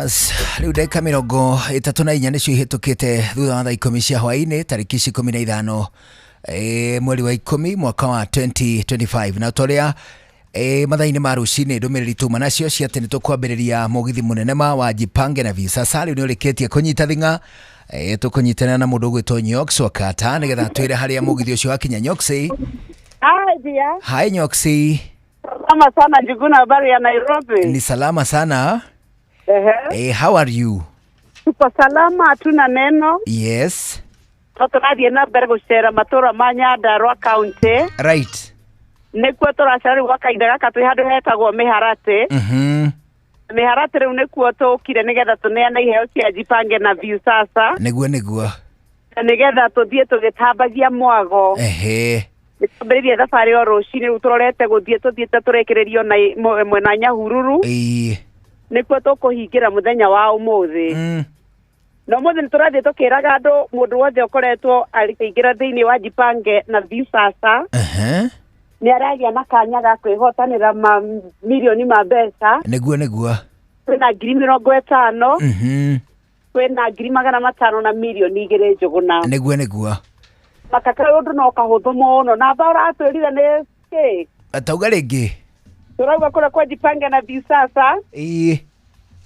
Rĩu ndagĩka 34 nĩcio ihĩtũkĩte thutha wa thaa 10 cia hwaĩ-inĩ, tarĩki ici 15 mweri wa 10 mwaka wa 2025. Na ta ũrĩa mathaa-inĩ ma rũcinĩ ndũmĩrĩri tuma nacio cia atĩ nĩ tũkwambĩrĩria mũgithi mũnene ma wa Jipange na Viusasa rĩu nĩ ũrĩkĩtie kũnyita thing'a. Tũkũnyitanĩra na mũndũ ũgwĩtwo Nyox Wakata nĩgetha twĩre harĩa mũgithi ũcio wakinya. Nyoxi. Hi dear. Hi Nyoxi. Salama sana Njuguna, habari ya Nairobi? Ni salama sana. Ehe. How are you? Tuko salama, hatuna neno. Yes. No tũrathiĩ na mbere gũcera matũra ma Nyandarua County. Nĩkuo tũracera rĩu gwa kahinda gaka twĩ handũ hetagwo Mĩharatĩ. Mĩharatĩ rĩu nĩkuo tũkire nĩgetha tũneane iheo cia Jipange na Viusasa. Nĩguo nĩguo. Na nĩgetha tũthiĩ tũgĩtambagia mwago. Nĩtwambĩrĩirie thabarĩ o rũcinĩ, rĩu tũrorete gũthiĩ tũthiĩte tũrĩkĩrĩrio na mwena Nyahururu. Nĩkuo tũkũhingĩra mũthenya wa ũmũthĩ. Na ũmũthĩ nĩtũrathiĩ tũkĩraga andũ mũndũ wothe ũkoretwo akĩingĩra thĩinĩ wa Jipange na Viusasa. Nĩ aragĩa na kanya ga kwĩhotanĩra ma mirioni ma mbeca. Nĩguo nĩguo. Kwĩna 50,000. Kwĩna 500,000 na 2 mirioni Njũgũna. Nĩguo nĩguo. Makaka ũndũ no kahũthũ mũno. Namba ũratwĩrire nĩ kĩ? Tauga rĩngĩ. Tũrauga kũrĩa kwa Jipange na Viusasa.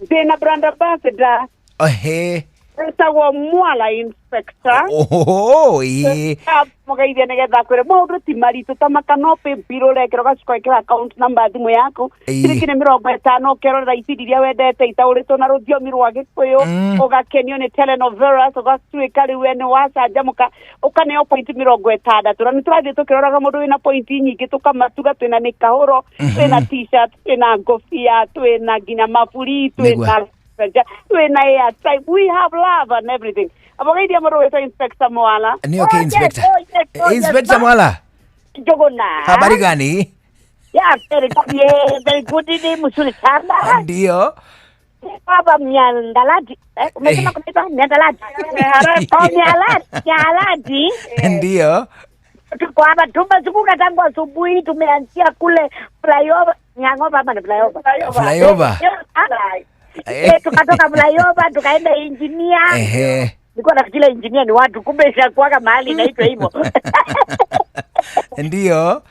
Ndĩna brand ambassador. Wĩtagwo Mwala Inspector. Oho, ĩĩ. Mũgeithie nĩgetha akwĩre maũndũ ti maritũ ta maka no pay bill ũrekĩra ũgacoka wekĩra account number thimũ yaku. Ciringi nĩ 50 ũkerorera ibindi iria wendete itaũrĩtwo na rũthiomi rwa Gĩkũyũ. Ũgakenio nĩ telenovelas, ũgatuĩka rĩu we nĩ wacanjamũka, ũkaneo point 60. Na nĩ tũrathiĩ tũkĩroraga mũndũ wĩna point nyingĩ tũkamatuga, twĩna mĩkahũro, twĩna t-shirt, twĩna ngobia, twĩna nginya maburi, twĩna twĩna airtime, we have love and everything. Amũgeithia mũndũ wĩtwo Inspector Mwala. Ni okay. Oh, yes, Inspector. oh, yes, oh, yes. Inspector Mwala. Njuguna. Habari gani? Yeah, very good. Yeah, very good. Ni mzuri sana. Ndio. Baba Miandalati. Umesema kunaitwa Miandalati. Oh, Mialati. Mialati. Ndio. Tuko hapa tumezunguka tangu asubuhi, tumeanzia kule flyover, Nyang'oba ama ni flyover? Flyover. Tukatoka flyover tukaenda engineer. Nilikuwa nafikiri engineer ni watu, kumbe ishakuwaga mahali inaitwa hivyo. Ndio.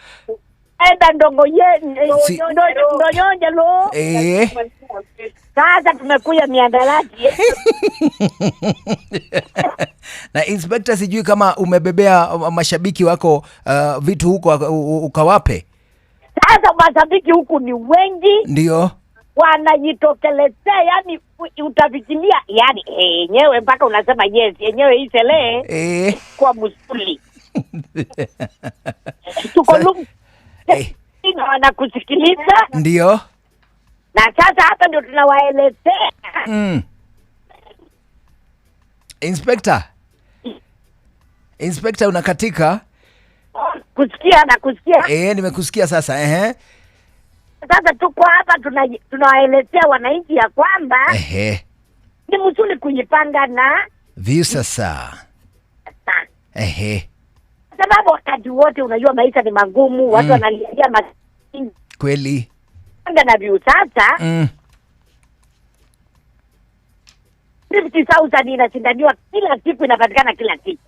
Enda ndongo ndonyonje lo. Sasa tumekuja Miandarati. Na Inspector, sijui kama umebebea mashabiki wako vitu huko ukawape. Sasa mashabiki huku ni wengi. Ndio. Wanajitokelezea, yani utafikiria yani yenyewe mpaka unasema yes, yenyewe hii sele kwa msuli. Tuko na wanakusikiliza. Ndio. Na sasa hapa ndio tunawaelezea. Inspector. Inspector, unakatika? Kusikia na kusikia. Nimekusikia sasa. Sasa tuko hapa tunawaelezea wananchi ya kwamba ni mzuri kujipanga na Viusasa. Sababu wakati wote unajua maisha ni magumu, watu wanalilia Kweli. Panga na Viusasa. 50,000 inashindaniwa kila siku, inapatikana kila siku.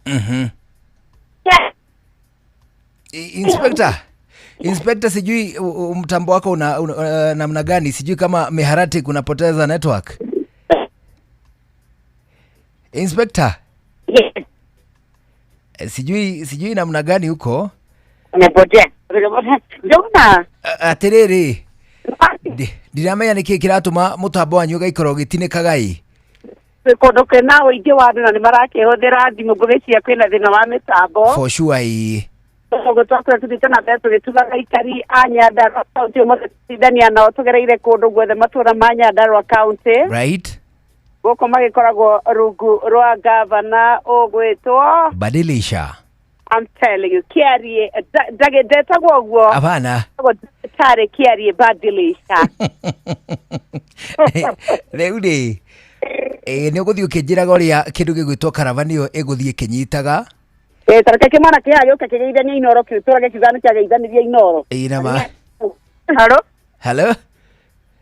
Inspector. Inspector, sijui mtambo wako una namna gani, sijui kama Miharati kunapoteza network. Inspector. Yes. Sijui namna gani huko. Umepotea. Njuguna. Atiriri. Ndiramenya nĩkĩĩ kĩratũma mũtambo wanyu ũgaikorwo ũgĩtinĩkaga ĩ. Kũndũ kwĩna ũingĩ wa andũ na nĩ marakĩhũthĩra thimũ, ngũgĩciria kwĩna thĩna wa mĩtambo. For sure ĩ. Koguo twakorwo tũthiĩte na mbere tũgĩtugaga aikari a Nyandarua County ũmũthĩ, tũcindania nao tũgereire kũndũ guothe matũra ma Nyandarua County. Gũkũ magĩkoragwo rungu rwa gavana ũgwĩtwo Badilisha. I'm telling you, Kiarie, ndetagwo ũguo. Hapana. Ndagĩtarĩ Kiarie Badilisha. Rĩu rĩ, nĩ ũgũthiĩ ũkĩnjĩraga ũrĩa kĩndũ gĩgwĩtwo karavani ĩyo ĩgũthiĩ ĩkĩnyitaga. Tareke kĩmwana kĩhaha gĩũke kĩgeithanie Inoro kĩu tũrage kiuga nĩ kĩageithanirie Inoro. Ĩ na ma. Halo. Halo.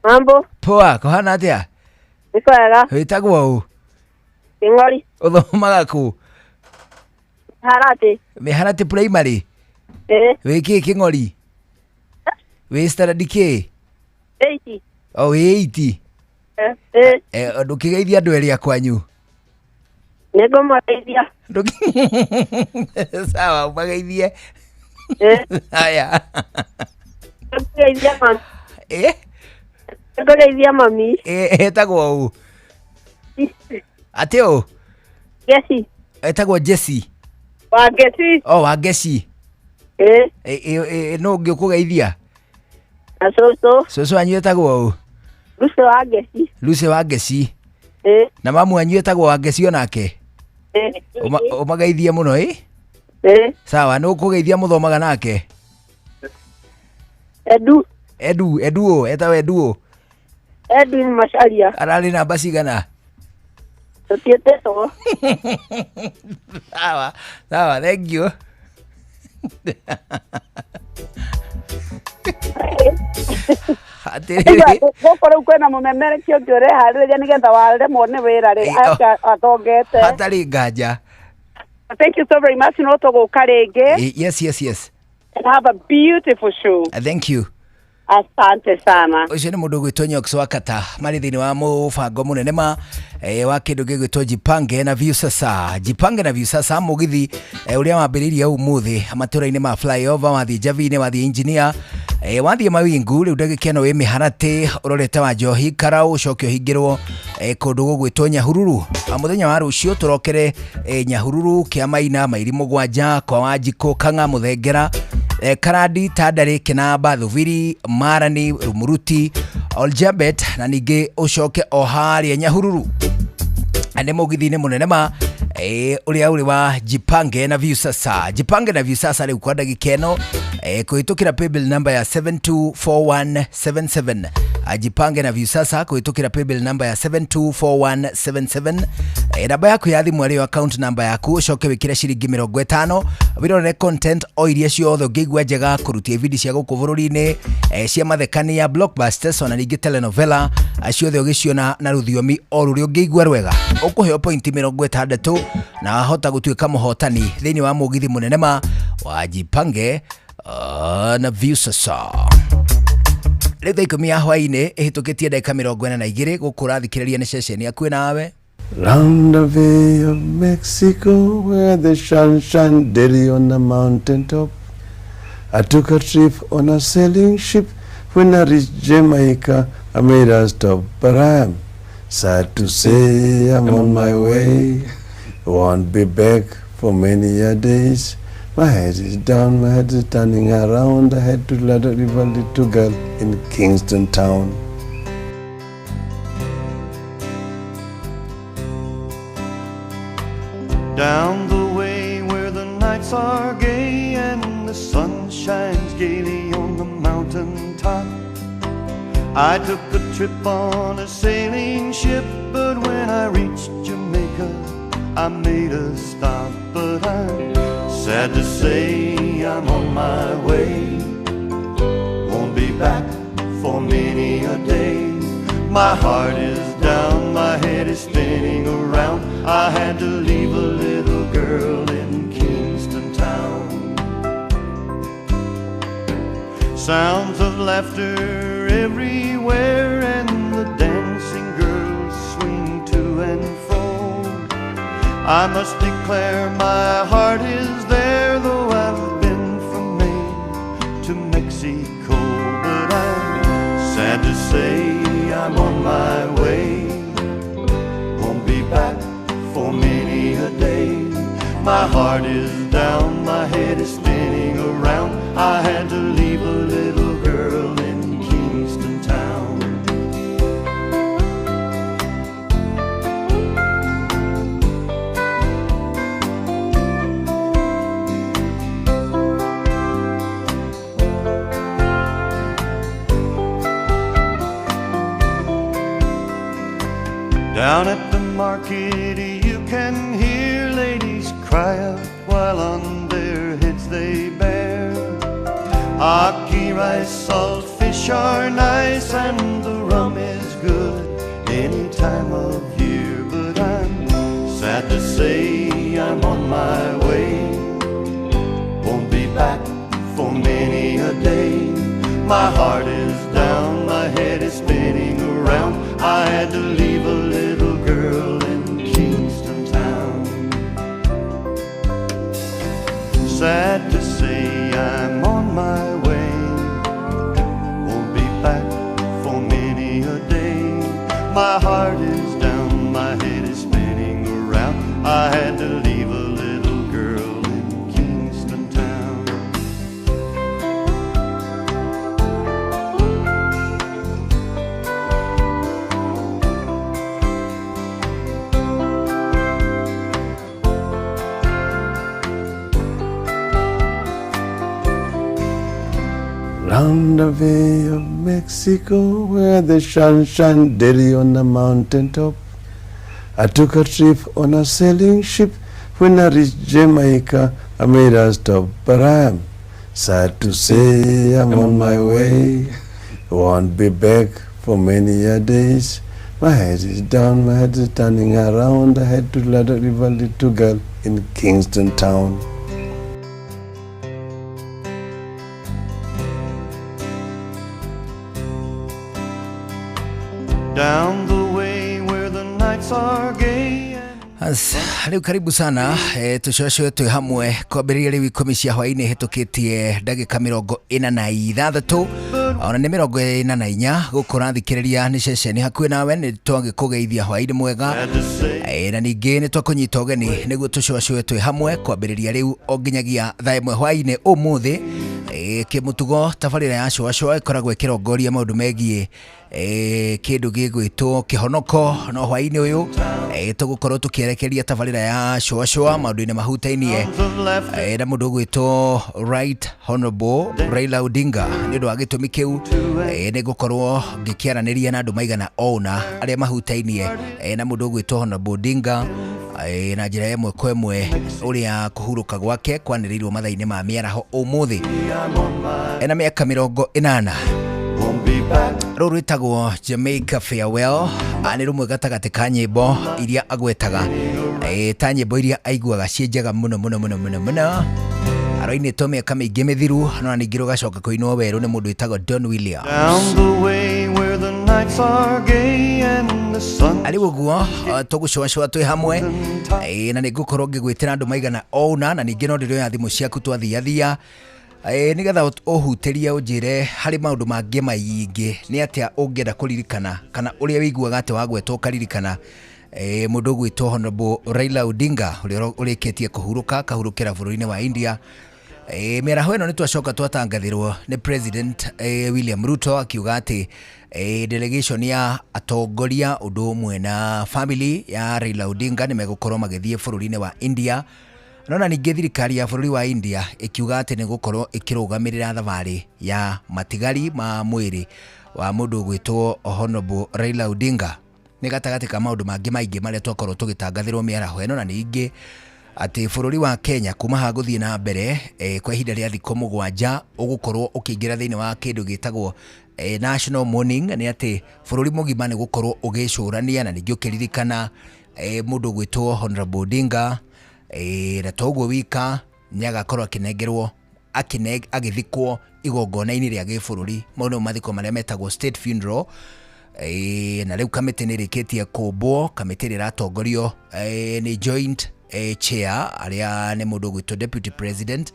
Mambo. Poa, kuhana atĩa? Nĩ kwega. Wĩtagwo ũ? Kĩng'ori. Ũthomaga kũ? Mĩharatĩ. Mĩharatĩ primary? Ĩĩ. Wĩ kĩ Kĩng'ori? Wĩ standard kĩ? 8. O wĩ 8? Ĩĩ. Ndũkĩgeithia andũ erĩ a kwanyu. Nĩngũmageithia. Sawa, ũmageithie. Ĩĩ. Haya. Nĩngũgeithia mami. Ĩ? Nĩngũgeithia mami. Etagwo ũ? Atĩ ũ? Geci. Etagwo Jesse. Wangeci. O Wangeci. Ĩĩ. Nũ ũngĩ ũkũgeithia? Na cũcũ. Cũcũ wanyu etagwo ũ? Lucy Wangeci. Lucy Wangeci. Ĩĩ. Na mamu wanyu etagwo Wangeci onake? Ĩĩ. Ũmageithie mũno ĩ? Ĩĩ. Sawa, nũ ũkũgeithia mũthomaga nake? Edu. Edu, Edu ũ? Etagwo Edu ũ? Edwin Macharia. Ararĩ namba cigana? Tũtiĩtĩtwo. Sawa, sawa, thank you. Atĩrĩrĩ. Gũkũ rĩu kwĩna mũmemerekia ũngĩ ũreharĩrĩria nĩgetha waremwo nĩ wĩra rĩ, atongete. Hatarĩ nganja. Thank you so very much. No tũgũka rĩngĩ. Yes, yes, yes. And have a beautiful show. Thank you. Asante sana. Ũcio nĩ mũndũ ũgwĩtwo Nyox wa Kata marĩ thĩinĩ wa mũbango mũnene ma wa kĩndũ gĩgwĩtwo Jipange na Viusasa. Jipange na Viusasa mũgithi ũrĩa wambĩrĩirie ũmũthĩ matũra-inĩ ma flyover, wathiĩ Njavi-inĩ, wathiĩ Engineer, wathiĩ Mawingu, rĩu ndagĩka ĩno wĩ Mĩharatĩ ũrorete wa Njohi Karau, ũcoke ũhingĩrwo kũndũ gũgwĩtwo Nyahururu. Mũthenya wa rũciũ tũrokere Nyahururu, Kĩamaina, Mairi Mũgwanja, kwa Wanjikũ, Kang'a, Mũthengera, Karandi, Tandari, Kinamba, Thubiri, Marani, Rumuruti, Oljabet, na ningĩ ũcoke o harĩa Nyahururu. Nĩ mũgithi-inĩ mũnene ma ũrĩa ũrĩ wa Jipange na Viusasa. Jipange na Viusasa rĩu kwa ndagĩka ĩno kũhĩtũkĩra paybill number ya 724177. Jipange na Viusasa kũhĩtũkĩra paybill number ya 724177. Namba yaku ya thimũ arĩyo account number yaku, ũcoke wĩkĩre ciringi 50 wirorere content o iria ciothe ũngĩigua njega kũrutia ibindi cia gũkũ bũrũri-inĩ, cia mathekania, blockbusters, ona ningĩ telenovela ciothe ũgĩciona na rũthiomi o rũrĩa ũngĩigua rwega. Ũkũheo pointi 60 na wahota gũtuĩka mũhotani thĩinĩ wa mũgithi mũnene ma wa Jipange na Viusasa. Rĩu thaa 10 ya hwaĩ-inĩ ĩhĩtũkĩtie ndagĩka 42 gũkũ ũrathikĩrĩria nĩ ceceni yaku nawe. Round the Bay of Mexico, where the sun shines daily on the mountain top. I took a trip on a sailing ship. When I reached Jamaica, I made a stop, but I am sad to say I'm on my way. Won't be back for many a days. My head is down, my head is turning around. I had to let a little girl in Kingston Town. Down the way where the nights are gay and the sun shines gaily on the mountain top, I took a trip on a sailing ship, but when I reached Jamaica, I made a stop. But I'm sad to say I'm on my way, won't be back for many a day. My heart is down, my head is spinning around. I had to leave a little girl in Kingston Town. Sounds of laughter everywhere and the dancing girls swing to and fro. I must declare my heart is there, though I've been from Maine to Mexico. But I'm sad to say I'm on my way, won't be back for many a day. My heart is down, my head is spinning around. I had to leave a little girl in Kingston Town. Down at the market you can hear ladies cry out while on their heads they bear. Aki rice, salt fish are nice, and the rum is good any time of year, but I'm sad to say I'm on my way. Won't be back for many a day. My heart is down, my head is spinning around. I had to leave a little girl in Kingston town. Sad to say I'm on my way. Won't be back for many a day. My heart is down, my head is spinning around. I had to leave a little girl in Kingston town. Round the Bay of Mexico, where the sun shine daily on the mountain top. I took a trip on a sailing ship. When I reached Jamaica, I made a stop, but I'm sad to say I'm on my way. Won't be back for many a days. My head is down, my head is turning around. I had to let a little girl in Kingston town. Down the way where the nights are gay and Rĩu karibu sana tũcocwe twĩ hamwe kwambĩrĩria rĩu 10 cia hwaĩ-inĩ hĩtũkĩtie ndagĩka 46 ona nĩ 44 gũkũ ũrathikĩrĩria nĩ ceceni hakuhĩ nawe nĩ twagĩkũgeithia hwaĩ-inĩ mwega sad to say na ningĩ nĩ twakũnyita ũgeni nĩguo tũcocwe twĩ hamwe kwambĩrĩria rĩu o nginyagia thaa 1 hwaĩ-inĩ ũmũthĩ. Kĩmũtugo tabarĩra ya cũacũa ĩkoragwo ĩkĩrongoria maũndũ megiĩ kĩndũ gĩgwĩtwo kĩhonoko no hwaĩ-inĩ ũyũ tũgũkorwo tũkĩerekeria tabarĩra ya cũacũa maũndũ-inĩ mahutainie sounds of laughter na mũndũ ũgwĩtwo Right Honorable Raila Odinga. Nĩ ũndũ wa gĩtũmi kĩu nĩ ngũkorwo ngĩkĩaranĩria na andũ maigana ũna arĩa mahutainie na mũndũ ũgwĩtwo Honorable Odinga na njĩra ĩmwe kwa ĩmwe ũrĩa kũhurũka gwake kwanĩrĩirwo mathaa-inĩ ma mĩaraho ũmũthĩ. I'm on my Ena mĩaka 80. won't be back Rũrũ rwĩtagwo Jamaica Farewell nĩ rũmwe gatagatĩ ka nyĩmbo iria agwetaga ta nyĩmbo iria aiguaga ciĩ njega mũno mũno mũno mũno mũno. Aroinĩtwo mĩaka mĩingĩ mĩthiru no ningĩ rũgacoka kũinwo werũ nĩ mũndũ wĩtagwo Don Williams. down the way where the nights are gay and the sun Arĩ ũguo tũgũcũacũa twĩ hamwe na nĩ ngũkorwo ngĩgwĩtĩra andũ maigana ũna na ningĩ no ndĩrĩoya thimũ ciaku twathiathia nĩgetha ũhutĩrie ũnjĩre harĩ maũndũ mangĩ maingĩ nĩ atĩa ũngĩenda kũririkana kana ũrĩa wĩiguaga atĩ wagwetwo ũkaririkana mũndũ ũgwĩtwo Honorable Raila Odinga ũrĩa ũrĩkĩtie kũhurũka akahurũkĩra bũrũri-inĩ wa India. Mĩaraho ĩno nĩ twacoka twatangathĩrwo nĩ President William Ruto akiuga atĩ delegation ya atongoria ũndũ ũmwe na family ya Raila Odinga nĩ megũkorwo magĩthiĩ bũrũri-inĩ wa India. Nona ningĩ thirikari ya bũrũri wa India ĩkiuga atĩ nĩ gũkorwo ĩkĩrũgamĩrĩra thabarĩ ya matigari ma mwĩrĩ wa mũndũ ũgwĩtwo Honorable Raila Odinga. Nĩ gatagatĩ ka maũndũ mangĩ maingĩ marĩa twakorwo tũgĩtangathĩrwo mĩaraho ĩno na ningĩ atĩ bũrũri wa Kenya kuma haha gũthiĩ na mbere kwa ihinda rĩa thikũ 7 ũgũkorwo ũkĩingĩra thĩinĩ wa kĩndũ gĩtagwo national mourning. Nĩ atĩ bũrũri mũgima nĩ gũkorwo ũgĩcũrania na ningĩ ũkĩririkana mũndũ ũgwĩtwo Honorable Odinga na to ũguo wika nĩ agakorwo akĩnengerwo agĩthikwo igongona-inĩ rĩa gĩbũrũri mau nĩmo mathiko marĩa metagwo state funeral. Na rĩu kamĩtĩ nĩ ĩrĩkĩtie kũmbwo kamĩtĩ ĩrĩa ĩratongorio nĩ joint chair arĩa nĩ mũndũ ũgwĩtwo deputy president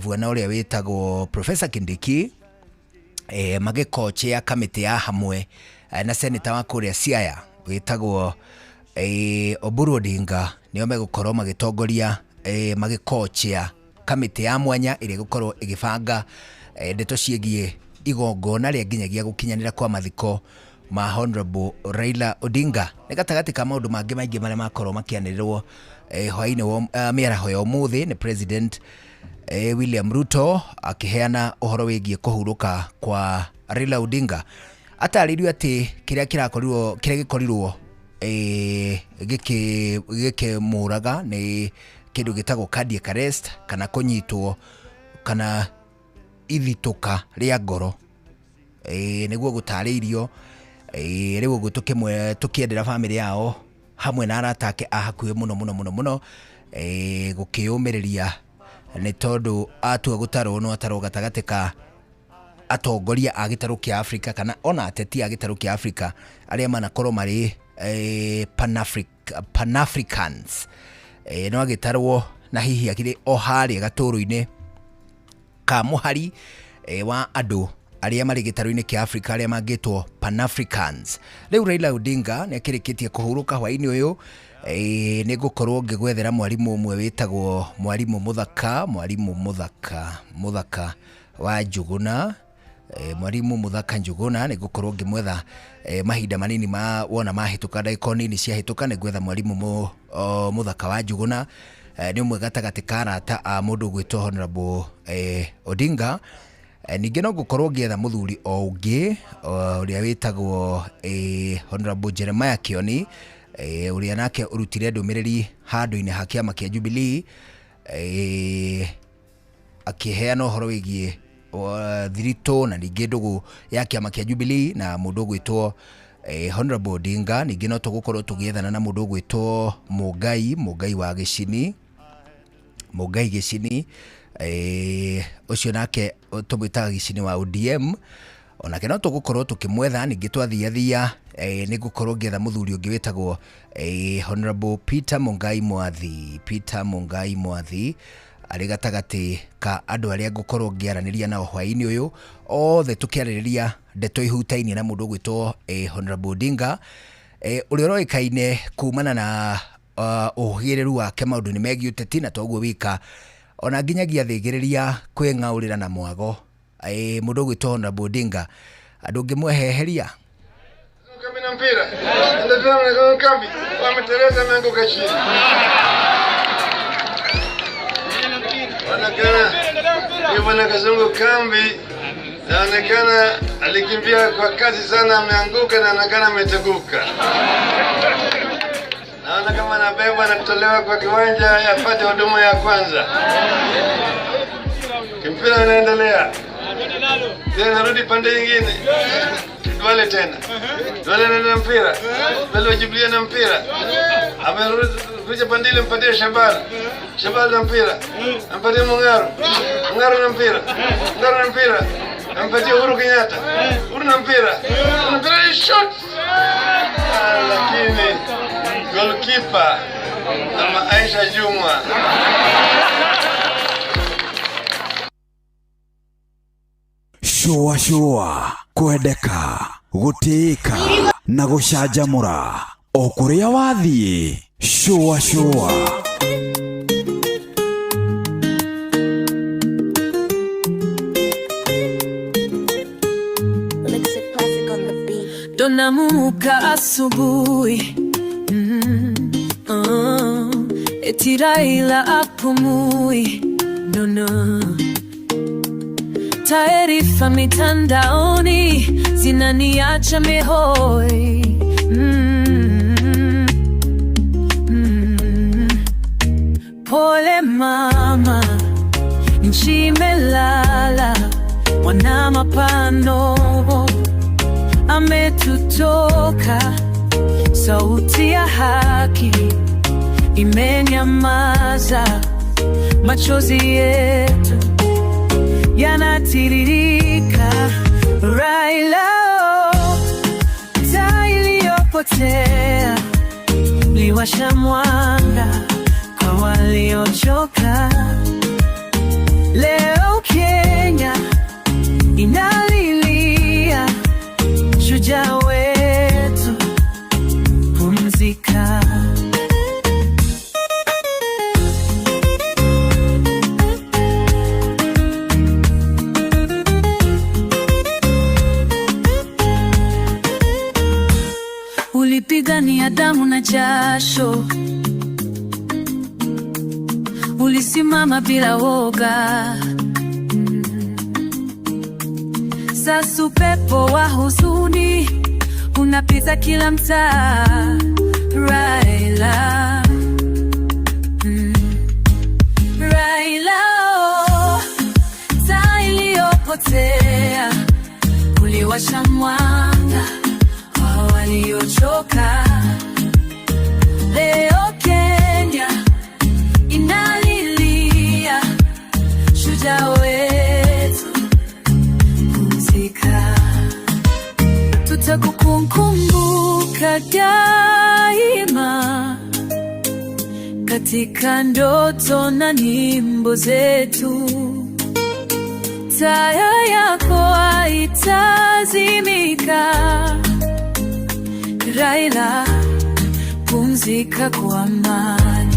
bwana ũrĩa wĩtagwo Professor Kindiki magĩkochea kamĩtĩ ya hamwe na senator wa kũrĩa Siaya wĩtagwo Oburu Odinga nĩo megũkorwo magĩtongoria magĩkochea kamĩtĩ ya mwanya ĩrĩa ĩgũkorwo ĩgĩbanga ndeto ciĩgiĩ igongona rĩa nginyagia gũkinyanĩra kwa mathiko ma Honorable Raila Odinga. Nĩ gatagatĩ ka maũndũ mangĩ maingĩ marĩa makorwo makĩanĩrĩrwo hwaĩ-inĩ wa mĩaraho ya ũmũthĩ nĩ President William Ruto akĩheana ũhoro wĩgiĩ kũhurũka kwa Raila Odinga. Atarĩirio atĩ kĩrĩa kĩrakorirwo kĩrĩa gĩkorirwo gĩkĩmũraga nĩ kĩndũ gĩtagwo cardiac arrest kana kũnyitwo kana ithitũka rĩa ngoro nĩguo gũtarĩirio Rĩu ũguo tũkĩendera bamĩrĩ yao hamwe na arata ake a hakuhĩ mũno mũno mũno mũno, gũkĩyũmĩrĩria nĩ tondũ atua gũtarwo no atarwo gatagatĩ ka atongoria a gĩtarũ kĩa Afrika kana ona ateti a gĩtarũ kĩa Afrika arĩa manakorwo marĩ Pan-Africans. No agĩtarwo na hihi akĩrĩ o harĩa gatũrũ-inĩ ka mũhari wa andũ arĩa marĩ gĩtarũ-inĩ kĩa Afrika arĩa mangĩtwo Pan-Africans. Rĩu Raila Odinga nĩ akĩrĩkĩtie kũhurũka hwaĩ-inĩ ũyũ. Nĩ ngũkorwo ngĩgwethera mwarimũ ũmwe wĩtagwo mwarimũ Mũthaka, mwarimũ Mũthaka, Mũthaka wa Njũgũna. Mwarimu Mũthaka Njũgũna nĩ ngũkorwo ngĩmwetha mahinda manini ma wona mahĩtũka, ndagĩka nini ciahĩtũka, nĩ ngwetha mwarimũ Mũthaka wa Njũgũna. Nĩ ũmwe gatagatĩ ka arata a mũndũ ũgwĩtwo Honorable Odinga. Ningĩ no ngũkorwo ngĩetha mũthuri o ũngĩ ũrĩa wĩtagwo Honorable Jeremiah Kioni, ũrĩa nake ũrutire ndũmĩrĩri handũ-inĩ ha kĩama kĩa Jubilee, akĩheana ũhoro wĩgiĩ thiritũ na ningĩ ndũgũ ya kĩama kĩa Jubilee na mũndũ ũgwĩtwo Honorable Odinga. Ningĩ no tũgũkorwo tũgĩethana na mũndũ ũgwĩtwo Mũngai, Mũngai wa Gĩcini, Mũngai Gĩcini, ũcio nake tũmwĩtaga Gĩcini wa ODM, onake no tũgũkorwo tũkĩmwetha. Ningĩ twathiathia nĩ ngũkorwo ngĩetha mũthuri ũngĩ wĩtagwo Honorable Peter Mungai Mwathi, Peter Mungai Mwathi arĩ gatagatĩ ka andũ arĩa ngũkorwo ngĩaranĩria nao hwaĩ-inĩ ũyũ, othe tũkĩarĩrĩria ndeto ihutainie na mũndũ ũgwĩtwo Honorable Odinga, ũrĩa ũroĩkaine kumana na ũhĩgĩrĩru wake maũndũ-inĩ megiĩ ũteti, na toguo wika ona nginyagia thĩgĩrĩria kwĩng'aũrĩra na mwago. Mũndũ ũgwĩtwo Honorable Odinga andũ ũngĩmweheheria Kambi na mpira ndio kambi wameteleza, ameanguka chini. Onekana huyu bwana Kazungu Kambi naonekana alikimbia kwa kasi sana, ameanguka na anaonekana ameteguka. Naona kama anabebwa anatolewa kwa kiwanja apate huduma ya kwanza. Kimpira inaendelea tena, narudi pande nyingine. Duale tena, Duale na mpira, Duale wa Jubilee na mpira, amerudi kuja pande ile, mpatie Shabal, Shabal na mpira, ampatie Mung'aro, Mung'aro na mpira, Mung'aro na mpira, ampatie Uhuru Kenyatta, Uhuru na mpira, na mpira shot, lakini goalkeeper ama Aisha Juma. Shũa shũa kwendeka gũtĩĩka na gũcanjamũra o kũrĩa wathiĩ. Shũa shũa. Donamuka asubuhi, eti Raila apumui, no no. Taarifa mitandaoni zinaniacha mihoi. Pole mama, nchi imelala, mwana mapano ametutoka, sauti ya haki imenyamaza, machozi yetu yanatiririka. Raila, taa iliyopotea, liwasha mwanga kwa waliochoka. Leo Kenya inalilia, shujaa wetu pumzika. Ulipigania damu na jasho, ulisimama bila woga. Sasa upepo wa huzuni unapita kila mtaa. Raila, Raila, oh, taa iliyopotea, uliwasha mwanga isiyochoka. Leo Kenya inalilia shujaa wetu, pumzika. Tutakukumbuka daima katika ndoto na nyimbo zetu. Taa yako haitazimika. Raila, pumzika kwa amani.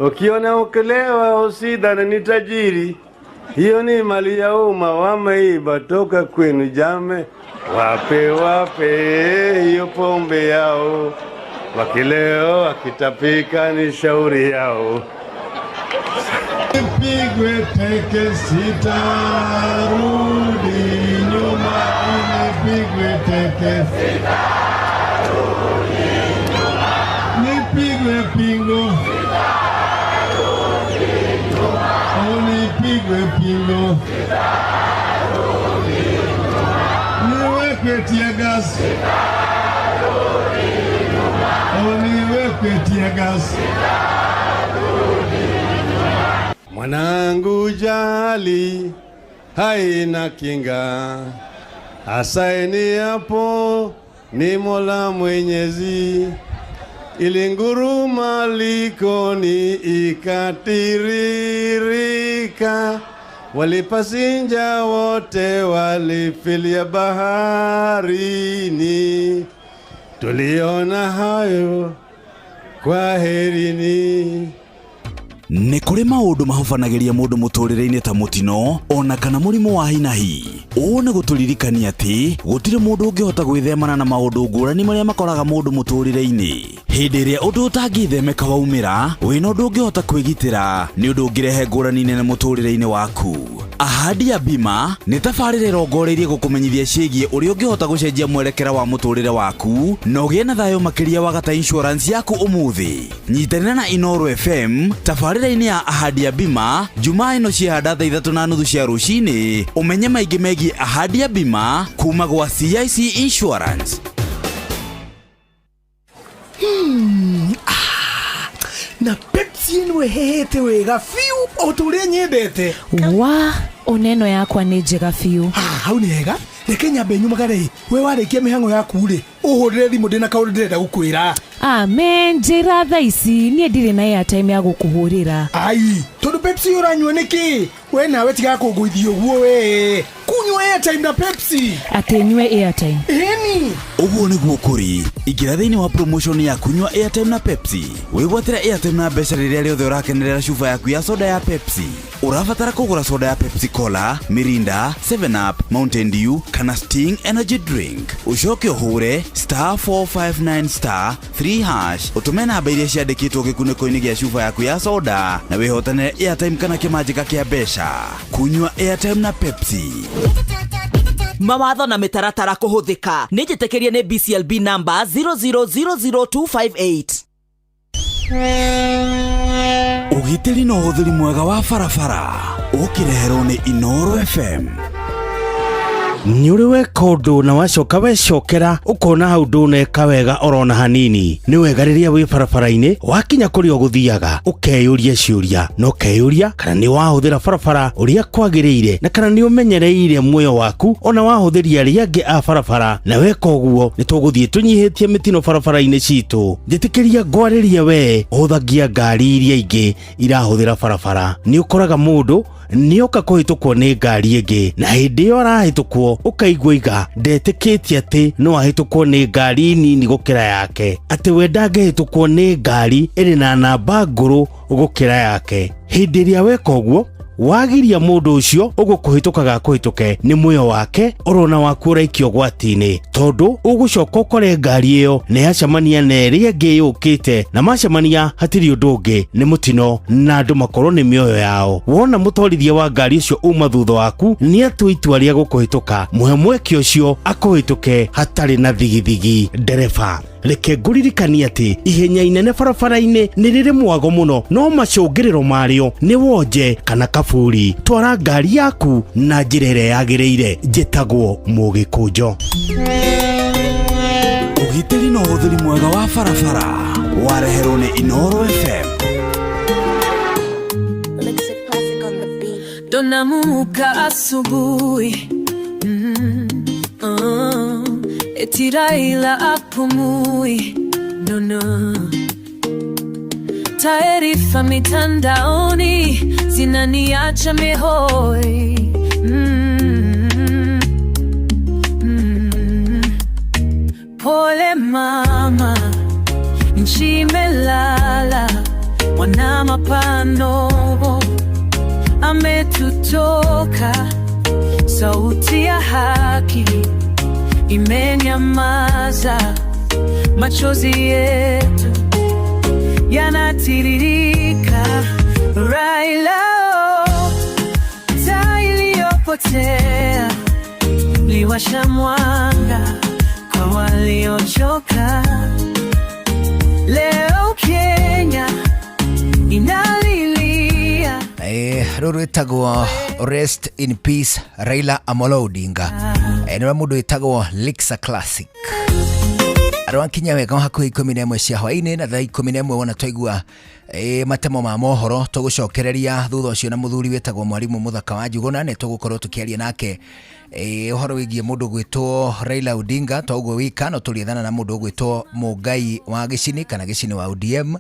Ukiona ukilewa usidhani ni tajiri, hiyo ni mali ya umma, wameiba toka kwenu jame. Wape wape hiyo pombe yao, wakileo wakitapika ni shauri yao. Nipigwe teke sitarudi nyuma, nipigwe teke nipigwe pingo, nipigwe pingo, niwekwe tear gas, niwekwe tear gas. Mwanangu jali haina kinga, asaini hapo ni Mola Mwenyezi. Ilinguruma likoni ikatiririka, walipasinja wote walifilia baharini. Tuliona hayo, kwaherini. Nĩ kũrĩ maũndũ mahobanagĩria mũndũ mũtũrĩre-inĩ ta mũtino ona kana mũrimũ wa hinahi. Ũũ nĩ gũtũririkania atĩ gũtirĩ mũndũ ũngĩhota gwĩthemana na maũndũ ngũrani marĩa makoraga mũndũ mũtũrĩre-inĩ. Hĩndĩ ĩrĩa ũndũ ũtangĩthemeka waumĩra, wĩna ũndũ ũngĩhota kwĩgitĩra, nĩ ũndũ ũngĩrehe ngũrani nene mũtũrĩre-inĩ waku. Ahadi ya Bima nĩ tabarĩra ĩrongoreirie gũkũmenyithia ciĩgiĩ ũrĩa ũngĩhota gũcenjia mwerekera wa mũtũrĩre waku na ũgĩe na thayũ makĩria wagata insurance yaku ũmũthĩ. Nyitanĩra na Inooro FM tabarĩra-inĩ ya Ahadi ya Bima Jumaa ĩno ciehanda thaa 3:30 cia rũcinĩ, ũmenye maingĩ megiĩ Ahadi ya Bima kuma gwa CIC Insurance. Na Pepsi ĩno ĩhehete wega biũ o ta ũrĩa nyendete. Wa oneno yakwa nĩ njega biũ. Hau nĩ hega. Reke nyambe nyumagare. We warĩkia mĩhang'o yaku rĩ, ũhũrĩre thimũ ndĩna kaũndũ ndĩrenda gũkwĩra. Amen, njĩra thaa ici niĩ ndirĩ na airtime ya gũkũhũrĩra. Ai, tondũ Pepsi ũranyua nĩkĩ? We nawe tiga kũngũithia ũguo we. Kunyua airtime na Pepsi. Atĩ nyue airtime. Ĩni. Ũguo nĩguo kũrĩ. Ingĩra thĩinĩ wa promotion ya kunyua airtime na Pepsi. Wĩgwatĩre airtime na mbeca rĩrĩa rĩothe ũrakenerera cuba yaku ya soda ya Pepsi. Ũrabatara kũgũra soda ya Pepsi Cola, Mirinda, 7 Up, Mountain Dew kana Sting Energy Drink. Ũcoke ũhũre *459 *3# ũtũme namba iria ciandĩkĩtwo gĩkunĩko-inĩ gĩa cuba yaku ya soda na wĩhotanĩre airtime kana kĩmanjĩka kĩa mbeca. Kunyua airtime na Pepsi. Mawatho na mĩtaratara kũhũthĩka nĩ njĩtĩkĩrie nĩ BCLB number 0000258. Ũgitĩri na ũhũthĩri mwega wa barabara ũkĩreherwo nĩ Inooro FM. Nĩ ũrĩ weka ũndũ na wacoka wecokera ũkona hau ndũneka wega orona hanini. Nĩ wega rĩrĩa wĩ barabara-inĩ wakinya kũrĩa ũgũthiaga ũkeyũria ciũria na ũkeyũria kana nĩ wahũthĩra barabara ũrĩa kwagĩrĩire na kana nĩ ũmenyereire muoyo waku ona wahũthĩria arĩa angĩ a barabara, na weka ũguo nĩ tũgũthiĩ tũnyihĩtie mĩtino barabara-inĩ citũ. Njĩtĩkĩria ngwarĩrie we ũhũthagia ngari iria ingĩ irahũthĩra barabara. Nĩ ũkoraga mũndũ nĩoka kũhĩtũkwo nĩ ngari ĩngĩ na hĩndĩ ĩyo arahĩtũkwo ũkaigua iga ndetĩkĩtie atĩ no ahĩtũkwo nĩ ngari nini gũkĩra yake, atĩ we ndangĩhĩtũkwo nĩ ngari ĩrĩ na namba ngũrũ gũkĩra yake. Hĩndĩ ĩrĩa weka ũguo Wagiria mũndũ ũcio ũgũkũhĩtũka gakũhĩtũke nĩ muoyo wake orona waku ũraikio ũgwati-inĩ, tondũ ũgũcoka ũkore ngari ĩyo nĩ yacemania na ĩrĩa ĩngĩ yũkĩte, na macemania hatirĩ ũndũ ũngĩ nĩ mũtino na andũ makorwo nĩ mĩoyo yao. Wona mũtwarithia wa ngari ũcio uma thutha waku nĩ atua itua rĩa gũkũhĩtũka, mũhe mweke ũcio akũhĩtũke hatarĩ na thigithigi. Ndereba, reke ngũririkanie atĩ ihenya inene barabara-inĩ nĩ rĩrĩ mwago mũno, no macũngĩrĩro marĩo nĩ wonje kana kaburi. Twara ngari yaku na njĩra ĩrĩa yagĩrĩire. Njĩtagwo Mũgĩkũnjo. Ũgitĩri na ũhũthĩri mwega wa barabara wareherwo nĩ Inooro FM. Tunamuka asubuhi eti Raila apumui no no. Taarifa mitandaoni zinaniacha mihoi Pole mama, nchi imelala, mwana mapanobo ametutoka, sauti ya haki imenyamaza, machozi yetu yanatiririka. Raila, taa iliyopotea, liwasha mwanga kwa waliochoka. Leo Kenya inalilia. Rũrũ rwĩtagwo Rest in Peace Raila Amolo Odinga. Nĩ mũndũ wĩtagwo Lixa Classic. Arwakinya wega hakuhĩ 11 cia hwaĩ-inĩ na thaa 11 wona twaigua matemo ma mohoro tũgũcokereria thutha ũcio na mũthuri wĩtagwo mwarimũ Mũthaka wa Njugũna nĩ tũgũkorwo tũkĩaria nake ũhoro wĩgiĩ mũndũ gwĩtwo Raila Odinga. To ũguo wika no tũrĩethana na mũndũ ũgwĩtwo Mũngai wa Gĩcini kana Gĩcini wa ODM.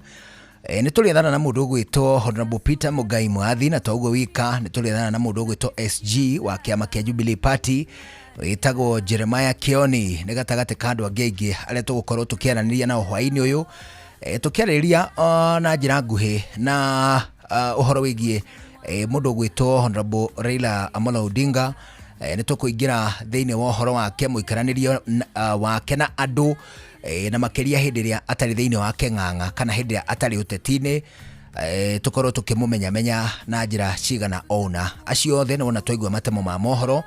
Nĩ tũrĩethana na mũndũ ũgwĩtwo Honorable Peter Mũngai Mwathi, na to ũguo wika nĩ tũrĩethana na mũndũ ũgwĩtwo SG wa kĩama kĩa Jubilee Party wĩtagwo Jeremiah Kioni. Nĩ gatagatĩ ka andũ angĩ aingĩ arĩa tũgũkorwo tũkĩaranĩria nao hwaĩ-inĩ ũyũ, tũkĩarĩrĩria na njĩra nguhĩ na ũhoro wĩgiĩ mũndũ ũgwĩtwo Honorable Raila Amolo Odinga. Nĩ tũkũingĩra thĩinĩ wa ũhoro wake, mũikaranĩrio wake na andũ, na makĩria hĩndĩ ĩrĩa atarĩ thĩinĩ wa kĩng'ang'a kana hĩndĩ ĩrĩa atarĩ ũteti-inĩ, tũkorwo tũkĩmũmenyamenya na njĩra cigana ũna. Acio othe nĩ wona twaigua matemo ma mohoro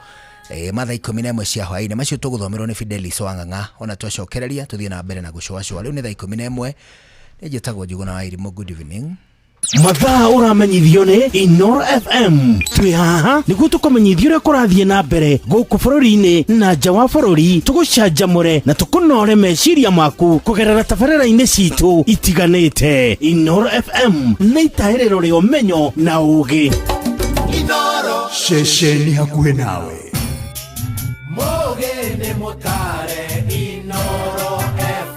ma thaa 11 cia hwaĩ-inĩ, macio tũgũthomerwo nĩ Fidelis Wang'ang'a. Ona twacokereria tũthiĩ na mbere na gũcũacũa. Rĩu nĩ thaa 11. Nĩ njĩtagwo Njugũna wa Irimũ. Good evening. Mathaa ũramenyithio nĩ Inooro FM. Twĩ haha nĩguo tũkũmenyithia ũrĩa kũrathiĩ na mbere gũkũ bũrũri-inĩ na nja wa bũrũri, tũgũcanjamũre na tũkũnore meciria maku kũgerera tabarĩra-inĩ citũ itiganĩte. Inooro FM nĩ itahĩrĩro rĩa ũmenyo na ũgĩ. Ceceni hakuhĩ nawe. Mũgĩ nĩ mũtare Inooro FM.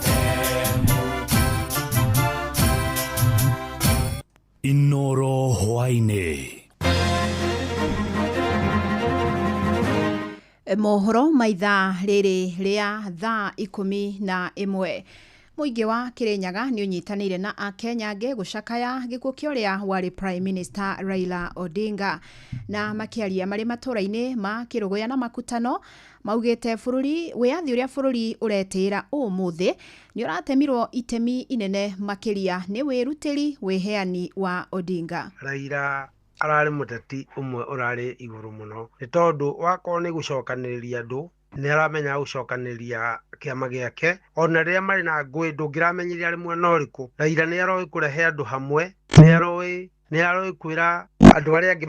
Inooro hwaĩ-inĩ. Mohoro ma ithaa rĩrĩ rĩa thaa 11. Mũingĩ wa Kĩrĩnyaga nĩ ũnyitanĩire na Akenya angĩ gũcakaya gĩkuũ kĩa ũrĩa warĩ Prime Minister Raila Odinga. Na makĩaria marĩ matũũra-inĩ ma Kĩrũgũya na Makutano, maugĩte bũrũri wĩyathi ũrĩa bũrũri ũretĩĩra ũmũthĩ nĩ ũratemirwo itemi inene makĩria nĩ wĩrutĩri wĩheani wa Odinga. Raila ararĩ mũteti ũmwe ũrarĩ igũrũ mũno, nĩ tondũ wakorwo nĩ gũcokanĩrĩria andũ nĩ aramenya gũcokanĩrĩria kĩama gĩake, ona rĩrĩa marĩ na ngũĩ ndũngĩramenyire arĩ mwena ũrĩkũ. Raila nĩ aroĩ kũrehe andũ hamwe, nĩ aroĩ kwĩra andũ arĩa angĩ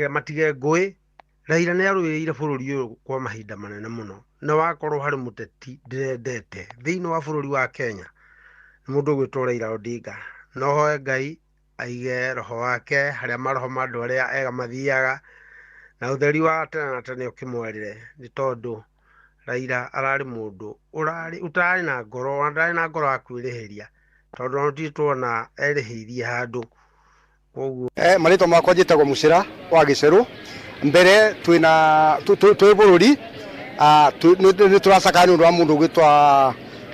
matige ngũĩ. Raila nĩ arũĩrĩire bũrũri ũyũ kwa mahinda manene mũno, na wakorwo harĩ mũteti ndĩrendete thĩinĩ wa bũrũri wa Kenya nĩ mũndũ ũgwĩtwo Raila Odinga. No hoe Ngai aige roho wake harĩa maroho ma andũ arĩa ega mathiaga, na ũtheri wa tene na tene ũkĩmwarĩre, nĩ tondũ Raila ararĩ mũndũ ũtararĩ na ngoro, ona ndarĩ na ngoro ya kwĩrĩhĩria, tondũ ona tũtirĩ tuona erĩhĩirie handũ. Koguo Marĩtwa makwa njĩtagwo Mũcĩra wa Gĩcerũ. Mbere twĩna twĩ bũrũri, nĩ tũracakaya nĩ ũndũ wa mũndũ ũgwĩtwa,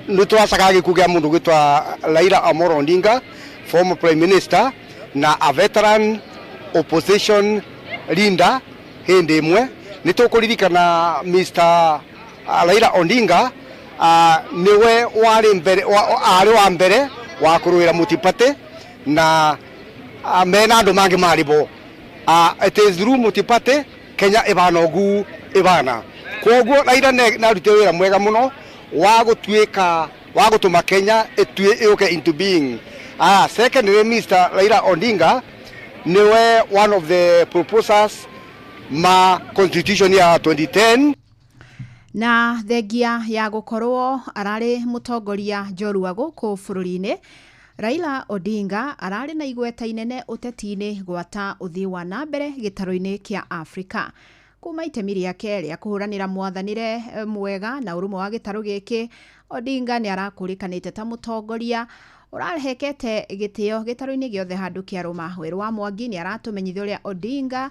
nĩ tũracakaya gĩkuũ kĩa mũndũ ũgwĩtwa Raila Amolo Odinga, former Prime Minister na a veteran opposition Linda hindi imwe ni tukuririkana Mr Raila Odinga niwe wari mbere ari wa mbere wa kuruira Multiparty na mena andu mangi maribo. It is through Multiparty Kenya ibana ogu ibana koguo Raila na arutire wira mwega muno wa gutuika wa gutuma Kenya itue iuke into being. Secondly, Mr Raila Odinga niwe one of the proposers ma constitution ya 2010. Na thengia ya gukorwo arari mutongoria njorua guku bururi-ini, Raila Odinga arari na igweta inene uteti-ini gwata uthii wa na mbere gĩtarũ-inĩ kĩa Afrika. Kuma itemi rĩake rĩa kũhũranĩra mwathanĩre mwega na ũrũmwe wa gĩtarũ gĩkĩ, Odinga nĩ arakũrĩkanĩte ta mũtongoria ũrahekete gĩtĩo gĩtarũ-inĩ gĩothe handũ kĩarũma. Werũ wa Mwangi nĩ aratũmenyithia ũrĩa Odinga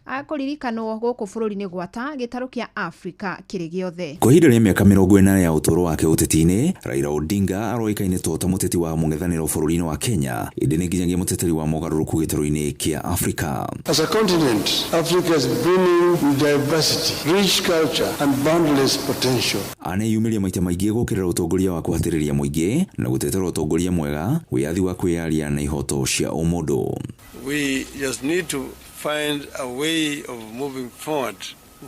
akũririkanwo gũkũ bũrũri-inĩ gwata gĩtarũ kĩa Afrika kĩrĩ gĩothe. Kwa ihinda rĩa mĩaka 40 ya ũtũũro wake ũteti-inĩ, Raila Odinga aroĩkaine to ta mũteti wa mũng'ethanĩro bũrũri-inĩ wa Kenya, ĩndĩ nĩ nginyagia mũteteri wa mogarũrũku gĩtarũ-inĩ kĩa Afrika. As a continent, Africa is brimming with diversity, rich culture and boundless potential. Aneyumĩria maita maingĩ gũkĩrĩra ũtongoria wa kũhatĩrĩria mũingĩ na gũtetera ũtongoria mwega, wĩyathi wa kwĩyaria na ihoto cia ũmũndũ. We just need to find a way of moving forward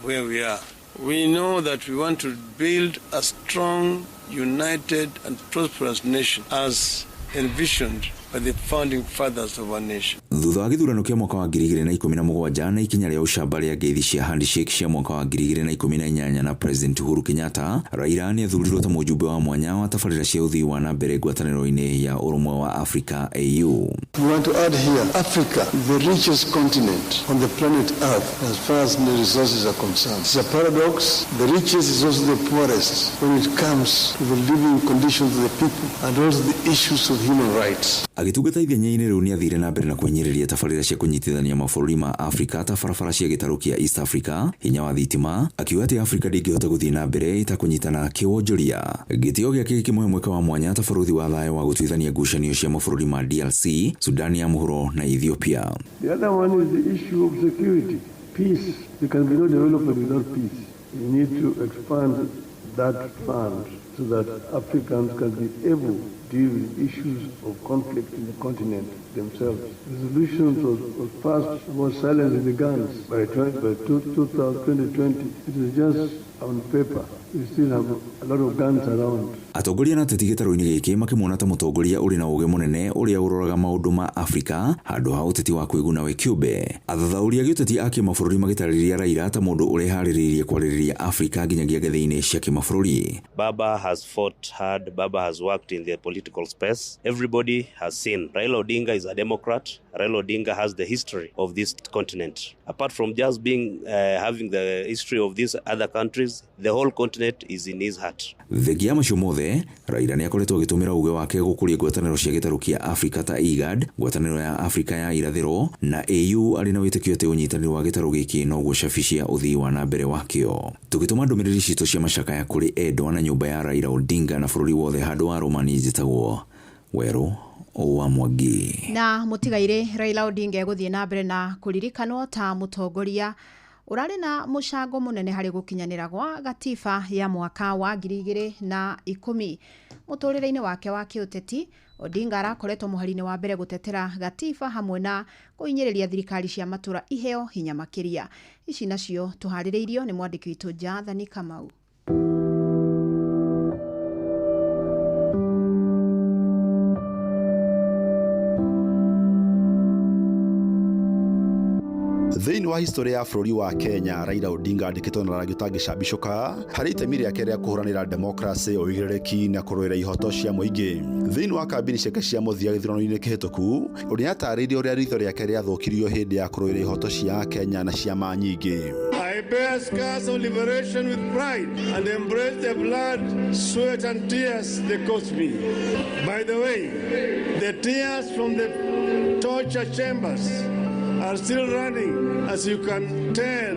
where we are. We know that we want to build a strong, united and prosperous nation as envisioned by the founding fathers of our nation. Thutha wa gĩthurano kĩa mwaka wa 2017 na ikinya rĩa ũcamba rĩa ngeithi cia handshake cia mwaka wa 2018 na President Uhuru Kenyatta, Raila nĩ athurirwo ta mũjumbe wa mwanya wa tabarĩra cia ũthii wa na mbere ngwatanĩro-inĩ ya ũrũmwe wa Afrika AU. We want to add here, Africa is the richest continent on the planet Earth as far as the resources are concerned. It's a paradox. The richest is also the poorest when it comes to the living conditions of the people and also the issues of human rights. Agĩtungata ithenya-inĩ rĩu nĩ athire na mbere na kũhinyĩrĩria tabarĩra cia kũnyitithania mabũrũri ma Afrika ta barabara cia gĩtarũ kĩa East Africa, hinya wa thitima, akiuga atĩ Afrika ndĩngĩhota gũthiĩ na mbere ĩtakũnyitana kĩwonjoria. Gĩtĩo gĩake gĩkĩmũhe mweke wa mwanya ta bũrũri wa thayũ wa gũtuithania ngucanio cia mabũrũri ma DRC, Sudan ya mũhuro na Ethiopia. The other one is the issue of security, peace. There can be no development without peace. We need to expand that fund so that Africans can be able to deal with issues of conflict in the continent themselves. Resolutions was passed about silencing the guns by 2020. It is just on paper. We still have a lot of guns around. Atongoria na ateti gĩtarũ-inĩ gĩkĩ makĩmuona ta mũtongoria ũrĩ na ũũgĩ mũnene ũrĩa ũroraga maũndũ ma Afrika handũ ha ũteti wa kwĩguna we kĩũmbe. Athathaũri a gĩũteti a kĩmabũrũri magĩtarĩria Raila ta mũndũ ũreharĩrĩirie kwarĩrĩria Afrika nginyagia ngathĩ-inĩ cia kĩmabũrũri. Baba has fought hard. Baba has worked in the political space. Everybody has seen Raila Odinga is a Democrat. Raila Odinga has the history of this continent. Apart from just being having the history of these other countries, the whole continent is in his heart. Thengia macio mothe, Raila nĩ akoretwo agĩtũmĩra ũũgĩ wake gũkũria ngwatanĩro cia gĩtarũ kĩa Afrika ta IGAD, ngwatanĩro ya Afrika ya irathĩro na AU arĩ na wĩtĩkio atĩ ũnyitanĩri wa gĩtarũ gĩkĩ noguo cabi cia ũthii wa na mbere wakĩo. Tũgĩtũma ndũmĩrĩri citũ cia macakaya kũrĩ endwa na nyũmba ya Raila Odinga na bũrũri wothe handũ wa Rũmani njĩtagwo Werũ wa Mwangi. Na mũtigairĩ Raila Odinga egũthiĩ na mbere na kũririkanwo ta mũtongoria ũrarĩ na mũcango mũnene harĩ gũkinyanĩra gwa gatiba ya mwaka wa 2010. Mũtũrĩre-inĩ wake wa kĩũteti, Odinga arakoretwo mũhari-inĩ wa mbere gũtetera gatiba hamwe na kũhinyĩrĩria thirikari cia matũra iheo hinya makĩria. Ici nacio tũharĩrĩirio nĩ mwandĩki witũ Jathani Kamau. Thĩinĩ wa historĩ ya bũrũri wa Kenya, Raila Odinga andĩkĩtwo na rangi ũtangĩcambicũka harĩ itemi rĩake rĩa kũhũranĩra demokrasĩ, ũigĩrĩrĩki na kũrũĩra ihoto cia mũingĩ. Thĩinĩ wa kambĩini ciake cia mũthia gĩthurano-inĩ kĩhĩtũku, nĩatarĩirie ũrĩa ritho rĩake rĩathũkirio hĩndĩ ya kũrũĩra ihoto cia Kenya na ciama nyingĩ. I bear scars of liberation with pride and embrace the blood, sweat and tears they cost me. By the way, the tears from the torture chambers are still running, as you can tell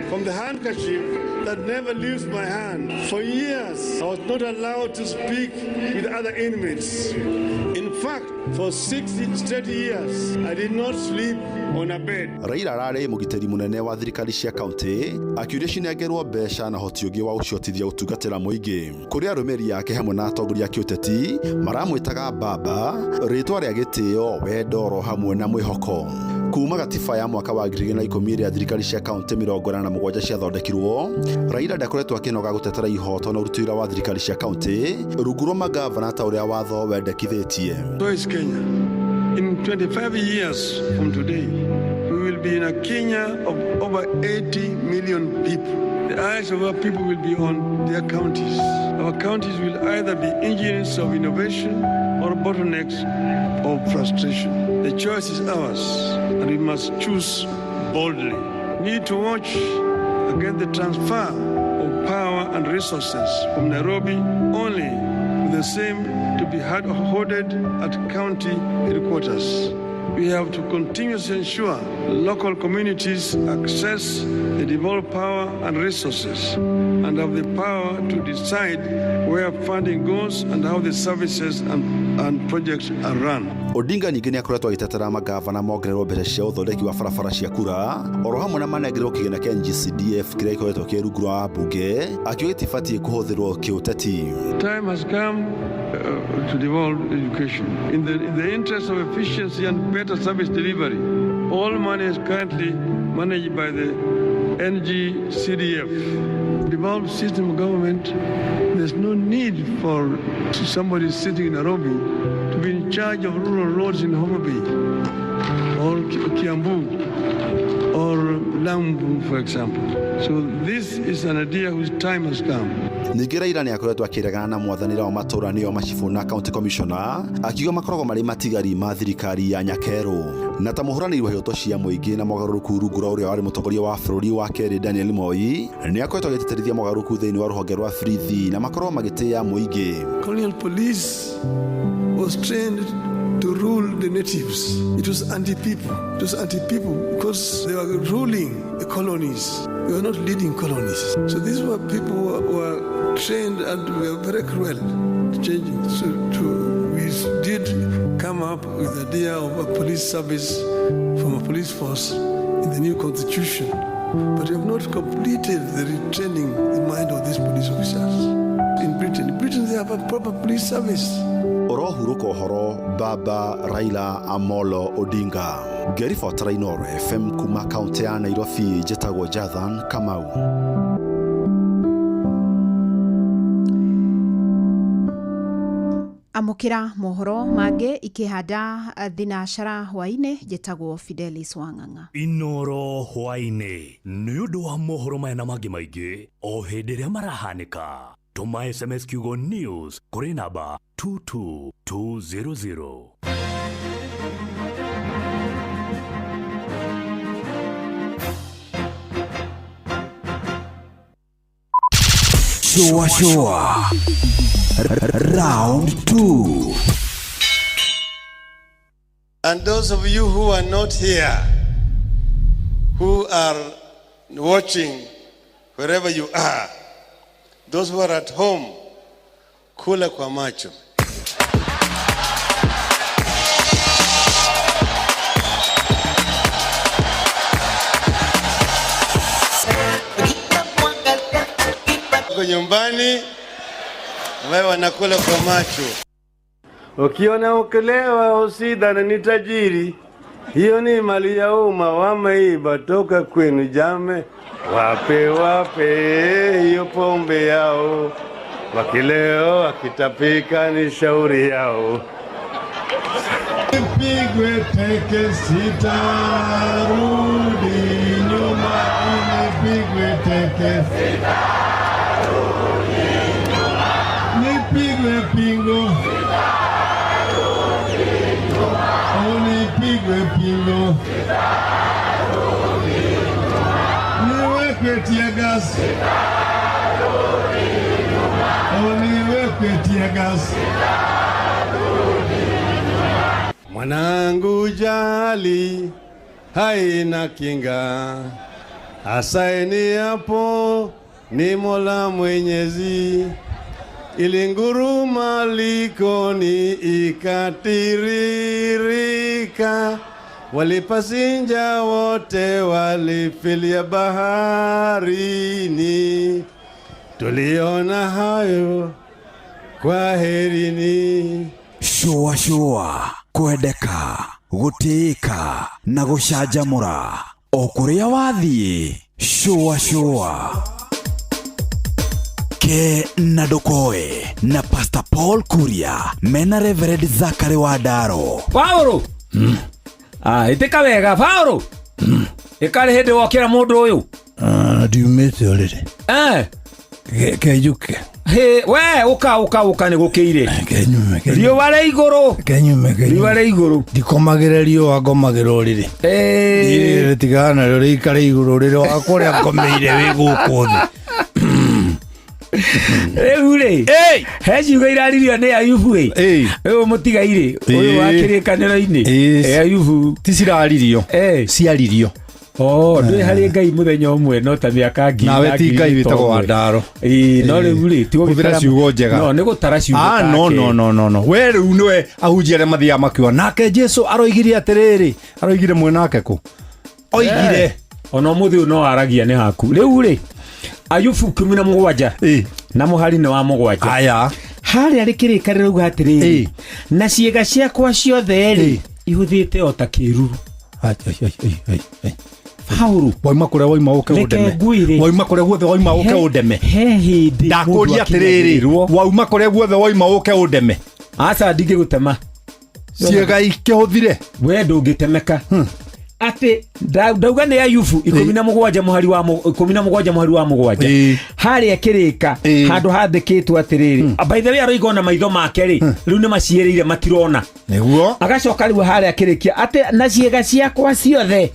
from the handkerchief that never leaves my hand. For years, I was not allowed to speak with other inmates. In In fact, for 6 straight years, I did not sleep on a bed. Raila ararĩ mũgitĩri mũnene wa thirikari cia kaunti akiuria cinengerwo mbeca na hoti ũngĩ wa gũciotithia gũtungatĩra mũingĩ kũrĩ arũmĩrĩri ake hamwe na atongoria a kĩũteti maramwĩtaga baba rĩtwa rĩa gĩtĩo wendo oro hamwe na mwĩhoko. Kuma gatiba ya mwaka wa 2010 ĩrĩa thirikari cia kaunti 87 ciathondekirwo, Raila ndakoretwo akĩnoga gũtetera ihoto na ũruti wĩra wa thirikari cia kaunti rungu rwa magavana ta ũrĩa watho wendekithĩtie. So is Kenya. In 25 years from today, we will be in a Kenya of over 80 million people. The eyes of our people will be on their counties. Our counties will either be engines of innovation or bottlenecks of frustration. The choice is ours, and we must choose boldly. We need to watch against the transfer of power and resources from Nairobi only for the same to be hoarded at county headquarters. We have to continuously ensure local communities access the devolved power and resources and have the power to decide where funding goes and how the services and projects are run. Odinga ningĩ nĩ akoretwo agĩtetera magavana mongererwo mbeca cia ũthondeki wa barabara cia kura oro hamwe na manengerwo kĩgĩna kĩa NGCDF kĩrĩa gĩkoretwo kĩ rungu rwa mbunge akiuga gĩtibatiĩ kũhũthĩrwo kĩũteti. Time has come to devolve education. In the interest of efficiency and better service delivery, all money is currently managed by the NGCDF. Devolved system of government, there's no need for somebody sitting in Nairobi to be in charge of rural roads in Homa Bay or Kiambu or Lambu, for example. So this is an idea whose time has come. Ningĩ Raila nĩ akoretwo akĩregana na mwathanĩre wa matũũra nĩo macibũ na county commissioner akiuga makoragwo marĩ matigari ma thirikari ya Nyakerũ na ta mũhũranĩri wa ihoto cia mũingĩ na mogarũrũku rungu rwa ũrĩa warĩ mũtongoria wa bũrũri wa kerĩ Daniel Moi nĩ akoretwo agĩtĩtĩrithia mogarũrũku thĩinĩ wa rũhonge rwa borithi na makorwo magĩtĩĩa mũingĩ. Colonial police was trained to rule the natives. It was anti-people. It was anti-people because they were ruling the colonies. They were not leading colonies. So these were people who were trained and were very cruel, changing. So we did come up with the idea of a police service from a police force in the new constitution. But we have not completed the retraining the mind of these police officers. In Britain, they have a proper police service. Orohurũka ũhoro Baba Raila Amolo Odinga ngĩribotera Inooro FM kuma kaunti ya Nairobi njĩtagwo Jathan Kamau. Amũkĩra mohoro mangĩ ikĩhanda thinacara hwaĩ-inĩ njĩtagwo Fidelis Wang'ang'a. Inooro hwaĩ-inĩ nĩ ũndũ wa mohoro maya na mangĩ maingĩ o hĩndĩ ĩrĩa marahanĩka. Tũma SMS kiugo news kũrĩ namba 22200. Shua Shua Round 2. And those of you who are not here, who are watching wherever you are, those who are at home, kula kwa macho. Kwa nyumbani, wewe wanakula kwa macho. Ukiona ukilewa usidhani ni tajiri, hiyo ni mali ya umma, wameiba toka kwenu jame. Wape wape hiyo pombe yao, wakileo wakitapika ni shauri yao. Nipigwe teke sitarudi nyuma, nipigwe teke sitarudi nyuma, nipigwe pingo sitarudi nyuma, nipigwe pingo sitarudi nyuma, niwekwe tear gas sitarudi nyuma, niwekwe tear gas sitarudi nyuma. Mwanangu jali haina kinga, asaini hapo ni Mola Mwenyezi. Ilinguruma likoni ikatiririka, walipasinja wote walifilia baharini. Tuliona hayo, kwaherini. Shũa shũa kwendeka gũtĩĩka na gũcanjamũra o kũrĩa wathiĩ shũa shũa ke na ndũkoe na Pastor Paul Kuria mena Reverend Zachary Wandaro. Paũlũ ah ĩtĩka wega Paũlũ ĩkarĩ hĩndĩ wokĩra mũndũ ũyũ. Ndiumĩte ũrĩrĩ. Eh. Kenjuke. Hĩ, we ũka ũka ũka nĩ gũkĩire. Kenyume. Riũa rĩ igũrũ. Kenyume. Riũa rĩ igũrũ. Ndikomagĩra riũa ngomagĩra ũrĩrĩ. Eh. Rĩtigana narĩo rĩikare igũrũ rĩrĩ wakwa ũrĩa ngomeire wĩ gũkũ thĩ. Rĩu rĩ he ciugo iraririo nĩ Ayubu ĩ ũyũ mũtigairĩ ũyũ wa kĩrĩkanĩro-inĩ. Eh, Ayubu ti ciraririo ciaririo. Oh, ndwĩ harĩ Ngai mũthenya ũmwe no ta mĩaka ngiri Nawe na ti ngiri Ngai wĩtagwo ũmwe. Wandaro. Ĩĩ, no rĩu rĩ ti Hũthĩra gũgĩtara- ciugo njega. No nĩ gũtara ciugo Ah, no take. no no no no we rĩu nĩwe ahunjia arĩa mathiaga makiuga nake Jesu aroigire atĩrĩrĩ aroigire mwenake kũ oigire. Eh, ona ũmũthĩ ũyũ no aragia nĩ haku rĩu rĩ Ayubu 17 na mũhari nĩ wa 7 aya harĩa rĩ kĩrĩkanĩro uga atĩrĩrĩ na ciĩga ciakwa ciothe rĩ ihũthĩte o ta kĩruru. Paũlũ wauma kũrĩa wauma ũke Reke ũndeme ngwĩre. Wauma kũrĩa guothe wauma ũke ũndeme. He hĩndĩ Ndakũria mũndũ atĩrĩrĩ akinyagĩrĩrwo. wauma kũrĩa guothe wauma ũke ũndeme. Aca ndingĩgũtema. Ciĩga ikĩhũthire. We ndũngĩtemeka atĩ ndauga nĩ Ayubu 17 mũhari wa 17 mũhari wa 7 harĩa kĩrĩka handũ handĩkĩtwo atĩrĩrĩ by the way aroiga ona maitho make rĩ rĩu nĩ maciĩrĩire matirona nĩguo agacoka rĩu harĩa kĩrĩkia atĩ na ciĩga ciakwa ciothe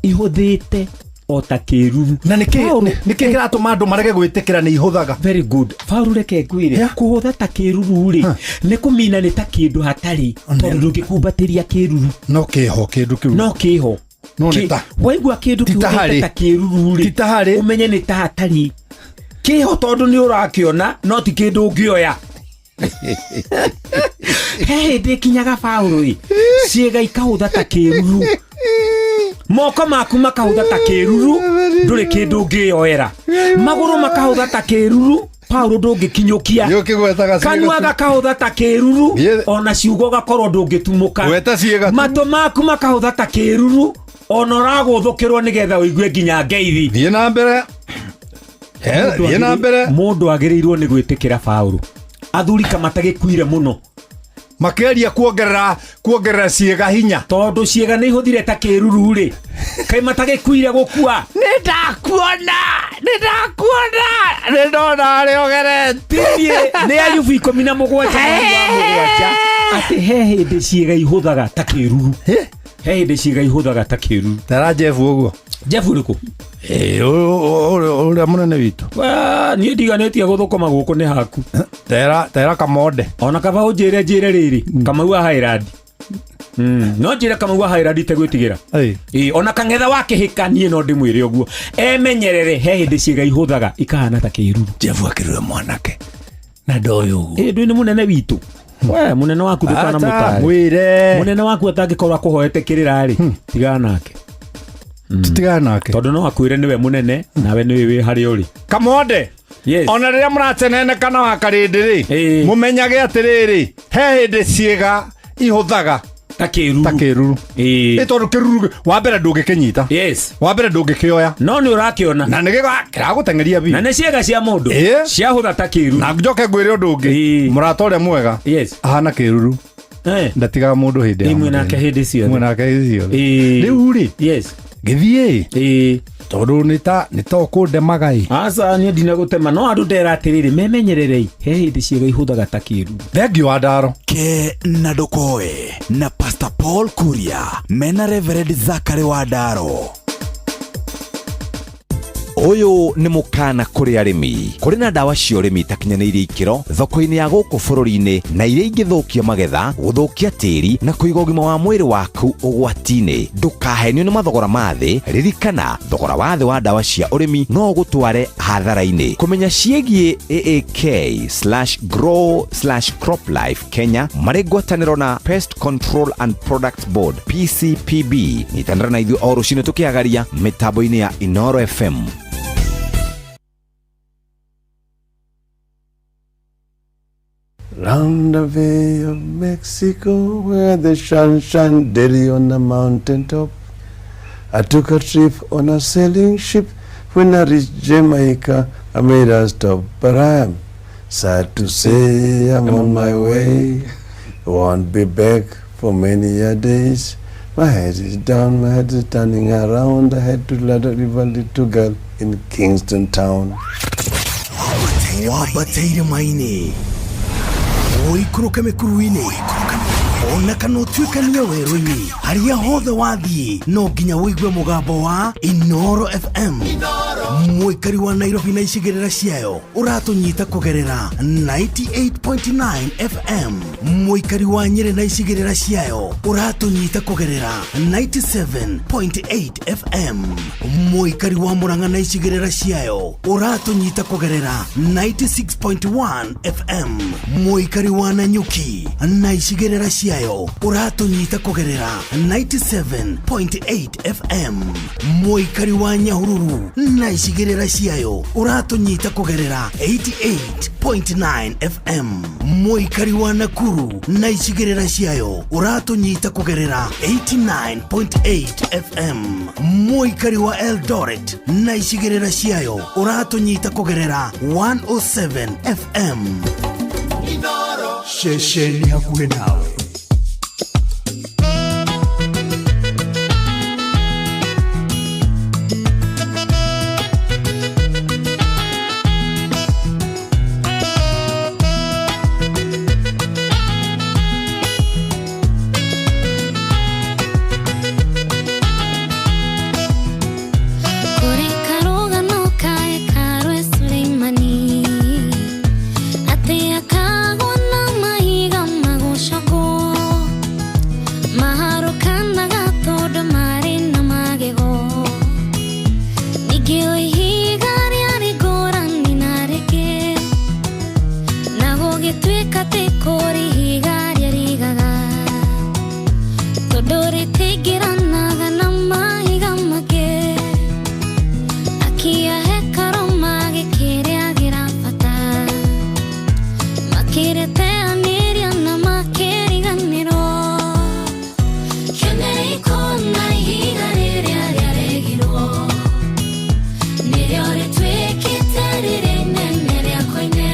ihũthĩte o ta kĩruru. Na nĩkĩ nĩkĩ kĩratũma andũ marege gwĩtĩkĩra nĩ ihũthaga? Very good. Paũlũ reke ngwĩre kũhũtha ta kĩruru rĩ nĩ kũmina nĩ ta kĩndũ hatarĩ tondũ ndũngĩkumbatĩria kĩruru. No kĩho kĩndũ kĩu. No kĩho. No nĩ ta waigua kĩndũ Ti ta kĩhũthĩte harĩ. ta kĩruru rĩ Ti ta harĩ. ũmenye nĩ ta hatarĩ kĩho tondũ nĩ ũrakĩona no ti kĩndũ ũngĩoya. He hĩndĩ ĩkinyaga Paũlũ ĩ ciĩga ikahũtha ta kĩruru moko maku makahũtha ta kĩruru ndũrĩ kĩndũ ũngĩyoera magũrũ makahũtha ta kĩruru Paũlũ ndũngĩkinyũkia Nĩũkĩgwetaga ciĩga kanua tu. gakahũtha ta kĩruru ona ciugo ũgakorwo ndũngĩtumũka Gweta ciĩga tu. matũ maku makahũtha ta kĩruru ona ũragũthũkĩrwo nĩgetha ũigue nginya ngeithi. Thiĩ na mbere. Thiĩ na mbere. Mũndũ agĩrĩirwo nĩ gwĩtĩkĩra Paũlũ athuri kamatagĩkuire mũno makeria kuongerera ciĩga hinya tondũ ciĩga nĩ ihũthire ta kĩruru rĩ kaĩ matagĩkuire gũkua. Nĩ ndakuona nĩ ndakuona nĩ ndona harĩa ũgerete. Niĩ nĩ Ayubu 17 mũhari wa 7 atĩ he hĩndĩ ciĩga ihũthaga ta kĩruru he hĩndĩ ciĩga ihũthaga ta kĩruru. Tara Jeff ũguo. Jeff ũrĩkũ? Ũrĩa mũnene witũ. Niĩ ndiganĩtie gũthũkũma gũkũ nĩ haku. Tera Kamonde. Ona kaba ũnjĩre njĩre rĩrĩ Kamau wa Highland. No njĩre Kamau wa Highland itegwĩtigĩra. Ĩĩ, ona kang'etha wa kĩhĩka niĩ no ndĩmwĩre ũguo emenyerere he hĩndĩ ciĩga ihũthaga ikahana ta kĩruru. Jeff akĩrũe mwanake na ndoĩ ũguo. Ĩĩ ndwĩ nĩ mũnene witũ we mũnene waku ndũkanamũtare. Mwĩre. Mũnene waku atangĩkorwo akũhoete kĩrĩra rĩ tigana nake. Tutigana nake tondũ no akwĩre nĩwe mũnene nawe nĩwe wĩ harĩa ũrĩ. Kamonde. Yes. Ona rĩrĩa mũraceneneka wa karĩndĩ rĩ mũmenyage atĩrĩrĩ he hĩndĩ ciĩga ihũthaga ta kĩruru ta kĩruru ĩ tondũ kĩruru wa mbere ndũngĩkĩnyita. Yes. Wa mbere ndũngĩkĩoya no nĩ ũrakĩona na nĩ kĩragũteng'eria biũ na nĩ ciĩga cia mũndũ ciahũtha ta kĩruru. Na njoke ngwĩre ũndũ ũngĩ mũrata ũrĩa mwega yes ahana kĩruru ndatigaga mũndũ hĩndĩ ya Ĩ, mwĩ nake hĩndĩ ciothe. Mwĩ nake hĩndĩ ciothe rĩu rĩ yes gĩthiĩ tondũ nĩ ta nĩ ta ũkũndemaga ĩ. Aca niĩ ndinagũtema no andũ ndera atĩrĩrĩ memenyererei he hĩndĩ ciĩga ihũthaga ta kĩruru. Thengiũ wa Ndaro. Ke na ndũkoe na Pastor Paul Kuria mena Reverend Zachary Wandaro. Ũyũ nĩ mũkana kũrĩ arĩmi. Kũrĩ na ndawa cia ũrĩmi itakinyanĩirie ikĩro thoko-inĩ ya gũkũ bũrũri-inĩ na iria ingĩthũkia magetha, gũthũkia tĩri na kũiga ũgima wa mwĩrĩ waku ũgwati-inĩ. Ndũkahenio nĩ mathogora ma thĩ, ririkana thogora wa thĩ wa ndawa cia ũrĩmi no ũgũtware hathara-inĩ. Kũmenya ciĩgiĩ AAK/grow/croplife Kenya marĩ ngwatanĩro na Pest Control and Products Board PCPB. Nyitanĩra na ithuĩ o rũcinĩ tũkĩagaria mĩtambo-inĩ ya Inoro FM. Round the Bay of Mexico, where the sun shine daily on the mountain top. I took a trip on a sailing ship. When I reached Jamaica, I made a stop, but I am sad to say I'm on my way. Won't be back for many a days. My head is down, my head is turning around. I had to let a little girl in Kingston Town. Wambataire maĩ-inĩ, ũikũrũke mĩkuru-inĩ, ona kana ũtuĩkanie werũ-inĩ, harĩa hothe wathiĩ no nginya ũigue mũgambo wa Inoro FM. Mũikari wa Nairobi na icigĩrĩra ciayo ũratũnyita kũgerera 98.9 FM. Mũikari wa Nyĩrĩ na icigĩrĩra ciayo ũratũnyita kũgerera 97.8 FM. Mũikari wa Murang'a na icigĩrĩra ciayo ũratũnyita kũgerera 96.1 FM. Mũikari wa Nanyuki na icigĩrĩra ciayo ũratũnyita kũgerera 97.8 FM. Mũikari wa Nyahururu na icigĩrĩra ciayo ũratũnyita kũgerera 88.9 FM. Mũikari wa Nakuru na icigĩrĩra ciayo ũratũnyita kũgerera 89.8 FM. Mũikari wa Eldoret na icigĩrĩra ciayo ũratũnyita kũgerera 107 FM. Ceceni hakuhĩ nawe. Kũrĩ karũgano ka hekarũ e Suleimani, atĩ akagwo na mahiga magũcogwo, maharũkanaga tondũ marĩ na magego. Ningĩ o ihiga rĩarĩ ngũrani na rĩngĩ, na gũgĩtuĩka atĩ kũrĩ ihiga rĩarigaga, tondũ rĩtingĩranaga na mahiga mangĩ. Akia hekarũ magĩkĩrĩagĩra bata, makĩrĩteanĩria na makĩriganĩrwo. Kĩonei kuona ihiga rĩrĩa rĩaregirwo, nĩrĩo rĩtuĩkĩte rĩrĩa inene rĩa koine.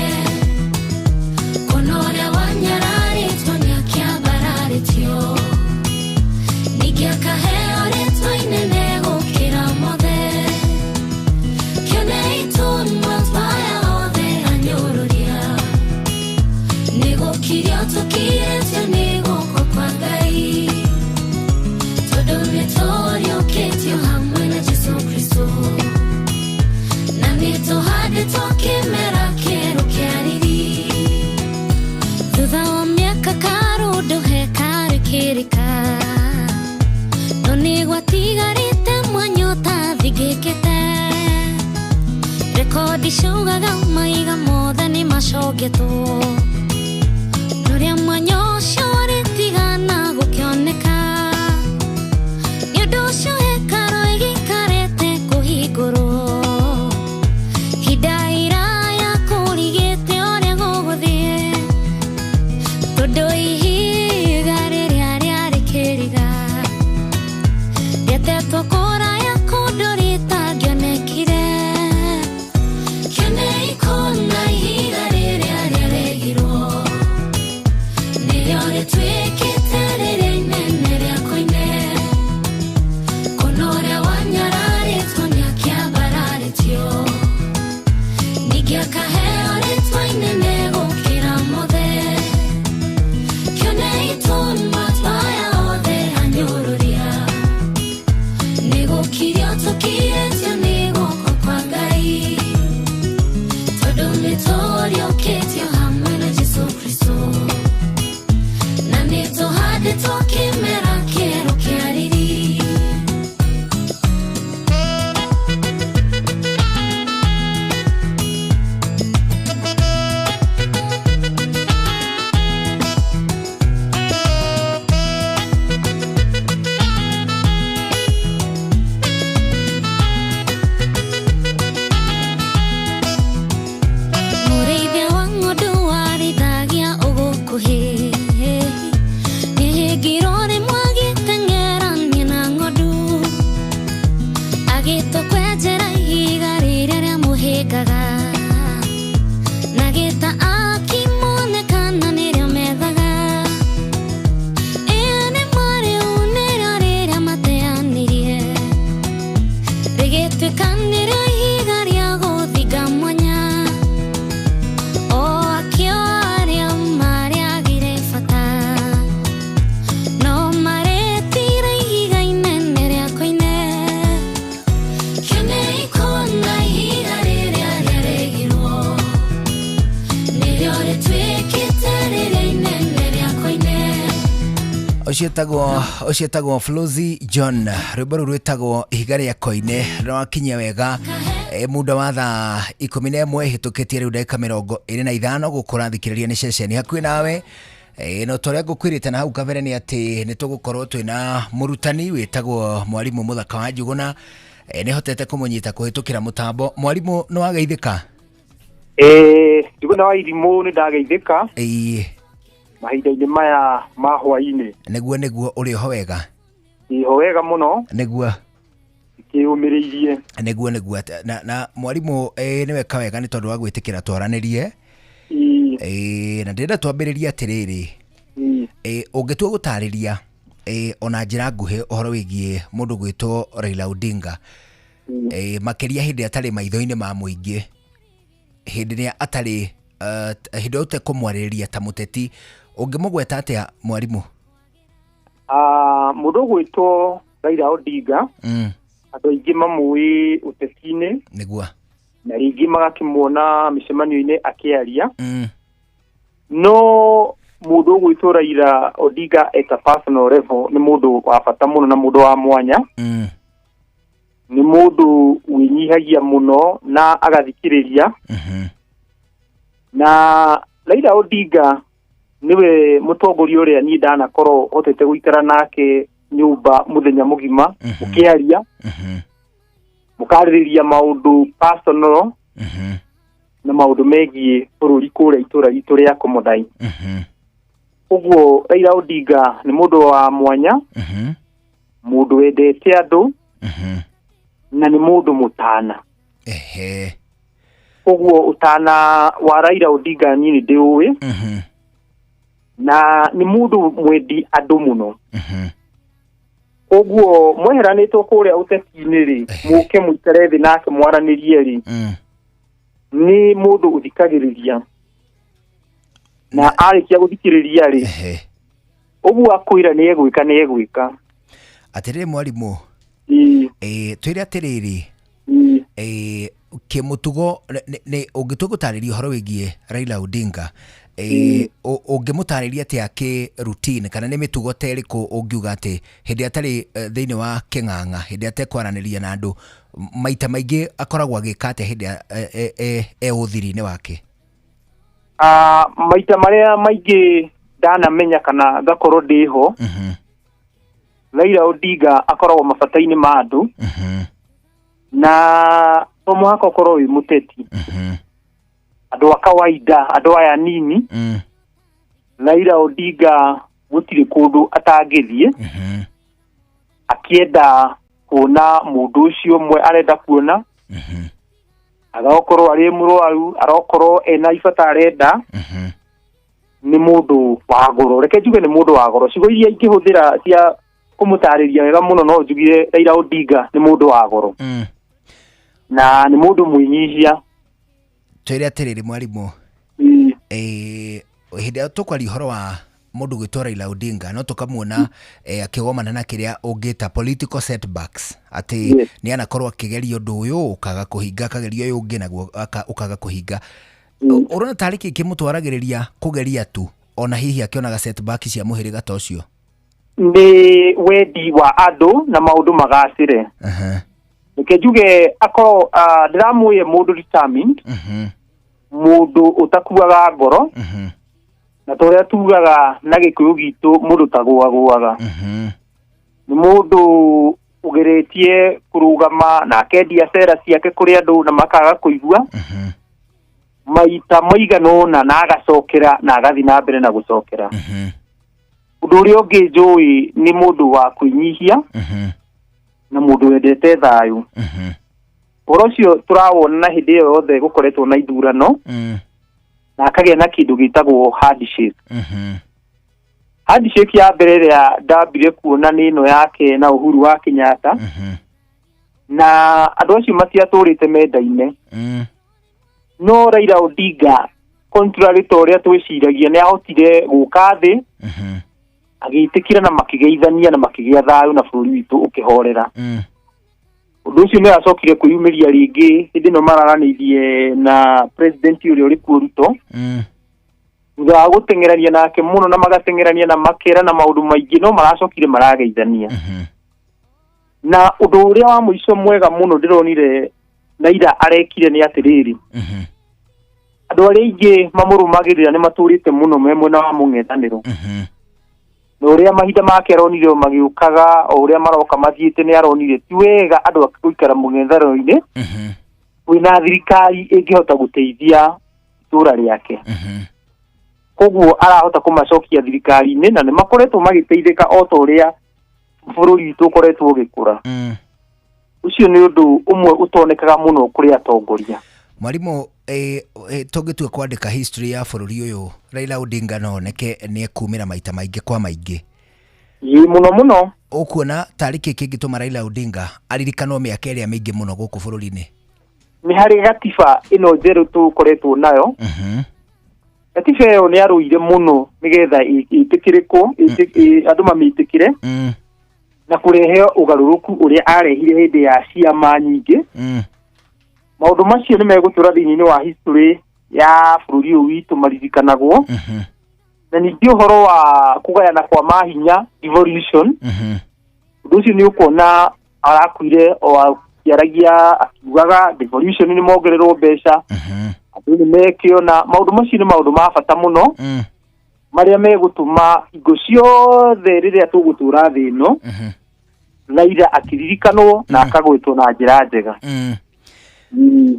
Kuona ũrĩa wanyararĩtwo nĩakĩambararĩtio, ningĩ akaheo rĩtwa inene gũkĩra mothe. Kĩonei tũnua twaya othe anyũrũria, nĩgũkirio tũkirĩtio nĩ guoko kwa Ngai, tondũ nĩtũriũkĩtio hamwe na Jesũ Kristũ, na nĩtũhandĩtwo kĩmera kĩerũ kĩa riri. Thutha wa mĩaka karũndũ hekarũ ĩkĩrĩka, no nĩgwatigarĩte mwanya ũtathingĩkĩte. Rekodi ciugaga maiga mothe nĩmacongetwo, norĩa mwanya ũcio ũrĩtigana gũkĩoneka. Nĩ ũndũ ũcio hekarũ ĩgĩikarĩte kũhingũrwo, hinda iraya kũrigĩte ũrĩa gũgũthiĩ, tondũ ihiga rĩrĩa rĩarĩ kĩriga rĩatetwo kũraya kũndũ rĩtangĩonekire. Kĩonei kuona ihiga rĩrĩa rĩaregirwo, nĩrĩo rĩtuĩkĩte rĩrĩa inene rĩa koine. Kuona ũrĩa wanyararĩtwo nĩakĩambararĩtio, ningĩ akaheo rĩtwa inene gũkĩra mothe. Kĩonei tũnua twaya othe anyũrũria, nĩgũkirio tũkirĩtio nĩ guoko kwa Ngai. Gĩtwo kĩmera kĩerũ kĩa riri. Mũrĩithia wa ng'ondu warĩithagia ũgũkũhĩ nĩhĩngirwo rĩmwe agĩteng'erania na ng'ondu agĩtua kwenjera ihiga rĩrĩa rĩamũhĩngaga na gĩta akĩmonekana nĩrĩo methaga ĩĩ nĩ marĩu nĩrĩo rĩrĩa mateanĩrie rĩgĩtuĩka nĩrĩo ihiga rĩa gũthinga mwanya o akĩo arĩa marĩagire bata no marĩtire ihiga inene rĩa koine kenei kuona ihiga rĩrĩa rĩaregirwo nĩrĩo rĩtuĩkĩte rĩrĩa inene rĩa koine. Ũcio etagwo Flozy John, rwĩmbo rũu rwĩtagwo ihiga rĩa koine. Rwakinyia wega muda wa thaa 11 hĩtũkĩtie rĩu ndagĩka 25. Gũkũ ũrathikĩrĩria nĩ ceceni hakuhĩ nawe. No ta ũrĩa ngũkwĩrĩte na hau kabere nĩ atĩ nĩ tũgũkorwo twĩna mũrutani wĩtagwo mwarimũ Mũthaka wa Njuguna. Nĩ hotete kũmũnyita kũhĩtũkĩra mũtambo. Mwarimũ, nĩ wageithĩka? Ĩĩ, Njuguna wa Irimũ, nĩ ndageithĩka Ĩĩ. mahinda-inĩ maya ma hwaĩ-inĩ. Nĩguo, ũrĩ oho wega? Ĩho wega mũno. Nĩguo. Kĩyũmĩrĩirie. Nĩguo na mwarimũ, nĩ weka wega nĩ tondũ wa gwĩtĩkĩra twaranĩrie. Na ndĩrenda twambĩrĩrie atĩrĩrĩ, ũngĩtua gũtarĩria ona njĩra nguhĩ ũhoro wĩgiĩ mũndũ gwĩtwo Raila Odinga, makĩria hĩndĩ atarĩ maitho-inĩ ma mũingĩ, hĩndĩ ĩrĩa atarĩ hĩndĩ ĩrĩa ũtekũmwarĩrĩria ta mũteti, ũngĩmũgweta atĩa mwarimũ? Mũndũ ũgwĩtwo Raila Odinga, andũ aingĩ mamũĩ ũteti-inĩ na rĩngĩ magakĩmuona mĩcemanio-inĩ akĩaria. No mũndũ ũgwĩtwo Raila Odinga at a personal level nĩ mũndũ wa bata mũno na mũndũ wa mwanya. Nĩ mũndũ wĩnyihagia mũno na agathikĩrĩria. Na Raila Odinga nĩwe mũtongoria ũrĩa niĩ ndanakorwo hotete gũikara nake nyũmba mũthenya mũgima, mũkĩaria, mũkarĩrĩria maũndũ personal na maũndũ megiĩ bũrũri kũrĩa itũra ritũ rĩa Komothai. Ũguo Raila Odinga nĩ mũndũ wa mwanya, mũndũ wendete andũ, na nĩ mũndũ mũtana. Ũguo ũtana wa Raila Odinga niĩ nĩ ndĩũĩ, na nĩ mũndũ mwendi andũ mũno. Ũguo mweheranĩtwo kũrĩa ũteti-inĩ rĩ, mũke mũikare thĩ nake mwaranĩrie rĩ, nĩ mũndũ ũthikagĩrĩria, na arĩkia gũthikĩrĩria rĩ, ũguo akwĩra nĩ egwĩka, nĩ egwĩka. Atĩrĩrĩ mwarimũ, twĩre atĩrĩrĩ, kĩmũtugo nĩ ũngĩtua gũtarĩria ũhoro wĩgiĩ Raila Odinga, ũngĩmũtarĩria atĩa kĩ routine, kana nĩ mĩtugo ta ĩrĩkũ ũngiuga atĩ hĩndĩ atarĩ thĩinĩ wa kĩng'ang'a, hĩndĩ atekwaranĩria na andũ, maita maingĩ akoragwo agĩka atĩa hĩndĩ e ũthiri-inĩ wake? Maita marĩa maingĩ ndanamenya kana ngakorwo ndĩho, Raila Odinga akoragwo mabata-inĩ ma andũ, na to mũhaka ũkorwo wĩ mũteti. Andũ a kawaida, andũ aya nini, Raila Odinga gũtirĩ kũndũ atangĩthiĩ akĩenda kuona mũndũ ũcio ũmwe arenda kuona, arokorwo arĩ mũrwaru, arokorwo ena ibata arenda, nĩ mũndũ wa goro. Reke njuge nĩ mũndũ wa goro. Ciugo iria ingĩhũthĩra cia kũmũtarĩria wega mũno no njugire Raila Odinga nĩ mũndũ wa goro, na nĩ mũndũ mwĩnyihia. Twĩre atĩrĩrĩ mwarimũ, hĩndĩ ĩrĩa tũkwaria ũhoro wa mũndũ gwĩtwo Raila Odinga, no tũkamuona akĩgomana na kĩrĩa ũngĩta political setbacks, atĩ nĩ anakorwo akĩgeria ũndũ ũyũ ũkaga kũhinga, akageria ũyũ ũngĩ naguo ũkaga kũhinga. Ũrona tarĩ kĩ kĩmũtwaragĩrĩria kũgeria tu, ona hihi akĩonaga setback cia mũhĩrĩga ta ũcio? Nĩ wendi wa andũ na maũndũ magacĩre. Reke njuge akorwo ndĩramũĩ mũndũ determined, mũndũ ũtakuaga ngoro, na ta ũrĩa tugaga na Gĩkũyũ gitũ, mũndũ tagũagũaga. Nĩ mũndũ ũgeretie kũrũgama na akendia cera ciake kũrĩ andũ na makaga kũigua maita maigana ũna, na agacokera na agathiĩ na mbere na gũcokera. Ũndũ ũrĩa ũngĩ njũĩ nĩ mũndũ wa kwĩnyihia na mũndũ wendete thayũ. Ũhoro ũcio tũrawona na hĩndĩ ĩyo yothe gũkoretwo na ithurano, na akagĩa na kĩndũ gĩtagwo handshake. Handshake ya mbere ĩrĩa ndambire kuona nĩ ĩno yake na Uhuru wa Kenyatta, na andũ acio matiatũrĩte mendaine, no Raila Odinga, contrary ta ũrĩa twĩciragia, nĩ ahotire gũka thĩ agĩtĩkĩra na makĩgeithania na makĩgĩa thayũ na bũrũri witũ ũkĩhorera. Ũndũ ũcio nĩ acokire kwĩyumĩria rĩngĩ hĩndĩ ĩno mararanĩirie na president ũrĩa ũrĩ kuo, Ruto, thutha wa gũteng'erania nake mũno na magateng'erania na makerana maũndũ maingĩ, no maracokire marageithania. Na ũndũ ũrĩa wa mũico mwega mũno ndĩronire Raila arekire nĩ atĩrĩrĩ, andũ arĩa aingĩ mamũrũmagĩrĩra nĩ matũrĩte mũno me mwena wa mũng'ethanĩro, na ũrĩa mahinda make aronire o magĩũkaga, o ũrĩa maroka mathiĩte, nĩ aronire ti wega andũ ake gũikara mũng'ethanĩro-inĩ kwĩna thirikari ĩngĩhota gũteithia itũra rĩake. Koguo arahota kũmacokia thirikari-inĩ na nĩ makoretwo magĩteithĩka o ta ũrĩa bũrũri witũ ũkoretwo ũgĩkũra. Ũcio nĩ ũndũ ũmwe ũtonekaga mũno kũrĩ atongoria. Mwarimũ, tũngĩtua kwandĩka history ya bũrũri ũyũ, Raila Odinga no oneke nĩ ekumĩra maita maingĩ kwa maingĩ. Ĩ, mũno mũno. Ũkuona tarĩ kĩ kĩngĩtũma Raila Odinga aririkanwo mĩaka ĩrĩa mĩingĩ mũno gũkũ bũrũri-inĩ? Nĩ harĩ gatiba ĩno njerũ tũkoretwo nayo. Gatiba ĩyo nĩ arũire mũno nĩgetha ĩtĩkĩrĩkwo, andũ mamĩtĩkĩre na kũrehe ũgarũrũku ũrĩa arehire hĩndĩ ya ciama nyingĩ. Maũndũ macio nĩ megũtũra thĩinĩ wa history ya bũrũri ũyũ witũ maririkanagwo. Na ningĩ ũhoro wa kũgayana kwa mahinya, devolution, ũndũ ũcio nĩ ũkuona arakuire o akĩaragia akiugaga devolution nĩ mongererwo mbeca, andũ nĩ mekĩona. Maũndũ macio nĩ maũndũ ma bata mũno marĩa megũtũma hingo ciothe rĩrĩa tũgũtũra thĩ ĩno Raila akĩririkanwo na akagwetwo na njĩra njega.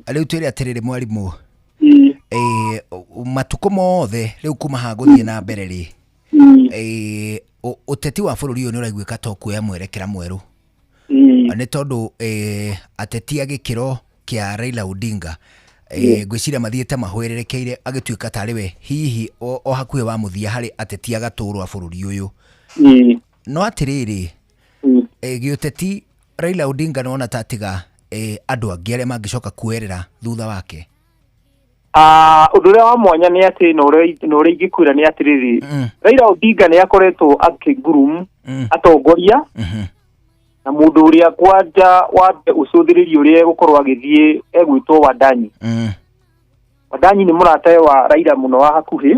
Rĩu twĩre atĩrĩrĩ mwarimũ, matukũ mothe rĩu kuma haha gũthiĩ na mbere rĩ, ũteti wa bũrũri ũyũ nĩ ũraiguĩka ta ũkuoya mwerekera mwerũ, nĩ tondũ ateti a gĩkĩro kĩa Raila Odinga, ngwĩciria mathiĩte mahwererekeire agĩtuĩka tarĩ we hihi o hakuhĩ wa mũthia harĩ ateti a gatũrwa bũrũri ũyũ. No atĩrĩrĩ, gĩũteti Raila Odinga nĩwona ta atiga andũ angĩ arĩa mangĩcoka kuoerera thutha wake? Ũndũ ũrĩa wa mwanya nĩ atĩ na ũrĩa ingĩkwĩra nĩ atĩrĩrĩ, Raila Odinga nĩ akoretwo akĩgurum atongoria, na mũndũ ũrĩa kwanja wambe ũcũthĩrĩrie ũrĩa egũkorwo agĩthiĩ egwĩtwo Wandanyi. Wandanyi nĩ mũratawe wa Raila mũno wa hakuhĩ,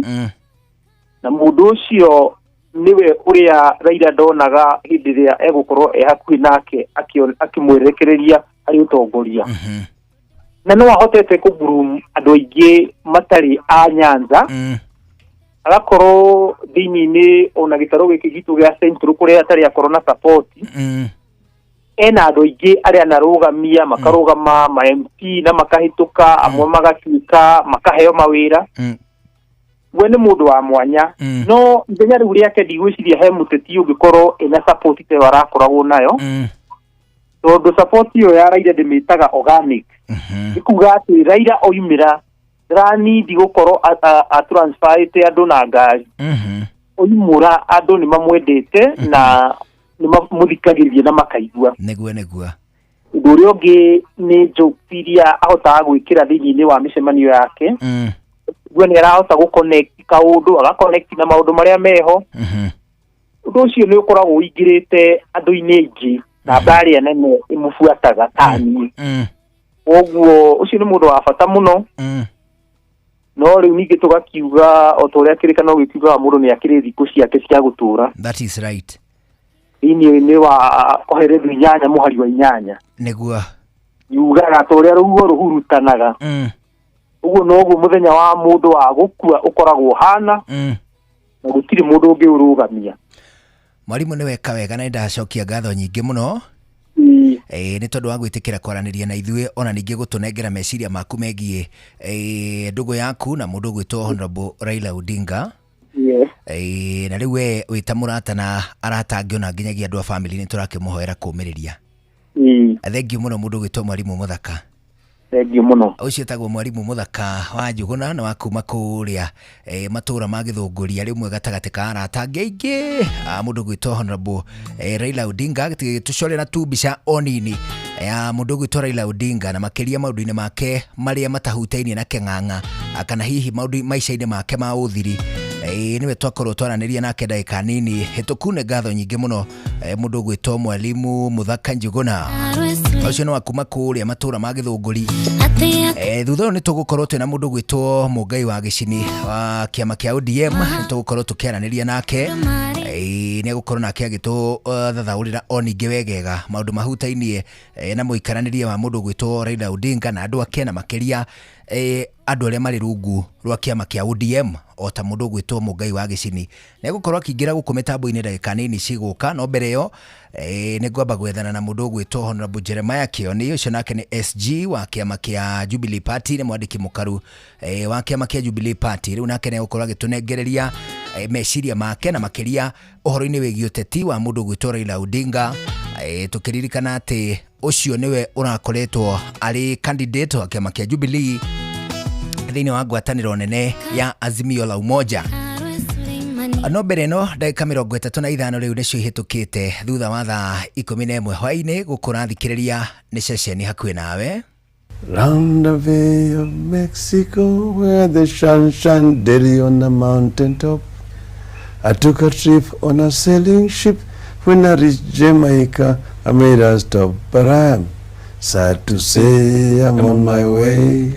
na mũndũ ũcio nĩwe ũrĩa Raila ndonaga hĩndĩ ĩrĩa egũkorwo e hakuhĩ nake akĩmwerekereria harĩ ũtongoria, na no ahotete kũgurum andũ aingĩ matarĩ a Nyanza, agakorwo thĩinĩ-inĩ ona gĩtarũ gĩkĩ gitũ gĩa Central kũrĩa atarĩ akorwo na support. Ena andũ aingĩ arĩa anarũgamia, makarũgama ma MP na makahĩtũka, amwe magatuĩka makaheo mawĩra. We nĩ mũndũ wa mwanya, no ithenya rĩu rĩake ndigwĩciria he mũteti ũngĩkorwo ĩna support ta ĩyo arakoragwo nayo, tondũ support ĩyo ya Raila ndĩmĩtaga organic. Nĩ kuga atĩ Raila oimĩra ndĩranindi gũkorwo atransferĩte andũ na ngari, oimũra andũ nĩ mamwendete na nĩ mamũthikagĩrĩria na makaigua. Nĩguo, nĩguo. Ũndũ ũrĩa ũngĩ nĩ jokes iria ahotaga gwĩkĩra thĩinĩ wa mĩcemanio yake. Guo nĩ arahota gũ-connect kaũndũ, agaconnect na maũndũ marĩa meho. Ũndũ ũcio nĩ ũkoragwo ũingĩrĩte andũ-inĩ aingĩ na mbarĩa nene ĩmũbuataga ta niĩ. Koguo ũcio nĩ mũndũ wa bata mũno. No rĩu ningĩ tũgakiuga o ta ũrĩa kĩrĩkanĩro gĩkiugaga, mũndũ nĩ akĩrĩ thikũ ciake cia gũtũra. That is right. Thĩinĩ wa Kohelethu 8 mũhari wa 8. Nĩguo. Yugaga ta ũrĩa rũhuho rũhurutanaga, ũguo noguo mũthenya wa mũndũ wa gũkua ũkoragwo ũhana, na gũtirĩ mũndũ ũngĩũrũgamia. Mwarimũ, nĩ weka wega na nĩndacokia ngatho nyingĩ mũno nĩ tondũ wa gwĩtĩkĩra kwaranĩria na ithuĩ, ona ningĩ gũtũnengera meciria maku megiĩ ndũgũ yaku na mũndũ ũgwĩtwo Honorable Raila Odinga. Yes. Na rĩu we wĩ ta mũrata na arata angĩ, ona nginyagia andũ a family, nĩ tũrakĩmũhoera kũmĩrĩria. Thengiũ mũno, mũndũ ũgwĩtwo Mwarimũ Mũthaka. Thengiũ mũno. Ũcio etagwo Mwarimũ Mũthaka wa Njũgũna na wa kuma kũrĩa matũra ma Gĩthũngũri, arĩ ũmwe gatagatĩ ka arata angĩ aingĩ a mũndũ ũgwĩtwo Honorable Raila Odinga. Tũcorera tu mbica o nini ya mũndũ ũgwĩtwo Raila Odinga, na makĩria maũndũ-inĩ make marĩa matahutainie na kĩng'ang'a, kana hihi maũndũ maica-inĩ make ma ũthiri. Nĩwe twakorwo twaranĩria nake ndagĩka nini hĩtũku. Nĩ ngatho nyingĩ mũno, mũndũ ũgwĩtwo Mwalimu Mũthaka Njũgũna, ũcio nĩ wa kuma kũrĩa matũra ma Gĩthũngũri. Thutha ũyũ nĩ tũgũkorwo twĩna mũndũ ũgwĩtwo Mũngai wa Gĩcini wa kĩama kĩa ODM. Nĩ tũgũkorwo tũkĩaranĩria nake. Nĩ egũkorwo nake agĩtũthathaũrĩra o ningĩ wegega maũndũ mahutainie na mũikaranĩrie wa mũndũ ũgwĩtwo Raila Odinga na andũ ake, na makĩria andũ arĩa marĩ rungu rwa kĩama kĩa ODM, o ta mũndũ ũgwĩtwo Mũngai wa Gĩcini. Nĩ egũkorwo akĩingĩra gũkũ mĩtambo-inĩ ndagĩka nini cigũka, no mbere ĩyo nĩ ngwamba gwethana na mũndũ ũgwĩtwo Honorable Jeremiah Kioni. Ũcio nake nĩ SG wa kĩama kĩa Jubilee Party, nĩ mwandĩki mũkaru wa kĩama kĩa Jubilee Party. Rĩu nake nĩ egũkorwo agĩtũnengereria meciria make, na makĩria ũhoro-inĩ wĩgiĩ ũteti wa mũndũ ũgwĩtwo Raila Odinga, tũkĩririkana atĩ ũcio nĩwe ũrakoretwo arĩ candidate wa kĩama kĩa Jubilee thĩinĩ wa ngwatanĩro nene ya Azimio la Umoja. No mbere ĩno, ndagĩka 35 rĩu nĩcio ihĩtũkĩte thutha wa thaa 11 hwaĩ-inĩ. Gũkũ ũrathikĩrĩria nĩ ceceni hakuhĩ nawe. Round the Bay of Mexico, where the sun shine daily on the mountain top. I took a trip on a sailing ship. When I reached Jamaica, I made a stop, but I'm sad to say I'm on my way.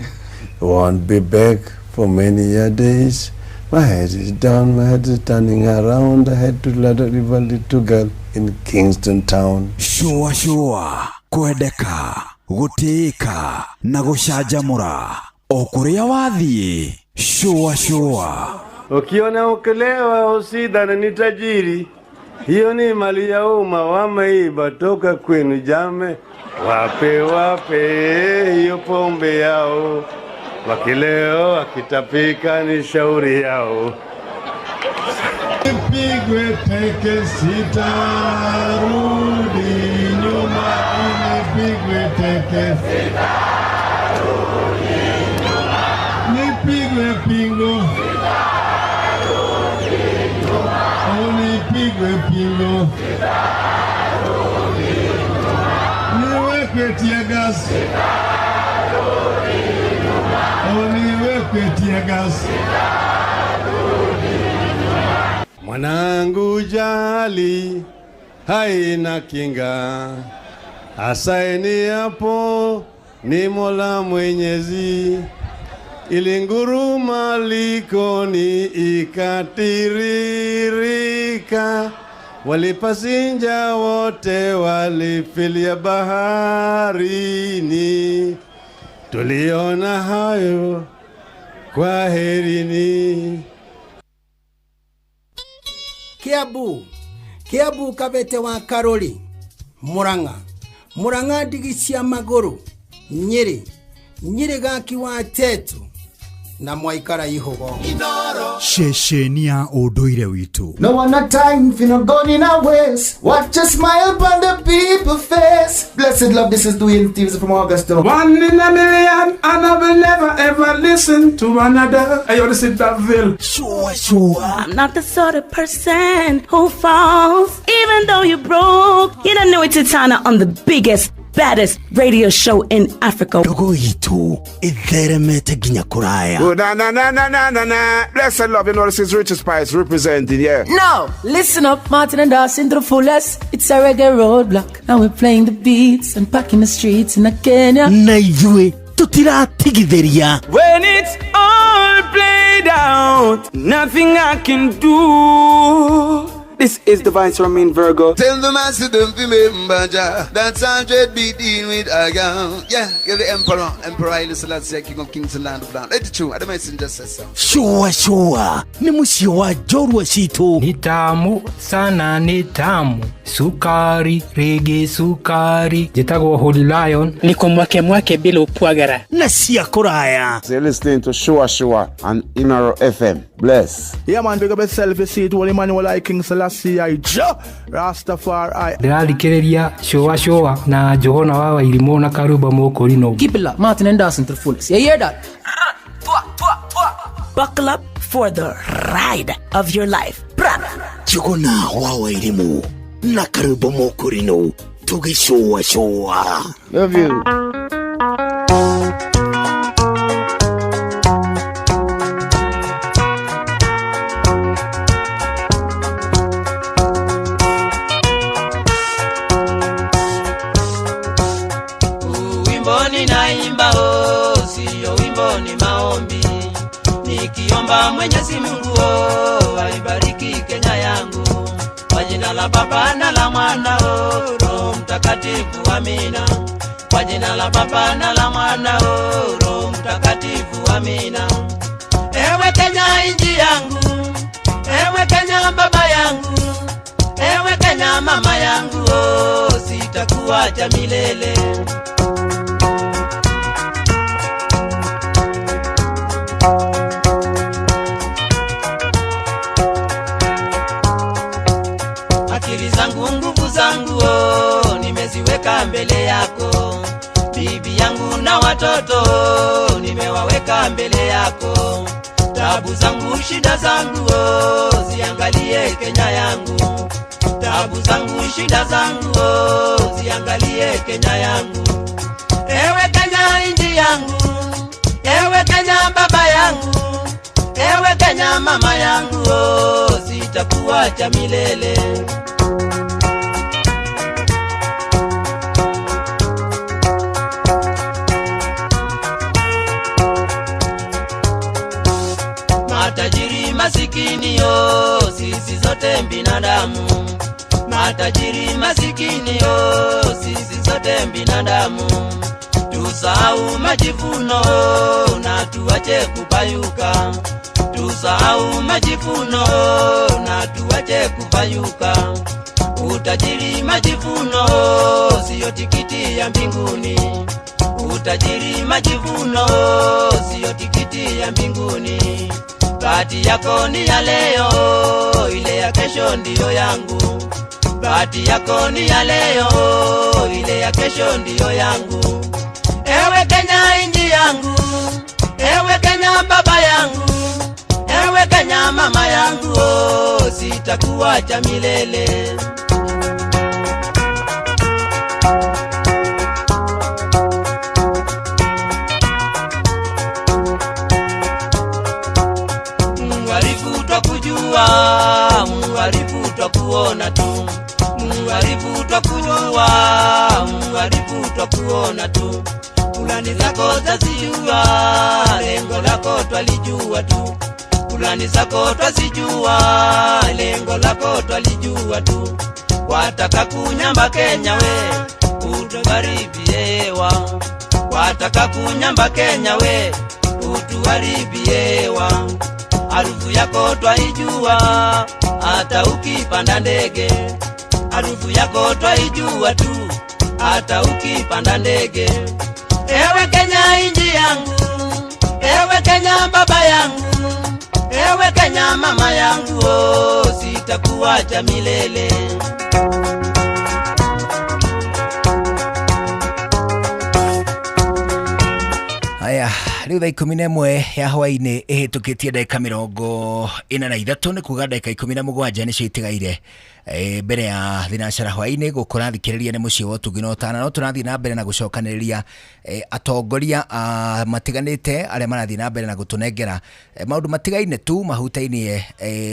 Won't be back for many a days. My head is down, my head is turning around. I had to let a river little girl in Kingston town. Shũa shũa, kwendeka, gũtĩĩka na gũcanjamũra o kũrĩa wathiĩ. Shũa shũa. Ukiona ukilewa usidhani ni tajiri, hiyo ni mali ya umma wameiba toka kwenu jame. Wape wape hiyo pombe yao, wakileo wakitapika ni shauri yao. Nipigwe teke sitarudi nyuma, nipigwe teke sitarudi nyuma, nipigwe pingo, oh, nipigwe pingo, niwekwe tear gas, oh, niwekwe tear gas. Mwanangu, jali haina kinga, asaini hapo ni Mola Mwenyezi. Ilinguruma likoni ikatiririka, walipasinja wote walifilia baharini. Tuliona hayo, kwaherini. Kiambu, Kiambu, Kabete wa Karori, Murang'a, Murang'a, ndigi cia magũrũ, Nyĩrĩ, Nyĩrĩ, gaki wa Tetu na mwaikara ihũgo. Ceceni ya ũndũire witũ. No one a time for no gun in our waist. Watch a smile upon the people face. Blessed love, this is Dwayne Stevens from Augusta. One in a million, and I will never ever listen to another. Hey, yo, this is Daville. Sure, sure. I'm not the sort of person who falls, even though you're broke. You don't know it's Titana on the biggest, baddest radio show in Africa. Ndogo itũ ĩtheremete nginya kũraya. Oh, na na na na na na na. Blessed love, you know this is Richard Spice representing, yeah. No, listen up, Martin and Dawson to the fullest. It's a reggae roadblock. Now we're playing the beats and packing the streets in Kenya. Na ithuĩ tũtiratigithĩria. When it's all played out, nothing I can do. This is the Vice Ramin Virgo. Tell the master don't remember Jah. That's 100 be dealing with a girl. Yeah, you're the emperor. Emperor Haile Selassie, King of Kings and Land of Land. Let it true. The messenger says so. Shua shua nĩ mũciĩ wa njorua citũ. Ni tamu sana ni tamu sukari rigi sukari njĩtagwo Holy Lion niko mwake mwake bila upwagara na cia kũraya. You're listening to Shua Shua on Inaro FM. Bless. Yeah, man, big up yourself. You see it, Holy Emmanuel I King Selassie I Jah Rastafari. Ndĩrathikĩrĩria Shua Shua na Johana wa Wairimũ na Karuba Mũkũrinũ. Keep it locked, Martin and Dawson to the fullest. You hear that? Buckle up for the ride of your life. Bra. Njuguna wa Wairimu na Karuba Mũkũrinũ tũgĩcũa cũa. Love you. Wimbo ninaimba oh, sio wimbo ni maombi, nikiomba Mwenyezi Mungu oh, aibariki Kenya yangu, kwa jina la Baba na la Mwana oh, Roho Mtakatifu amina. Kwa jina la Baba na la Mwana oh, Roho Mtakatifu amina. Ewe Kenya inji yangu, ewe Kenya baba yangu, ewe Kenya mama yangu oh, sitakuacha milele. Akili zangu nguvu zangu oh, nimeziweka mbele yako. Bibi yangu na watoto oh, nimewaweka mbele yako. Tabu zangu shida zangu oh, ziangalie Kenya yangu. Tabu zangu shida zangu oh, ziangalie Kenya yangu. Ewe Kenya inji yangu, ewe Kenya baba yangu, ewe Kenya mama yangu oh, sitakuacha milele. Matajiri masikini yo, sisi zote binadamu. Matajiri masikini yo, sisi zote binadamu. Tusahau majivuno na tuache kupayuka. Tusahau majivuno na tuache kupayuka. Utajiri majivuno siyo tikiti ya mbinguni. Utajiri majivuno siyo tikiti ya mbinguni. Bahati yako ni ya leo, ile ya kesho ndiyo yangu. Bahati yako ni ya leo, ile ya kesho ndiyo yangu. Ewe Kenya inji yangu, ewe Kenya baba yangu, ewe Kenya mama yangu oh, sitakuacha milele. Muharifu twakujua, muharifu twakuona tu. Muharifu twakujua, muharifu twakuona tu. Kulani zako zazijua, lengo lako twalijua tu. Kulani zako twazijua, lengo lako twalijua tu. Wataka kunyamba Kenya we, utuharibiewa. Wataka kunyamba Kenya we, utuharibiewa. Harufu yako twaijua, hata ukipanda ndege. Harufu yako twaijua tu, hata ukipanda ndege. Ewe Kenya inji yangu, ewe Kenya baba yangu, ewe Kenya mama yangu oh, sitakuacha milele. Haya, rĩu thaa 11 ya hwainĩ ĩhĩtũkĩtie ndagĩka 43, nĩ kuga ndagĩka 17 nĩcio itigaire mbere ya thinacara hwainĩ. Gũkũ rathikĩrĩria nĩ mũciĩ wa ũtungi na ũtana, no tũrathiĩ na mbere na gũcokanĩrĩria atongoria matiganĩte arĩa marathiĩ na mbere na gũtũnengera maũndũ matigaine tu mahutainie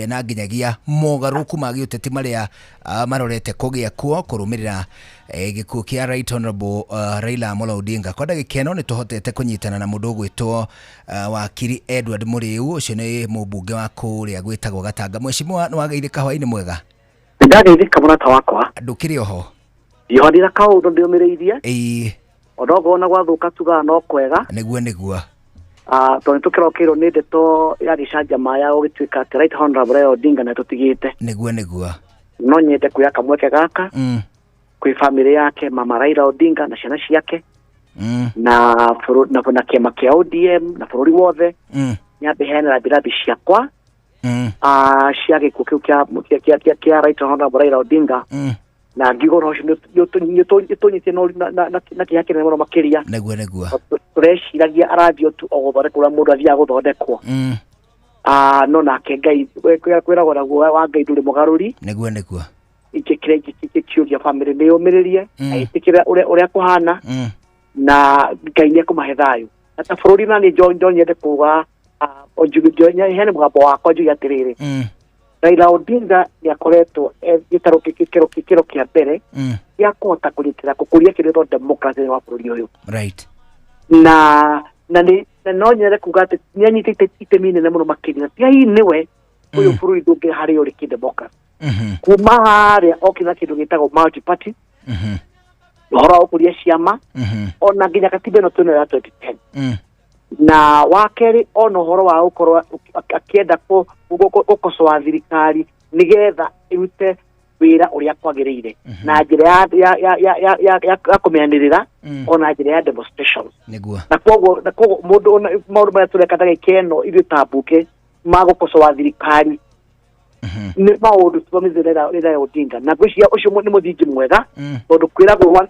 na nginyagia mogarũrũku ma gĩũteti marĩa marorete kũgĩa kuo kũrũmĩrĩra gĩkuũ kĩa Right Honorable Raila Amolo Odinga. Kwa ndagĩka ĩno nĩ tũhotete kũnyitana na mũndũ ũgwĩtwo wakiri Edward Mũrĩu, ũcio nĩ mũmbunge wa kũrĩa gwĩtagwo Gatanga. Mheshimiwa, nĩ wageithĩka hwainĩ mwega? Ndageithĩka mũrata wakwa. Ndũkĩrĩ oho? Yohanira kaũndũ ndĩũmĩrĩirie. Ĩĩ. Onogo gwathuka tugaga no kwega. Nĩguo nĩguo. Tondũ nĩtũkĩrokeirwo nĩ ndeto ya gĩcanjama ya gũgĩtuĩka atĩ Right Honorable Raila Odinga nĩatũtigĩte. Nĩguo nĩguo. No nyende kuoya kamweke gaka kwĩ bamĩrĩ yake mama Raila Odinga na ciana ciake na na kĩama kĩa ODM na bũrũri wothe. Nyambe heane rambirambi ciakwa cia gĩkuũ kĩu kĩa Right Honorable Raila Odinga. Na ngiuga ũhoro ũcio nĩũtũnyitie na kĩeha kĩnene mũno makĩria. Nĩguo nĩguo. Tũreciragia arathiĩ tu o gũthondekwo ũrĩa mũndũ athiaga gũthondekwo. No nake Ngai kwĩragwo naguo wa Ngai ndũrĩ mũgarũri. Nĩguo nĩguo. Ingĩkĩra ingĩkĩũria bamĩrĩ nĩyũmĩrĩrie na ĩtĩkĩre ũrĩa kũhana na Ngai nĩekũmahe thayũ. Na ta bũrũri na niĩ nyende kuga heane mũgambo wakwa njuge atĩrĩrĩ, Raila Odinga nĩakoretwo gĩtarũ kĩro kĩa mbere gĩa kũhota kũnyitĩrĩra gũkũria kĩndũ gĩtagwo democracy wa bũrũri ũyũ. Right. Na no nyende kuga atĩ nĩanyitĩte itemi inene mũno makĩria. Ti hihi nĩwe ũyũ bũrũri ndũngĩ harĩa ũrĩ kĩ-democracy. Kuma harĩa okire na kĩndũ gĩtagwo multi party, ũhoro wa gũkũria ciama, ona nginya katiba ĩno twĩnayo ya 2010. Na wa kerĩ ona ũhoro wa gũkorwo akĩenda gũkocoa thirikari nĩgetha ĩrute wĩra ũrĩa kwagĩrĩire na njĩra ya kũmĩanĩrĩra ona njĩra ya demonstrations. Nĩguo. Na koguo mũndũ maũndũ marĩa tũreka ndagĩka ĩno ithuĩ ta mbunge ma gũkocoa thirikari nĩ maũndũ tũthomithĩtie Raila Odinga, na ngwĩciria ũcio nĩ mũthingi mwega tondũ kwĩragwo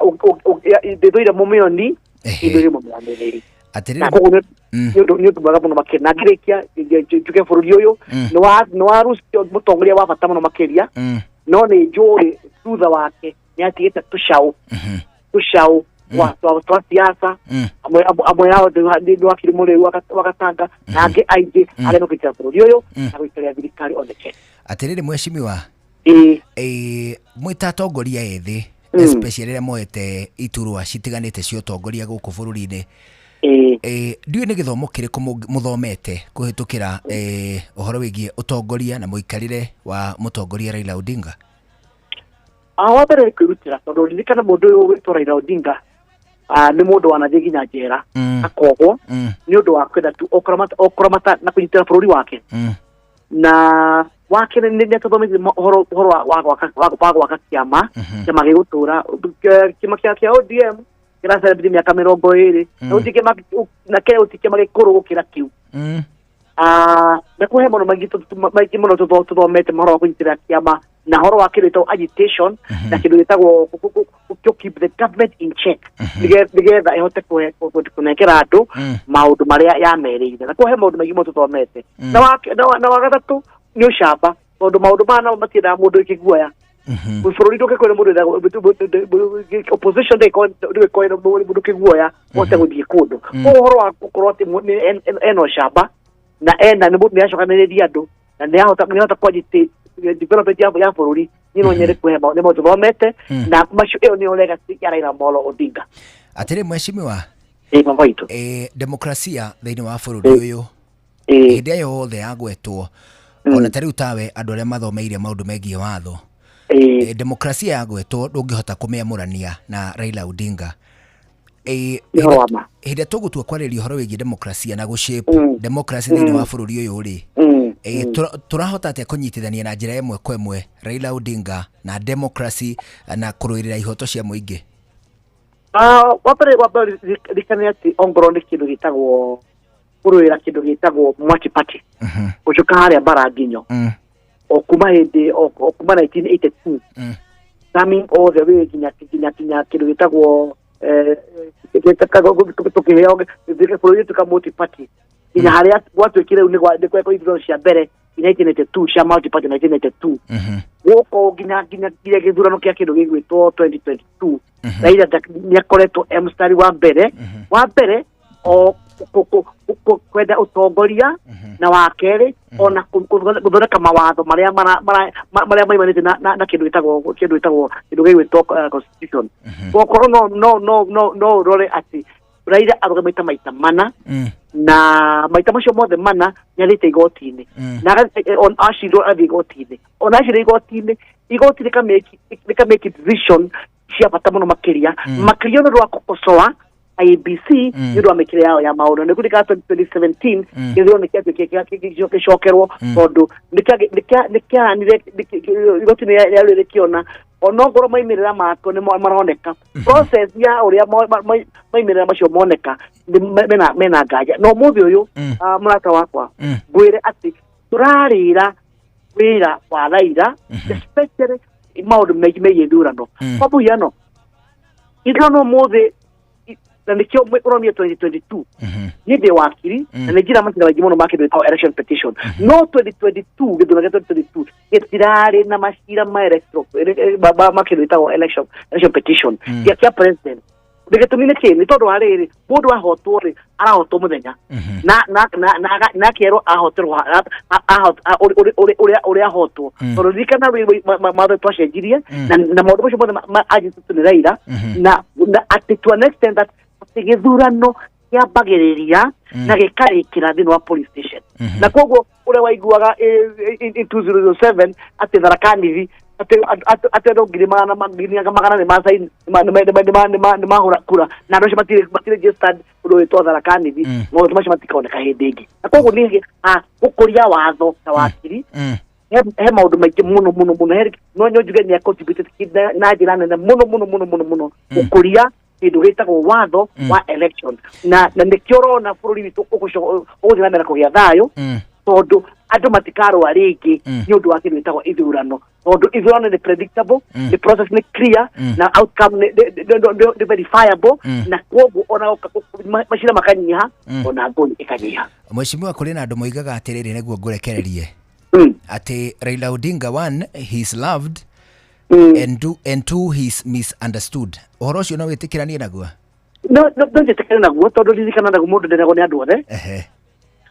ndĩthũire mũmĩoni ithũire mũmĩanĩrĩri. Na koguo nĩ ũndũ mwega mũno makĩria. Na ngĩrĩkia njuge bũrũri ũyũ nĩ warucio mũtongoria wa bata mũno makĩria, no nĩ njũĩ thutha wake nĩ atigĩte tũcaũ twa siasa, amwe ao nĩ wakiri Mũrĩu wa Gatanga na angĩ aingĩ arĩa mekũnyitĩrĩra bũrũri ũyũ na gũitĩrĩra thirikari on the check. Atĩrĩrĩ mheshimiwa, mwĩ ta atongoria ethĩ especially rĩrĩa moete iturwa citiganĩte cia ũtongoria gũkũ bũrũri-inĩ, ndiũĩ nĩ gĩthomo kĩrĩkũ mũthomete kũhĩtũkĩra ũhoro wĩgiĩ ũtongoria na mũikarĩre wa mũtongoria Raila Odinga? Wa mbere nĩ kwĩrutĩra, tondũ ririkana mũndũ ũyũ wĩtwo Raila Odinga nĩ mũndũ wanathiĩ nginya njera akohwo nĩ ũndũ wa kwenda tu okũramata na kũnyitĩra bũrũri wake. Na wa kerĩ nĩ atũthomithia ũhoro wa gwaka kĩama, kĩama gĩgũtũra, kĩama kĩa ODM kĩracelebrate mĩaka 20 na Kenya gũtirĩ kĩama gĩkũrũ gũkĩra kĩu. Na kũhe mũno maingĩ mũno tũthomete mohoro wa kũnyitĩrĩra kĩama na ũhoro wa kĩndũ gĩtagwo agitation na kĩndũ gĩtagwo to keep the government in check nĩgetha ĩhote kũnengera andũ maũndũ marĩa yamerĩire. Na kũhe maũndũ maingĩ mũno tũthomete. Na wa gatatũ nĩ ũcamba, tondũ maũndũ maya namo matiendaga mũndũ wĩkĩguoya. Bũrũri ndũngĩkorwo mũndũ opposition ndĩgĩkorwo mũndũ kĩguoya ũhote gũthiĩ kũndũ. Koguo ũhoro wa gũkorwo atĩ ena ũcamba na ena nĩ acokanĩrĩria andũ na nĩ ahota kwanjĩte development ya bũrũri, niĩ no nyende kũhe nĩ maũndũ thomete na macio ĩyo nĩyo legacy ya Raila Amolo Odinga. Atĩrĩ mheshimiwa, baba witũ, demokrasia thĩinĩ wa bũrũri ũyũ hĩndĩ ĩrĩa yothe yagwetwo, ona ta rĩu tawe andũ arĩa mathomeire maũndũ megiĩ watho, demokrasia yagwetwo ndũngĩhota kũmĩamũrania na Raila Odinga. Hĩndĩ ĩrĩa tũgũtua kwarĩria ũhoro wĩgiĩ demokrasia na gũshape democracy thĩinĩ wa bũrũri ũyũ rĩ, tũrahota atĩa kũnyitithania na njĩra ĩmwe kwa ĩmwe Raila Odinga na democracy na kũrũĩrĩra ihoto cia mũingĩ? Wa mbere ririkane atĩ ongorwo nĩ kĩndũ gĩtagwo kũrũĩra kĩndũ gĩtagwo multi party gũcoka harĩa mbara nginyo o kuma hĩndĩ o kuma 1982 coming all the way nginya kĩndũ gĩtagwo tũkĩheo bũrũri ũtuĩka multi party nginya harĩa gwatuĩkire rĩu nĩ gwekwo ithurano cia mbere 1992 cia multi party 1992 gũkũ nginya gĩthurano kĩa kĩndũ gĩgwĩtwo 2022 Raila nĩakoretwo e mũstari wa mbere o kwenda ũtongoria na wa kerĩ ona gũthondeka mawatho marĩa maimanĩte na kĩndũ gĩtagwo kĩndũ gĩgwĩtwo constitution. Gũkorwo no ũrore atĩ Raila arũgamĩte maita mana na maita macio mothe mana nĩ athiĩte igoti-inĩ na acirwo athiĩ igoti-inĩ, ona acirwo igoti-inĩ, igoti rĩka make decision cia bata mũno makĩria, makĩria nĩ ũndũ wa kũkosoa IEBC nĩ ũndũ wa mĩkĩre yao ya maũndũ. Nĩ kũrika 2017 gĩthurano nĩ gĩcokerwo tondũ nĩ kĩaranire igoti nĩ rĩarĩ rĩkĩona onokorwo maimĩrĩra mako nĩ maroneka, process ya ũrĩa maimĩrĩra macio moneka nĩ mena nganja. Na ũmũthĩ ũyũ, mũrata wakwa, ngwĩre atĩ tũrarĩra wĩra wa Raila, especially maũndũ megiĩ ithurano. Kwa mũhiano, ithurano ũmũthĩ na nĩkĩo ũronire 2022, niĩ ndĩ wakiri na nĩ njira macira maingĩ mũno ma kĩndũ gĩtagwo election petition, no 2022, gĩthurano gĩa 2022 gĩtirarĩ na macira ma electoral ma kĩndũ gĩtagwo election petition gĩa president. Nĩ gĩtũmi nĩ kĩ? Nĩ tondũ wa rĩrĩ, mũndũ ahotwo rĩ, arahotwo mũthenya na akerwo ahoterwo ũrĩa ahotwo, tondũ ririkana mawatho twacenjirie na maũndũ macio mothe anjĩtĩtwo nĩ Raila na atĩ to an extent that atĩ gĩthurano kĩambagĩrĩria na gĩkarĩkĩra thĩinĩ wa police station. Na koguo ũrĩa waiguaga in 2007 atĩ Tharaka Nithi atĩ andũ ngiri magana nĩ mahũra kura na andũ acio matirĩ registered ũndũ wĩtwo Tharaka Nithi, maũndũ macio matikoneka hĩndĩ ĩngĩ. Na koguo nĩ gũkũria watho ta wakiri, he maũndũ maingĩ mũno mũno mũno. No njuge nĩ contributed na njĩra nene mũno mũno mũno mũno mũno gũkũria kĩndũ gĩtagwo watho wa election, na nĩkĩo ũrona bũrũri witũ ũgũthiĩ na mbere kũgĩa thayũ, tondũ andũ matikarũa rĩngĩ nĩ ũndũ wa kĩndũ gĩtagwo ithurano, tondũ ithurano nĩ predictable, the process nĩ clear na outcome nĩ verifiable, na koguo ona macira makanyiha, ona ngũi ĩkanyiha. Mheshimiwa, kũrĩ na andũ moigaga atĩrĩrĩ, nĩguo ngũrekererie, atĩ Raila Odinga, one, he is loved, and two, he is misunderstood. Ũhoro ũcio no wĩtĩkĩranie naguo? No njĩtĩkĩre naguo, tondũ ririkana naguo mũndũ nderagwo nĩ andũ othe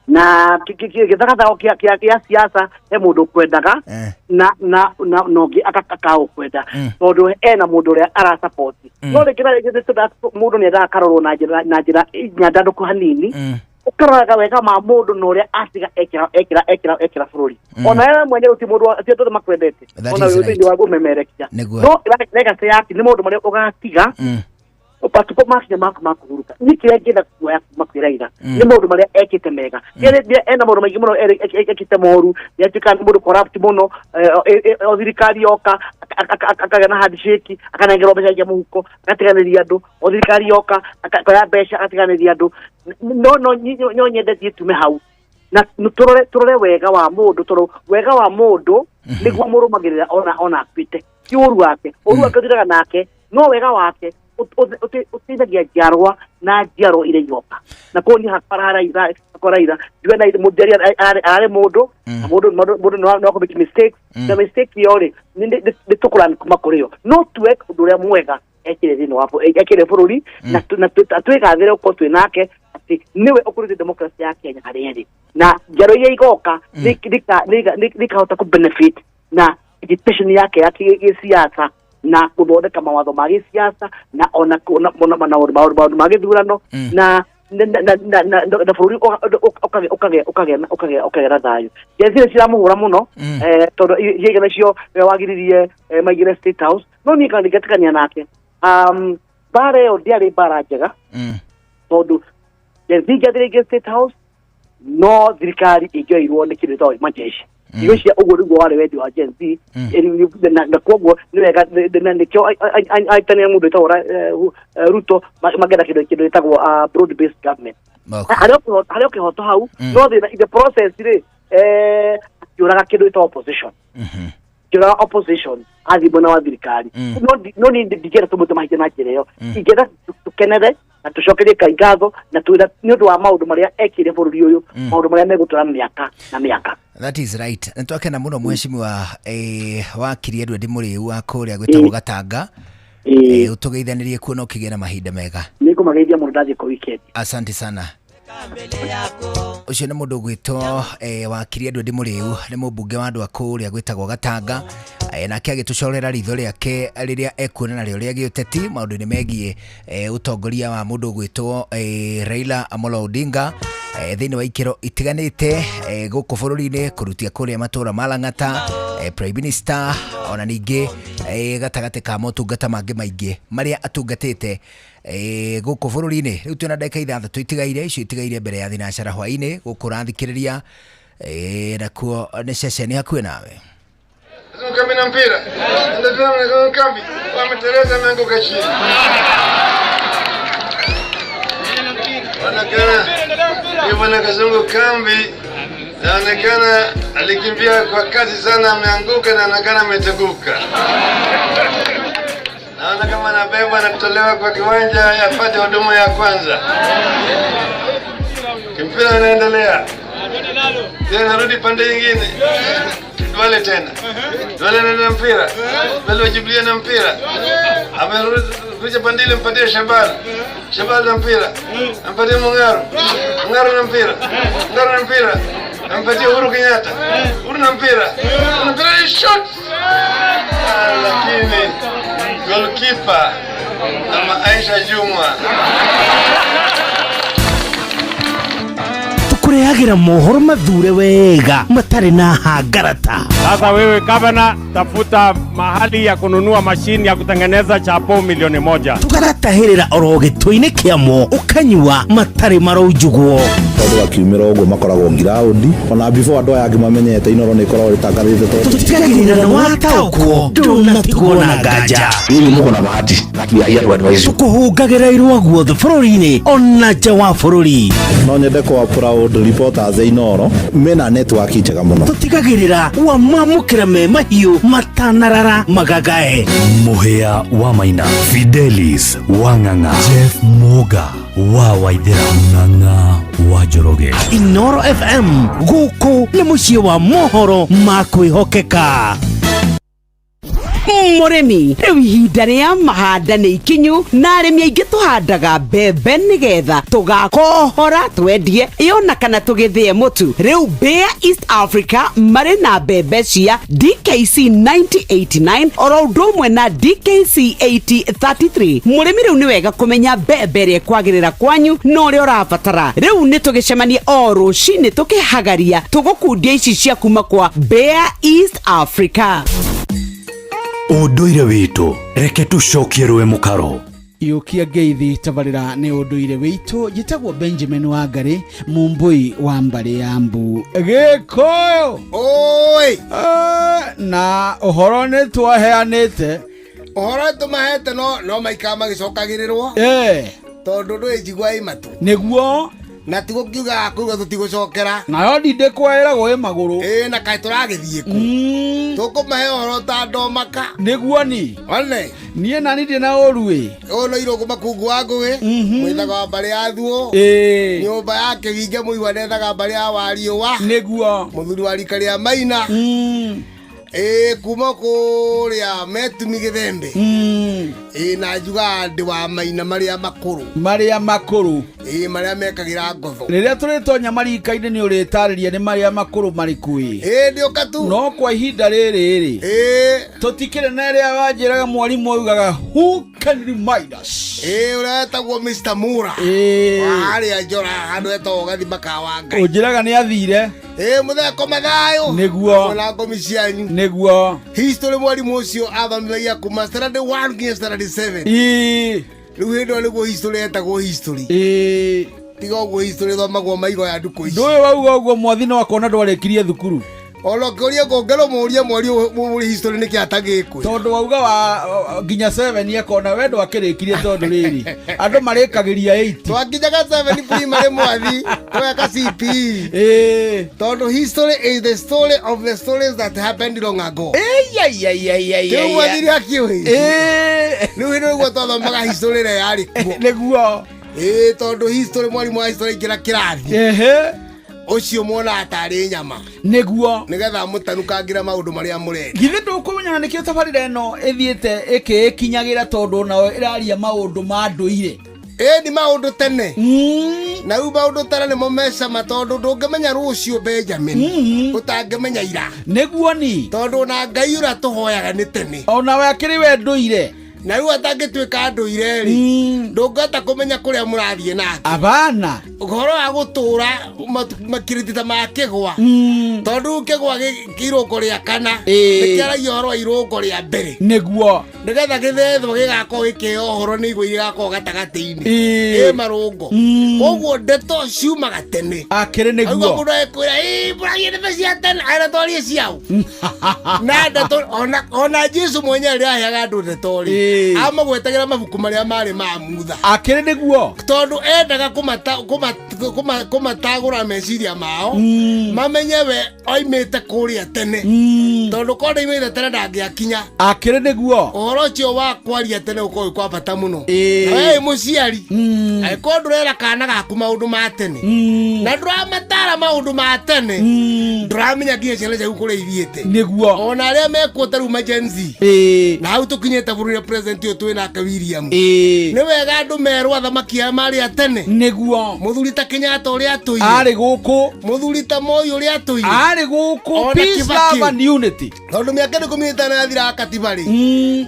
na gĩthagathago kĩa siasa, he mũndũ ũkwendaga na ũngĩ akagũkwenda, tondũ ena mũndũ ũrĩa arasapoti. No rĩngĩ na rĩngĩ mũndũ nĩ endaga akarorwo na njĩra nyandandũku hanini, ũkaroraga wega ma mũndũ na ũrĩa atiga ekĩra bũrũri. Ona we mwene gũtirĩ mũndũ, ti andũ othe makwendete ona thĩinĩ wa ũmemerekia, no legacy yake nĩ maũndũ marĩa ũgatiga matukũ makinya maku ma kũhurũka. Niĩ kĩrĩa ingĩenda kuoya kuma kwĩ Raila nĩ maũndũ marĩa ekĩte mega. Ena maũndũ maingĩ mũno ekĩte moru. Nĩ atuĩkaga nĩ mũndũ corrupt mũno, o thirikari yoka akagĩa na handshake, akanengerwo mbeca cia mũhuko, agatiganĩria andũ. O thirikari yoka akoya mbeca, agatiganĩria andũ. No nyende thiĩ tume hau na tũrore wega wa mũndũ, tondũ wega wa mũndũ nĩguo mũrũmagĩrĩra ona akuĩte. Ti ũru wake, ũru wake ũthiraga nake, no wega wake ũteithagia njiarwa na njiarwa iria igoka. Na koguo niĩ hakwa Raila njuge na mũndũ ararĩ mũndũ, na mũndũ no akũ make mistakes, na mistake ĩyo rĩ, nĩ tũkũran kuma kũrĩ yo, no tuwe ũndũ ũrĩa mwega ekĩre thĩinĩ wa ekĩre bũrũri, na twĩgathĩre ũkorwo twĩ nake atĩ nĩwe ũkũrĩte democracy ya Kenya harĩa ĩrĩ, na njiarwa iria igoka nĩ ikahota kũ benefit na agitation yake ya gĩsiasa na gũthondeka mawatho ma gĩsiasa na ona maũndũ ma gĩthurano na bũrũri ũkagĩa na thayũ. Gen Z ciramũhũra mũno, tondũ iria nacio nĩwe wagiririe maingĩre State House, no niĩ kana ndingetĩkania nake. Mbara ĩyo ndĩarĩ mbara njega, tondũ Gen Z ingĩathire State House, no thirikari ĩngĩoirwo nĩ kĩndũ gĩtagwo majeshi. Ngwĩciria ũguo nĩguo warĩ wendi wa Gen Z, na koguo nĩ wega na nĩkĩo aitania mũndũ wĩtagwo Ruto mangĩenda kĩndũ gĩtagwo broad based government harĩa ũkĩhoto hau. No thĩna in the process rĩ, akĩũraga kĩndũ gĩtagwo opposition, kĩũraga opposition athiĩ mwena wa thirikari. No niĩ ndingĩenda tũmũte mahinda na njĩra ĩyo. Ingĩenda tũkenere na tũcokerie Ngai ngatho na twĩra nĩ ũndũ wa maũndũ marĩa ekire bũrũri ũyũ, maũndũ marĩa megũtũra mĩaka na mĩaka. That is right. Nĩ twakena mũno, mheshimiwa wakiri Edward Mũrĩu wa kũrĩa gwĩtagwo Gatanga. Ũtũgeithanĩrie kuo na ũkĩgĩe na mahinda mega. Nĩ ngũmageithia mũno ndathiĩ kũ weekend. Asante sana. Ũcio nĩ mũndũ ũgwĩtwo wakiri Edward Mũrĩu, nĩ mũmbunge wa andũ a kũrĩa gwĩtagwo Gatanga. Nake agĩtũcorera ritho rĩake rĩrĩa ekuona narĩo rĩa gĩũteti maũndũ-inĩ megiĩ ũtongoria wa mũndũ ũgwĩtwo Raila Amolo Odinga thĩinĩ wa ikĩro itiganĩte gũkũ bũrũri-inĩ, kũrutia kũrĩa matũra ma Lang'ata, Prime Minister, ona ningĩ gatagatĩ ka motungata mangĩ maingĩ marĩa atungatĩte gũkũ bũrũri-inĩ. Rĩu twĩna ndagĩka 6 itigaire, icio itigaire mbere ya thinacara hwaĩ-inĩ gũkũ ũrathikĩrĩria, nakuo nĩ ceceni hakuhĩ nawe. Kambi na mpira. Ndio na kambi. Wameteleza, ameanguka chini. Onekana bwana Kazungu Kambi naonekana alikimbia kwa kasi sana, ameanguka na anaonekana ameteguka. Naona kama anabebwa na kutolewa kwa kiwanja apate huduma ya kwanza. Kimpira unaendelea. Tena narudi pande nyingine. Duale tena. Duale na mpira. Duale wa Jubilee na mpira. Amerudi kuja pande ile, mpatie Shabal. Shabal na mpira. Ampatie Mung'aro. Mung'aro na mpira. Mung'aro na mpira. Ampatie Uhuru Kenyatta. Uhuru na mpira. Na mpira shot. Lakini goalkeeper ama Aisha Juma. Tukurehagira mohoro mathure wega matari na hangarata. Sasa wewe gavana, tafuta mahali ya kununua mashini ya kutengeneza chapo 1,000,000. Tugaratahirira oro gituini kiamo ukanyua matari maraujugwo. Tondu akiumira uguo makoragwo ngiraundi ona before andu aya angi mamenyete Inoro ni ikoragwo ritangathite tondu tutigagirira na wataukwo ndunatigwo na nganja. Nyinyi muko na bahati lakini haiya tu advice. Tukuhungagira irwa guothe bũrũri-inĩ ona nja wa bũrũri. No nyende kwa proud reporters Inoro mena network njega muno. Tutigagirira wa mamukira me mahiũ matanarara magagae. Muhea wa Maina, Fidelis wa Ng'ang'a, Jeff Muga wa Waithera, Ng'ang'a wa Njoroge. Inoro FM gũkũ nĩ mũciĩ wa mohoro ma kwĩhokeka. Mũrĩmi, rĩu ihinda rĩa mahanda nĩ ikinyu na arĩmi aingĩ tũhandaga mbembe nĩgetha tũgakohora twendie ĩona kana tũgĩthĩe mũtu. Rĩu Bayer East Africa marĩ na mbembe cia DKC 9089 oro ũndũ ũmwe na DKC 8033. Mũrĩmi rĩu nĩ wega kũmenya mbembe ĩrĩa ĩkwagĩrĩra kwanyu na ũrĩa ũrabatara. Rĩu nĩ tũgĩcemanie o rũcinĩ tũkĩhagaria tũgũkundia ici cia kuma kwa Bayer East Africa. Ũndũire witũ reke tũcokie rũe mũkaro. Iũkia ngeithi tabarĩra nĩ ũndũire witũ. Njĩtagwo Benjamin Wangari, mũmbũi wa mbarĩ ya Mbu. Gĩkũyũ oi, na ũhoro nĩ twaheanĩte. Ũhoro tũmahete no maikara magĩcokagĩrĩrwo. Tondũ ndũĩ njigua ĩ matũ. Nĩguo. Na ti gũkiuga kuuga tũtigũcokera. Nayo ndinde kwaĩragwo ĩ magũrũ. Ĩ, na kaĩ tũragĩthiĩ kũ? Tũkũmahe ũhoro ta ndomaka. Nĩguo ni. One. Niĩ nani ndĩ na ũru ĩ. Ũyũ no Irũngũ Makungu wa Ngũgĩ. Mwĩthaga wa mbarĩ ya Thuo. Nyũmba ya Kĩginge mũigua nethaga mbarĩ ya Wariũa. Nĩguo. Mũthuri wa rika rĩa Maina. Kuma kũrĩa Metumi Gĩthembe. Na njugaga ndĩ wa Maina marĩa makũrũ. Marĩa makũrũ. Marĩa mekagĩra ngotho. Rĩrĩa tũrĩtonya marika-inĩ nĩ ũrĩtarĩria nĩ marĩa makũrũ marĩkũ ĩ. Ndĩũka tu. No kwa ihinda rĩrĩ rĩ. Tũtikĩrĩ na ĩrĩa wanjĩraga mwarimũ augaga who can remind us. Ũrĩa wetagwo Mr. Mura. Harĩa Njora handũ etagwo Gathima ka wa Ngai. Ũnjĩraga nĩ athire. Mũtheko mathayo. Nĩguo. Na ngomi cianyu. Nĩguo. History mwarimũ ũcio athomithagia kuma standard 1 nginya standard 7. Rĩu hĩndĩ ĩyo nĩguo history yetagwo history. Tiga ũguo history ĩthomagwo maigo ya ndukũ ici. Ndũĩ wauga ũguo mwathi no akona ndwarĩkirie thukuru. Ona ũkĩũria ngũngero mũũrie mweri ũyũ history nĩkĩ atagĩkwĩra. Tondũ wauga wa nginya 7 akona we ndwakĩrĩkirie tondũ rĩrĩ andũ marĩkagĩria 8. Twakinyaga 7 primary mwathi tũgeka CPE. Tondũ history is the story of the stories that happened long ago. Kĩu mwathi nĩ akĩũĩ. Rĩu hĩndĩ ĩyo twathomaga history ĩrĩa yarĩ kuo. Nĩguo. Tondũ history mwarimũ wa history aingĩra kĩrathi. Ũcio mwonaga tarĩ nyama. Nĩguo. Nĩgetha mũtanukangĩra maũndũ marĩa mũrenda. Githĩ ndũkũmenya nĩkĩo tabarĩra ĩno ĩthiĩte ĩkĩĩkinyagĩra tondũ nao ĩraria maũndũ ma ndũire. Ĩni maũndũ tene na rĩu maũndũ tene nĩmo mecama tondũ ndũngĩmenya rũciũ Benjamin ũtangĩmenya ira. Nĩguo ni tondũ ona Ngai ũrĩa tũhoyaga nĩ tene. Ona we akĩrĩ we ndũire. Na rĩu atangĩtuĩka ndũire rĩ, ndũngĩhota kũmenya kũrĩa mũrathiĩ nake. Abana. Ũhoro wa gũtũra makiriti ta ma kĩgwa. Tondũ kĩgwa irũngo rĩa kana nĩkĩaragia ũhoro wa irũngo rĩa mbere. Nĩguo. Nĩgetha gĩthethwo gĩgakorwo gĩkĩheo ũhoro nĩ igwa igakorwo gatagatĩ-inĩ. Ĩ marũngo. Koguo ndeto ciumaga tene. Akĩrĩ nĩguo. Auga mũndũ agĩkwĩra, ĩ mũragia ndeto cia tene, ara twarie ciao. Na ndeto ona Jesu mwenyewe rĩrĩa aheaga andũ ndeto rĩ, amagwetagĩra mabuku marĩa marĩ ma Mutha. Akĩrĩ nĩguo. Tondũ endaga kũmatagũra meciria mao, mamenye we oimĩte kũrĩa tene. Tondũ korwo ndaimĩte tene ndangĩakinya. Akĩrĩ nĩguo. Ũhoro ũcio wa kwaria tene ũkorwo wĩ kwa bata mũno. Na we wĩ mũciari, angĩkorwo ndũrera kana gaku maũndũ ma tene, na ndũramatara maũndũ ma tene, ndũramenya nginya ciana ciaku kũrĩa ithiĩte. Nĩguo. Ona arĩa mekuo ta rĩu ma Gen Z. Na hau tũkinyĩte bũrũri president ũyũ twĩ nake William. Nĩ wega andũ merwo athamaki aya marĩ a tene. Nĩguo. Mũthuri ta Kenyatta ũrĩa atũire. Arĩ gũkũ. Mũthuri ta Moi ũrĩa atũire. Arĩ gũkũ. Peace, love and unity. Tondũ mĩaka 15 yathira katiba rĩ.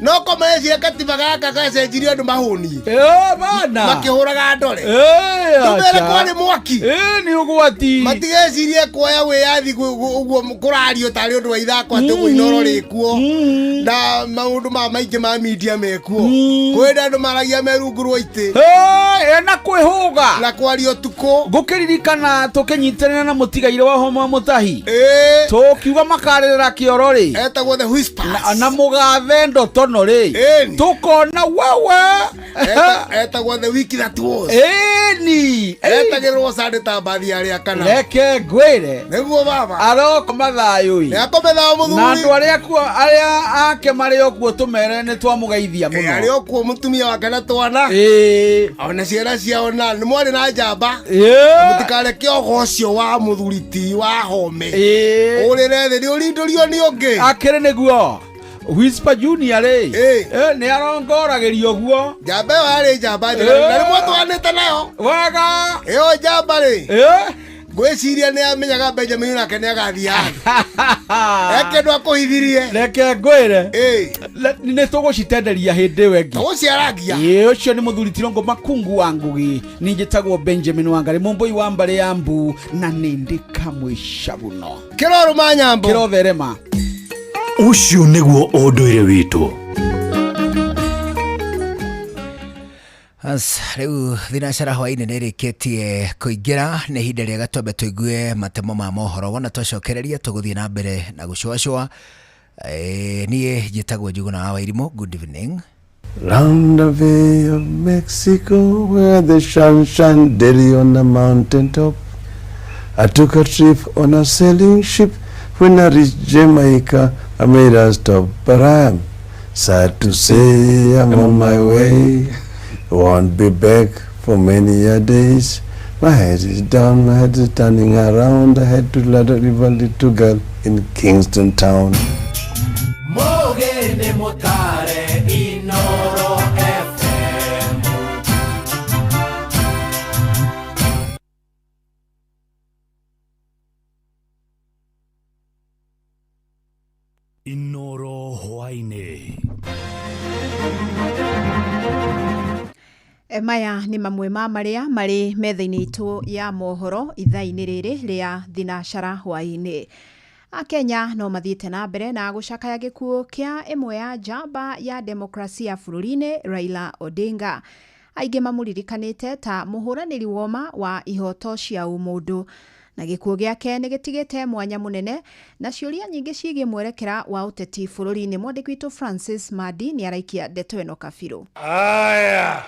No ko mareciria katiba gaka gacenjirie andũ mahũni. Bana. Makĩhũraga ndore. Tũmere kwarĩ mwaki. Nĩ ũgwati. Matigecirie kuoya wĩyathi ũguo kũrario tarĩ ũndũ wa ithako atĩ ũguo Inoro rĩkuo. Na maũndũ ma maingĩ ma media mekuo. Kwĩ andũ maragia me rungu rwa itĩ. Na kwĩhũga. Na kwaria ũtukũ. Ngũkĩririkana tũkĩnyitanĩra na mũtigaire wa Homa Mũtahi. Tũkiuga makarĩrĩra kĩoro rĩ. Etagwo the Whispers. Na mũgathe ndotono rĩ. Tũkona wewe. Etagwo the week that was. Ĩni. Etagĩrĩrwo Sunday ta mbathi ya rĩa kana. Reke ngwĩre. Nĩguo baba. Arokoma thayũ ĩ. Nĩakome thayũ mũthuri. Na andũ arĩa kuo arĩa ake marĩ o kuo tũmere nĩ twamũgeithia mũno. Arĩ o kuo mũtumia wake na twana. Ona ciana ciao na nĩ mwarĩ na njamba. Mũtikareke ũgo ũcio wa mũthuri ti wa home. Ũrĩre thĩ nĩ ũrindũrio nĩ ũngĩ. Akĩrĩ nĩguo. Whisper Junior rĩ. Nĩ arongoragĩrio guo. Njamba ĩyo yarĩ njamba njega. Na nĩ mwatwanĩte nayo. Wega. Ĩyo njamba rĩ. Ngwĩciria nĩ amenyaga Benjamin nake nĩ agathiĩ handũ. Reke ndũ akũhithirie. Reke ngwĩre. Nĩ tũgũcitenderia hĩndĩ ĩyo ĩngĩ. Tũgũciaragia. Ũcio nĩ mũthuri Tirongo Makungu wa Ngugi. Niĩ njĩtagwo Benjamin Wangari Mũmbũi wa mbarĩ ya Mbu na nĩ ndĩ kamwe cabuno. Kĩrorũma nyambo. Kĩrotherema. Ũcio nĩguo ũndũire witũ. As rĩu thinacara hwaĩ-inĩ nĩ ĩrĩkĩtie kũingĩra, nĩ ihinda rĩega twambe tũigue matemo ma mohoro. Wona twacokereria tũgũthiĩ na mbere na gũcũacũa. Niĩ njĩtagwo Njuguna wa Wairimũ. Good evening. Round the Bay of Mexico, where the sun shines daily on the mountain top. I took a trip on a sailing ship. When I reached Jamaica, I made a stop, but I'm sad to say I'm on my way. Won't be back for many a days. My head is down, my head is turning around. I had to let a little girl in Kingston Town. Mogene motare Inoro FM. Inoro hwaĩ-inĩ. Maya nĩ mamwe ma marĩa marĩ metha-inĩ itũ ya mohoro ithaa-inĩ rĩrĩ rĩa thinacara hwaĩ-inĩ. Akenya no mathiĩte na mbere na gũcakaya gĩkuũ kĩa ĩmwe ya njamba ya demokrasia bũrũri-inĩ Raila Odinga. Aingĩ mamũririkanĩte ta mũhũranĩri woma wa ihoto cia ũmũndũ. Na gĩkuũ gĩake nĩ gĩtigĩte mwanya mũnene na ciũria nyingĩ ciĩgiĩ mwerekera wa ũteti bũrũri-inĩ. Mwandĩki witũ Francis Madi nĩ araikia ndeto ĩno kabirũ. Aya,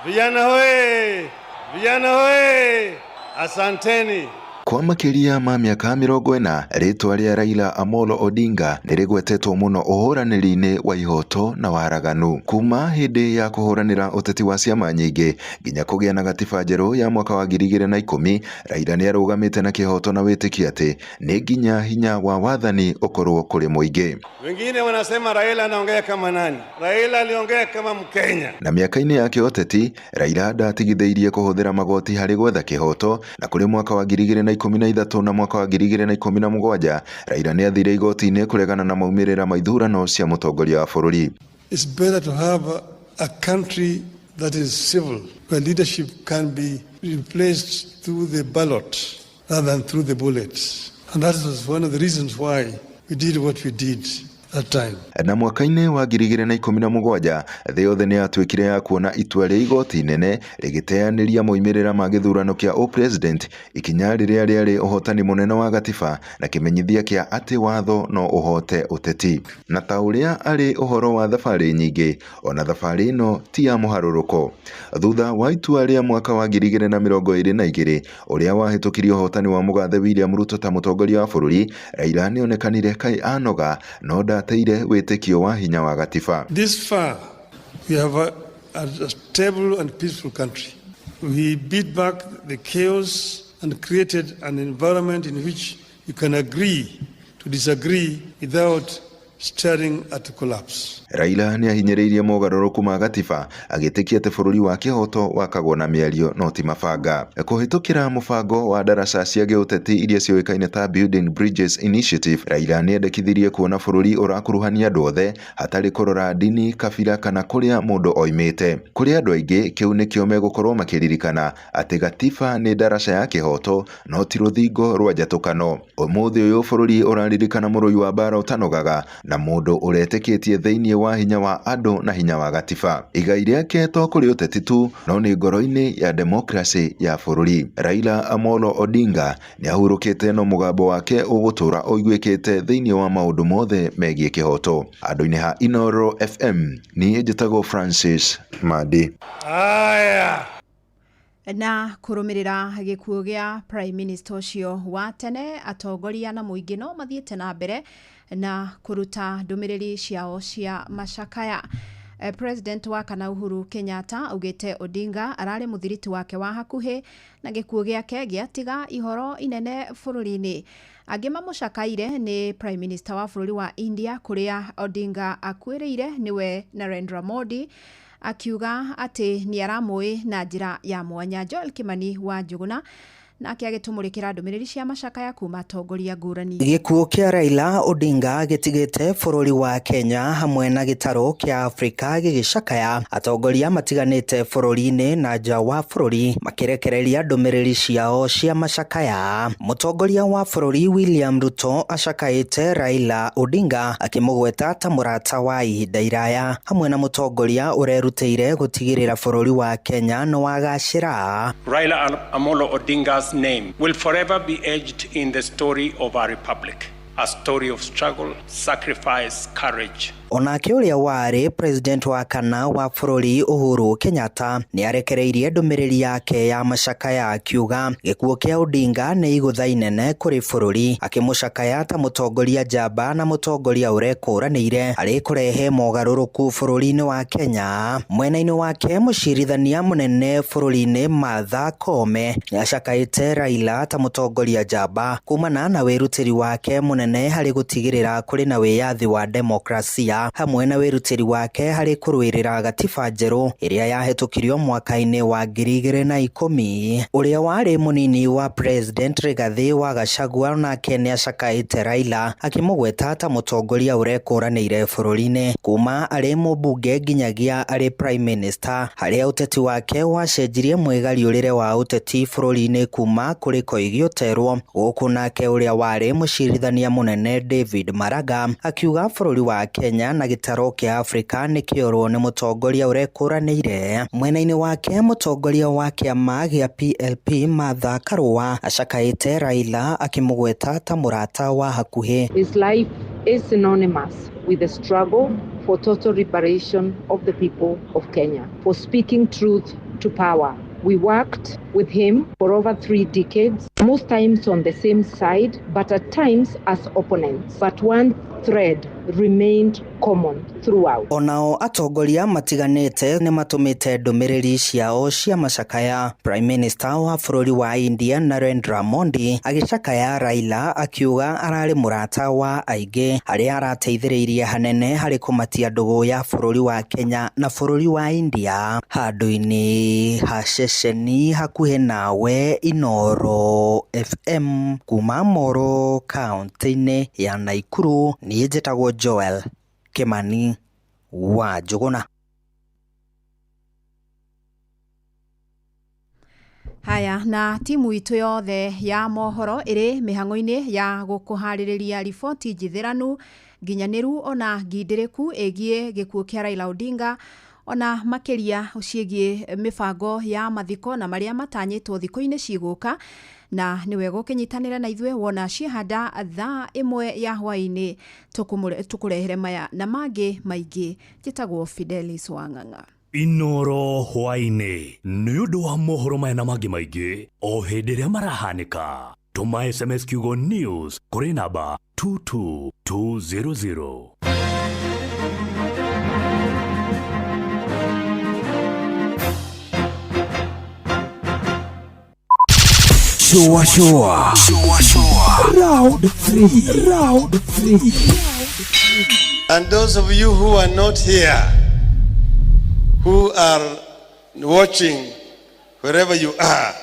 vijana hoye, vijana hoye, asanteni. Kwa makĩria ma mĩaka 40, rĩtwa rĩa Raila Amolo Odinga nĩ rĩgwetetwo mũno ũhũranĩri-inĩ wa ihoto na waraganu. Kuma hĩndĩ ya kũhũranĩra ũteti wa ciama nyingĩ nginya kũgĩa na gatiba njerũ ya mwaka wa 2010, Raila nĩ arũgamĩte na kĩhoto na wĩtĩkio atĩ nĩ nginya hinya wa wathani ũkorwo kũrĩ mũingĩ. Wengine wanasema Raila anaongea kama nani? Raila aliongea kama Mkenya. Na mĩaka-inĩ yake ũteti, Raila ndatigithĩirie kũhũthĩra magoti harĩ gwetha kĩhoto, na kũrĩ mwaka wa 2013 na mwaka wa 2017 Raila nĩ athire igoti-inĩ kũregana na maumĩrĩra ma ithurano cia mũtongoria wa bũrũri. It's better to have a country that is civil, where leadership can be replaced through the ballot rather than through the bullets. And that was one of the reasons why we did what we did that time. Na mwaka-inĩ wa 2017 thĩ yothe nĩ yatuĩkire ya kuona itua rĩa igoti inene rĩgĩteanĩria moimĩrĩra ma gĩthurano kĩa ũpresident, ikinya rĩrĩa rĩarĩ ũhotani mũnene wa gatiba na kĩmenyithia kĩa atĩ watho no ũhote ũteti. Na ta ũrĩa arĩ ũhoro wa thabarĩ nyingĩ, ona thabarĩ ĩno ti ya mũharũrũko. Thutha wa itua rĩa mwaka wa 2022 ũrĩa wahĩtũkirie ũhotani wa mũgathe William Ruto ta mũtongoria wa bũrũri, Raila nĩonekanire kaĩ anoga no ndateire wĩtĩkio wa hinya wa gatiba. This far, we have a stable and peaceful country. We beat back the chaos and created an environment in which you can agree to disagree without staring at collapse. Raila nĩ ahinyĩrĩirie mogarũrũku ma gatiba agĩtĩkia atĩ bũrũri wa kĩhoto wakagwo na mĩario no ti mabanga. Kũhĩtũkĩra mũbango wa ndaraca cia gĩũteti iria ciũĩkaine ta Building Bridges Initiative, Raila nĩ endekithirie kuona bũrũri ũrakuruhania andũ othe hatarĩ kũrora ndini, kabira kana kũrĩa mũndũ oimĩte. Kũrĩ andũ aingĩ kĩu nĩkĩo megũkorwo makĩririkana atĩ gatiba nĩ ndaraca ya kĩhoto no ti rũthingo rwa njatũkano. Ũmũthĩ ũyũ bũrũri ũraririkana mũrũi wa mbara ũtanogaga na mũndũ ũretĩkĩtie thĩinĩ wa hinya wa andũ na hinya wa gatiba. Igai rĩake to kũrĩ ũteti tu no nĩ ngoro-inĩ ya demokrasi ya bũrũri. Raila Amolo Odinga nĩ ahurũkĩte no mũgambo wake ũgũtũra ũiguĩkĩte thĩinĩ wa maũndũ mothe megiĩ kĩhoto. Andũ-inĩ ha Inooro FM, niĩ njĩtagwo Francis Mandi. Aya. Na kũrũmĩrĩra gĩkuũ gĩa Prime Minister ũcio wa tene, atongoria na mũingĩ no mathiĩte na mbere na kũruta ndũmĩrĩri ciao cia macakaya. President wa kana Uhuru Kenyatta augĩte Odinga ararĩ mũthiriti wake wa hakuhĩ na gĩkuũ gĩake gĩatiga ihoro inene bũrũri-inĩ. Angĩ mamũcakaire nĩ Prime Minister wa bũrũri wa India kũrĩa Odinga akuĩrĩire nĩwe Narendra Modi, akiuga atĩ nĩ aramũĩ na njĩra ya mwanya. Joel Kimani wa Njuguna nake agĩtũmũrĩkĩra ndũmĩrĩri cia macakaya kuma atongoria ngũrani. Gĩkuũ kĩa Raila Odinga gĩtigĩte bũrũri wa Kenya hamwe na gĩtarũ kĩa Afrika gĩgĩcakaya. Atongoria matiganĩte bũrũri-inĩ na nja wa bũrũri makĩrekereria ndũmĩrĩri ciao cia macakaya. Mũtongoria wa bũrũri William Ruto acakaĩte Raila Odinga akĩmũgweta ta mũrata wa ihinda iraya hamwe na mũtongoria ũrerutĩire gũtigĩrĩra bũrũri wa Kenya nĩ wagacĩra. Raila Amolo Odinga's name will forever be etched in the story of our republic, a story of struggle, sacrifice, courage. Onake ũrĩa warĩ president wa kana wa bũrũri Uhuru Kenyatta nĩ arekereirie ndũmĩrĩri yake ya macakaya akiuga gĩkuũ kĩa Odinga nĩ igũtha inene kũrĩ bũrũri, akĩmũcakaya ta mũtongoria njamba na mũtongoria ũrekũranĩire harĩ kũrehe mogarũrũku bũrũri-inĩ wa Kenya. Mwena-inĩ wake mũcirithania mũnene bũrũri-inĩ Martha Koome nĩ acakaĩte Raila ta mũtongoria njamba kumana na wĩrutĩri wake mũnene harĩ gũtigĩrĩra kũrĩ na wĩyathi wa demokrasia hamwe na wĩrutĩri wake harĩ kũrũĩrĩra gatiba njerũ ĩrĩa yahĩtũkirio mwaka-inĩ wa 2010. Ũrĩa warĩ mũnini wa President Rigathi wa Gachagua nake nĩ acakaĩte Raila akĩmũgweta ta mũtongoria ũrekũranĩire bũrũri-inĩ kuma arĩ mũmbunge nginyagia arĩ Prime Minister, harĩa ũteti wake wacenjirie mwĩgariũrĩre wa ũteti bũrũri-inĩ kuma kũrĩ Koigi Oterwo. Gũkũ nake ũrĩa warĩ mũcirithania mũnene David Maraga akiuga bũrũri wa Kenya na gĩtarũ kĩa Afrika nĩ kĩorwo nĩ mũtongoria ũrekũranĩire. Mwena-inĩ wake mũtongoria wa kĩama gĩa PLP Martha Karua acakaĩte Raila akĩmũgweta ta mũrata wa hakuhĩ. His life is synonymous with the struggle for total liberation of the people of Kenya, for speaking truth to power, We worked with him for over 3 decades, most times on the same side, but at times as opponents. But one thread remained common throughout. Onao atongoria matiganĩte nĩ matũmĩte ndũmĩrĩri ciao cia macakaya. Prime Minister wa bũrũri wa India Narendra Modi agĩcakaya Raila akiuga ararĩ mũrata wa aingĩ arĩa arateithĩrĩirie hanene harĩ kũmatia ndũgũ ya bũrũri wa Kenya na bũrũri wa India. Handũ-inĩ ha ceceni hakuhĩ nawe Inooro FM kuma Moro kaunti-inĩ ya Naikuru, niĩ njĩtagwo Joel Kimani wa Njũgũna. Haya, na timu itũ yothe ya mohoro ĩrĩ mĩhang'o-inĩ ya gũkũharĩrĩria riboti njithĩranu nginyanĩru ona ngindĩrĩku ĩgiĩ gĩkuũ kĩa Raila Odinga ona makĩria ciĩgiĩ mĩbango ya mathiko na marĩa matanyĩtwo thikũ-inĩ cigũka, na nĩ wega ũkĩnyitanĩra na ithuĩ wona ciehanda thaa 1 ya hwaĩ-inĩ tũkũrehere maya na mangĩ maingĩ. Njĩtagwo Fidelis Wang'ang'a. Inooro hwaĩ-inĩ nĩ ũndũ wa mohoro maya na mangĩ maingĩ o hĩndĩ ĩrĩa marahanĩka. Tũma SMS kiugo news kũrĩ namba 22200. Shua shua. Shua shua. Round 3. Round 3. And those of you who are not here, who are watching wherever you are,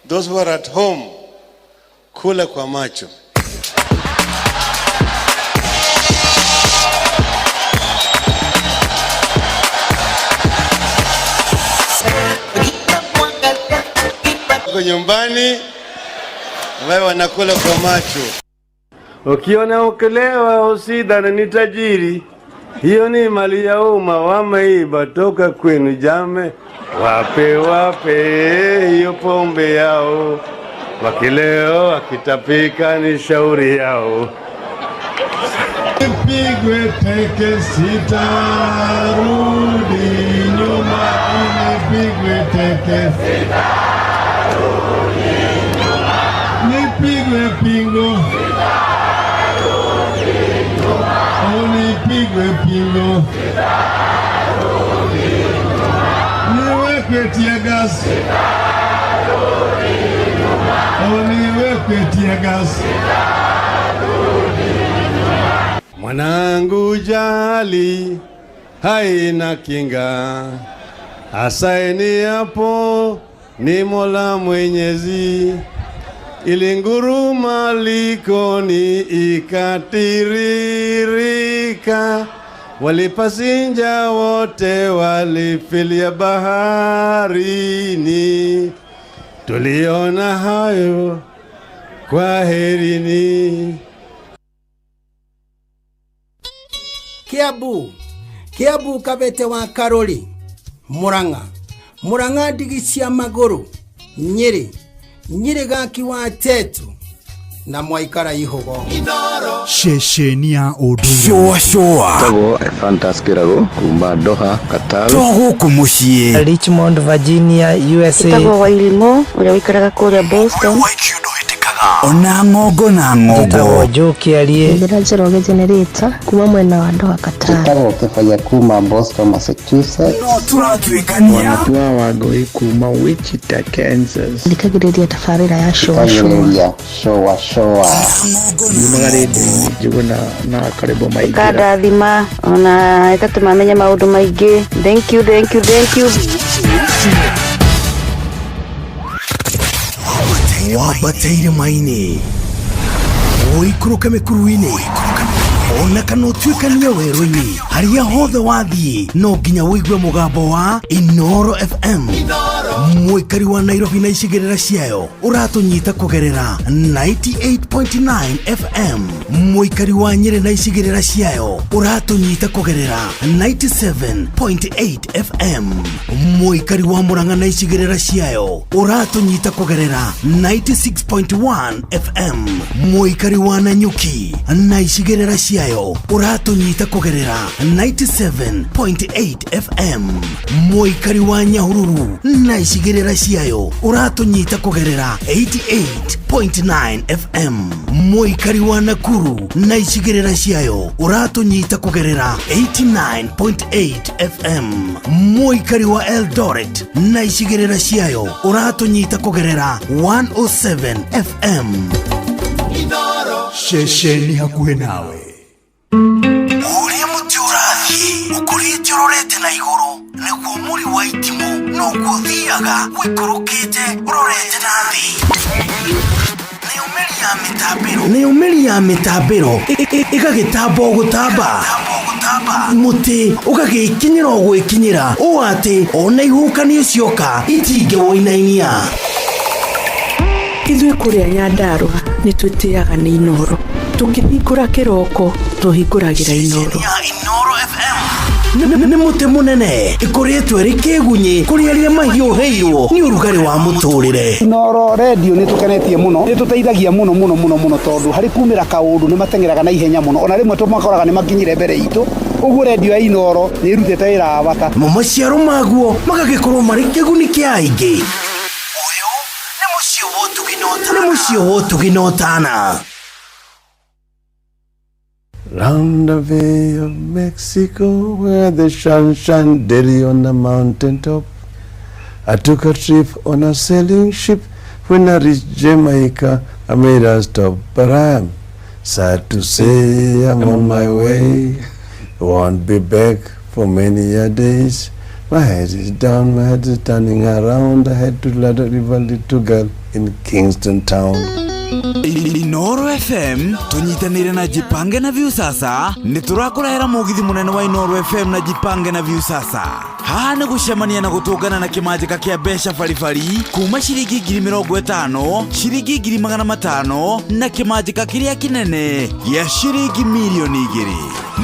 those who are at home, kula kwa macho. Wako nyumbani, wewe wanakula kwa macho. Ukiona ukilewa usidhani ni tajiri, hiyo ni mali ya umma, wameiba toka kwenu jame. Wape wape hiyo pombe yao, wakileo wakitapika ni shauri yao. Nipigwe teke sitarudi nyuma, nipigwe teke sitarudi nyuma, nipigwe pingo sitarudi nyuma, nipigwe pingo sitarudi nyuma, niwekwe tear gas sitarudi nyuma, niwekwe tear gas sitarudi nyuma. Mwanangu jali haina kinga, asaini hapo ni Mola Mwenyezi. Ilinguruma likoni ikatiririka, walipasinja wote walifilia baharini. Tuliona hayo, kwaherini. Kiambu, Kiambu Kabete wa Karori, Murang'a, Murang'a ndigi cia magũrũ, Nyĩrĩ, Nyĩrĩ gaki wa Tetu na mwaikara ihugo. Ceceni ya ũndũire. Shua shua. Tagwo Ephantus Kĩrago kuma Doha, Qatar. To gũkũ mũciĩ. Richmond, Virginia, USA. Njĩtagwo Wairimu ũrĩa ũikaraga kũrĩa Boston. Ona ng'ongo na ng'ongo. Njĩtagwo Joe Kĩarie. Njĩra Njoroge Generator kuma mwena wa Doha, Qatar. Njĩtagwo Kĩbaya kuma Boston, Massachusetts. No tũratuĩkania. Wanatua Wangũi kuma Wichita, Kansas. Thikagĩrĩria tabarĩra ya Shua Shua. Thikagĩrĩria Shua Shua. Yumaga rĩndiũ-inĩ Njũgũna na Karĩbo Maingĩra. Ĩkandathima ona ĩgatũma menye maũndũ maingĩ. Thank you, thank you, thank you. Wambate irĩma-inĩ, ũikũrũke mĩkuru-inĩ, ona kana ũtuĩkanie werũ-inĩ, harĩa hothe wathiĩ no nginya ũigue mũgambo wa Inooro FM. Mũikari wa Nairobi na icigĩrĩra ciayo ũratũnyita kũgerera 98.9 FM. Mũikari wa Nyĩrĩ na icigĩrĩra ciayo ũratũnyita kũgerera 97.8 FM. Mũikari wa Murang'a na icigĩrĩra ciayo ũratũnyita kũgerera 96.1 FM. Mũikari wa Nanyuki na icigĩrĩra ciayo ciayo ũratũnyita kũgerera 97.8 FM. Mũikari wa Nyahururu na icigĩrĩra ciayo ũratũnyita kũgerera 88.9 FM. Mũikari wa Nakuru na icigĩrĩra ciayo ũratũnyita kũgerera 89.8 FM. Mũikari wa Eldoret na icigĩrĩra ciayo ũratũnyita kũgerera 107 FM. Ceceni hakuhĩ nawe. Ũrĩa mũtĩ ũrathiĩ ũkũrĩte ũrorete na igũrũ nĩguo mũri wa itimũ noguo ũthiaga ũikũrũkĩte ũrorete na thĩ. Nayo mĩri ya mĩtambĩro ĩgagĩtamba o gũtamba, mũtĩ ũgagĩkinyĩra o gwĩkinyĩra ũũ atĩ ona ihuhũkanio cioka itingĩwũinainia. Ithuĩ kũrĩa Nyandarũa nĩ twĩtĩaga nĩ Inoro. Tũkĩhingũra kĩroko tũhingũragĩra Inoro. Nĩ mũtĩ mũnene ĩkoretwo ĩrĩ kĩgunyĩ kũrĩ arĩa mahiũhĩirwo nĩ ũrugarĩ wa mũtũrĩre. Inoro redio nĩ tũkenetie mũno, nĩ tũteithagia mũno mũno mũno mũno tondũ harĩ kumĩra kaũndũ nĩ mateng'eraga na ihenya mũno, ona rĩmwe tũmakoraga nĩ makinyire mbere itũ. Ũguo redio ya Inoro nĩ ĩrutĩte wĩra wa bata. Mo maciaro maguo magagĩkorwo marĩ kĩguni kĩa aingĩ. Nĩ mũciĩ wa ũtugi na ũtana. Round the Bay of Mexico, where the sun shines daily on the mountain top. I took a trip on a sailing ship. When I reached Jamaica, I made a stop, but I'm sad to say I'm on my way. Won't be back for many a days. My head is down, my head is turning around. I had to let a river little girl in Kingston Town. Inoro FM tunyitanire na Jipange na Viusasa nĩ tũrakũrehera mũgithi mũnene wa Inoro FM na Jipange na Viusasa. Haha nĩ gũcemania na gũtũngana na kĩmanjĩka kĩa mbeca baribari kuma ciringi 50,000, ciringi 500,000 na kĩmanjĩka kĩrĩa kĩnene gĩa ciringi 2,000,000.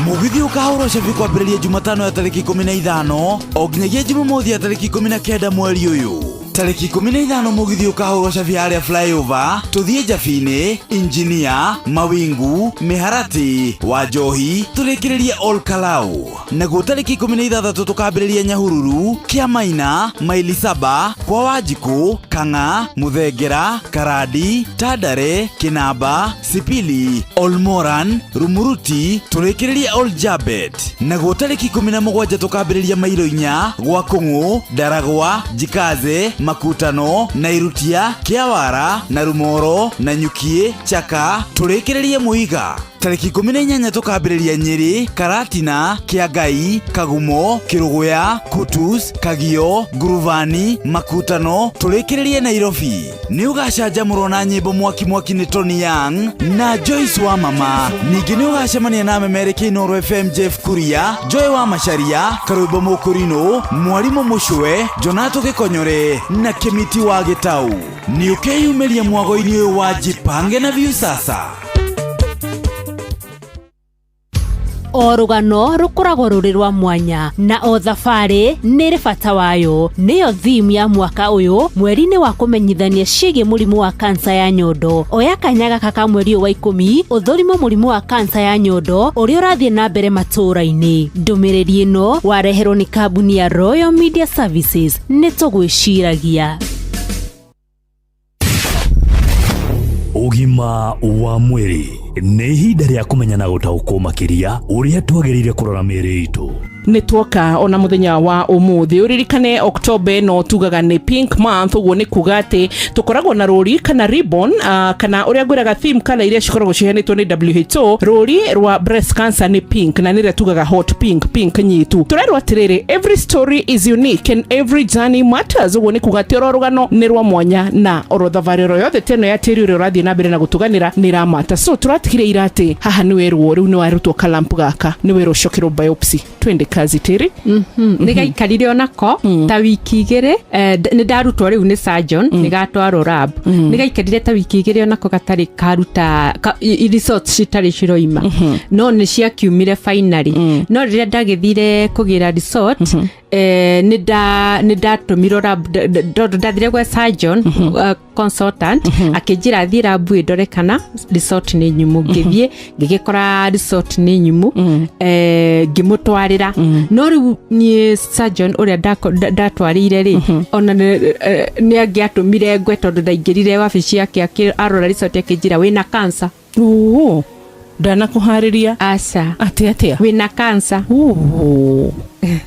Mũgithi ũkahũrwo cabi kwambĩrĩria Jumatano ya tarĩki 15 o nginyagia Jumamothi ya tarĩki 19 mweri ũyũ. Tarĩki 15 mũgithi ũkahũrwo cabi harĩa flyover tũthiĩ Njabinĩ, Injinia, Mawingu, Mĩharatĩ, Wanjohi, tũrĩkĩrĩrie Ol Kalou. Naguo tarĩki 16 tũkambĩrĩria Nyahururu, Kĩamaina, Maili Saba, kwa Wanjikũ, Kang'a, Mũthengera, Karandi, Tandare, Kĩnamba, Sipili, Olmoran, Rumuruti, tũrĩkĩrĩrie Ol Jabet. Naguo tarĩki 17 tũkambĩrĩria Mailo 4 gwa Kũng'ũ, Ndaragwa, Jikaze, Makutano, Nairutia, Kĩawara, Narumoro, Nanyukie, Chaka, tũrĩkĩrĩrie Mũiga. Tarĩki 18 tũkambĩrĩria Nyĩrĩ, Karatina, Kĩangai, Kagumo, Kĩrũgũya, Kutus, Kagio, Ngurubani, Makutano, tũrĩkĩrĩrie Nairobi. Nĩ ũgacanjamũrwo na nyĩmbo mwaki mwaki nĩ Tony Young na Joyce wa Mama. Ningĩ nĩ ũgacemania na memereki Inooro FM Jeff Kuria, Joy wa Macharia, Karwĩmbo Mũkũrinũ, Mwarimũ Mũcwe, Jonato Gĩkonyore na Kĩmiti wa Gĩtau. Nĩ ũkeyumĩria mwago-inĩ ũyũ wa Jipange na Viusasa. O rũgano rũkoragwo rũrĩ rwa mwanya na o thabarĩ nĩ ĩrĩ bata wayo. Nĩyo theme ya mwaka ũyũ mweri-inĩ wa kũmenyithania ciĩgiĩ mũrimũ wa kansa ya nyondo. Oya kanya gaka ka mweri ũyũ wa 10 ũthũrimwo mũrimũ wa kansa ya nyondo ũrĩa ũrathiĩ na mbere matũũra-inĩ. Ndũmĩrĩri ĩno wareherwo nĩ kambuni ya Royal Media Services. Nĩ tũgwĩciragia. Ũgima wa mwĩrĩ nĩ ihinda rĩa kũmenya na gũtaũkwo makĩria ũrĩa twagĩrĩire kũrora mĩĩrĩ itũ. Nĩ tuoka ona mũthenya wa ũmũthĩ. Ũririkane October no tugaga nĩ pink month, ũguo nĩ kuga atĩ tũkoragwo na rũri kana ribbon, kana ũrĩa ngwĩraga theme color iria cikoragwo ciheanĩtwo nĩ WHO. Rũri rwa breast cancer nĩ pink na nĩrĩa tugaga hot pink, pink nyitu. Tũrerwo atĩrĩrĩ, every story is unique and every journey matters, ũguo nĩ kuga atĩ oro rũgano nĩ rwa mwanya na oro thabarĩ oro yothe ta ĩno ya tĩri ũrĩa ũrathiĩ na mbere na gũtũganĩra nĩ ĩramata. So tũratigire ira atĩ haha nĩ werwo rĩu nĩ warutwo kalamp gaka, nĩ werwo ũcokerwo biopsy. Twende kazi tĩri. Nĩ gaikarire onako ta wiki 2, nĩ ndarutwo rĩu nĩ surgeon, nĩ gatwarwo lab. Nĩ gaikarire ta wiki 2 onako gatarĩ karuta results citarĩ ciroima. No nĩ ciakiumire finally. No rĩrĩa ndagĩthire kũgĩra result, Nĩ ndatũmirwo lab, tondũ ndathire gwe surgeon, consultant, akĩnjĩra thiĩ lab ĩndore kana result nĩ nyumu. Ngĩthiĩ ngĩgĩkora result nĩ nyumu. Ngĩmũtwarĩra, no rĩu niĩ surgeon ũrĩa ndatwarĩire rĩ, ona nĩ angĩatũmire ngwe, tondũ ndaingĩrire wabici yake arora result akĩnjĩra, "Wĩna cancer." Oo, ndanakũharĩria. Aca. Atĩ atĩa? Wĩna cancer.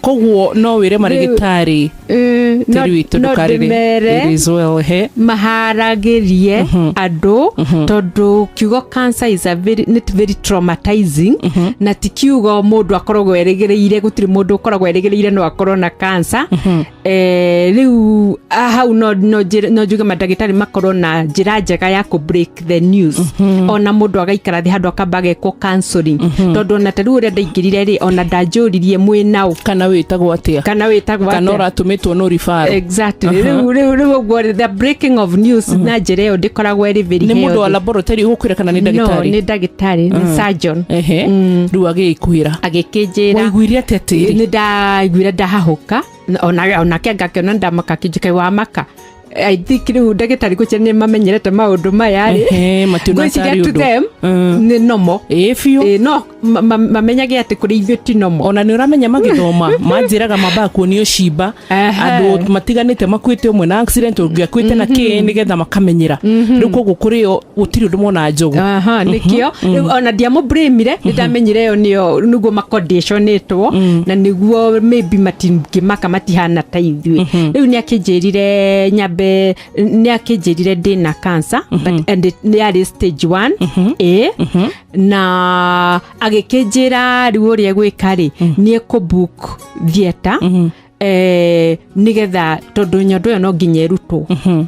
Koguo no wĩre marĩgĩtarĩ tĩri witũ no ndũkarĩre. Ndĩmere It is well, he. Maharagĩrie andũ, tondũ kiugo cancer is a very, nĩ very traumatizing, na ti kiugo mũndũ akoragwo erĩgĩrĩire. Gũtirĩ mũndũ ũkoragwo erĩgĩrĩire no akorwo na cancer. Rĩu hau no njuge mandagĩtarĩ makorwo na njĩra njega ya kũ break the news, ona mũndũ agaikara thĩ handũ akamba agekwo counseling, tondũ ona ta rĩu ũrĩa ndaingĩrire rĩ, ona ndanjũririe, "Mwĩ naũ?" Kana wĩtagwo atĩa? Kana wĩtagwo kana atĩa? Ũratũmĩtwo no referral. Exactly. Rĩu ũguo the breaking of news na njĩra ĩyo ndĩkoragwo ĩrĩ very Nĩ mũndũ wa healthy. laboratory ũgũkwĩra kana nĩ No, ndagĩtarĩ? Nĩ ndagĩtarĩ, nĩ surgeon. Ehe, rĩu agĩkwĩra. Agĩkĩnjĩra. Waiguire atĩa tĩri? Nĩ ndaiguire ndahahũka, onake ngakĩona ndamaka, akĩnjĩka, "Wamaka?" I think rĩu ndagĩtarĩ gũcia nĩ mamenyerete maũndũ maya rĩ. Ehe, mationa Ngwĩciria tarĩ to ũndũ. them nĩ normal. Ĩ biũ. Ĩ, no mamenyage atĩ kũrĩ ithuĩ ti normal. Ona nĩ ũramenya magĩthoma manjĩraga mambaga kuonio cimba andũ matiganĩte makuĩte, ũmwe na accident, ũngĩ akuĩte na kĩ, nĩgetha makamenyera. Rĩu koguo kũrĩ o gũtirĩ ũndũ mona njogu. Aha, nĩkĩo rĩu ona ndiamũblamire, nĩ ndamenyire ĩyo nĩyo nĩguo maconditionĩtwo na nĩguo maybe matingĩmaka, matihana ta ithuĩ. Rĩu nĩ akĩnjĩrire nyambe, nĩ akĩnjĩrire ndĩna cancer, but and nĩ yarĩ stage 1 A, na agĩkĩnjĩra rĩu ũrĩa gwĩka rĩ, nĩ ekũ-book theatre, nigetha tondũ nyondo ĩyo no nginya ĩrutwo,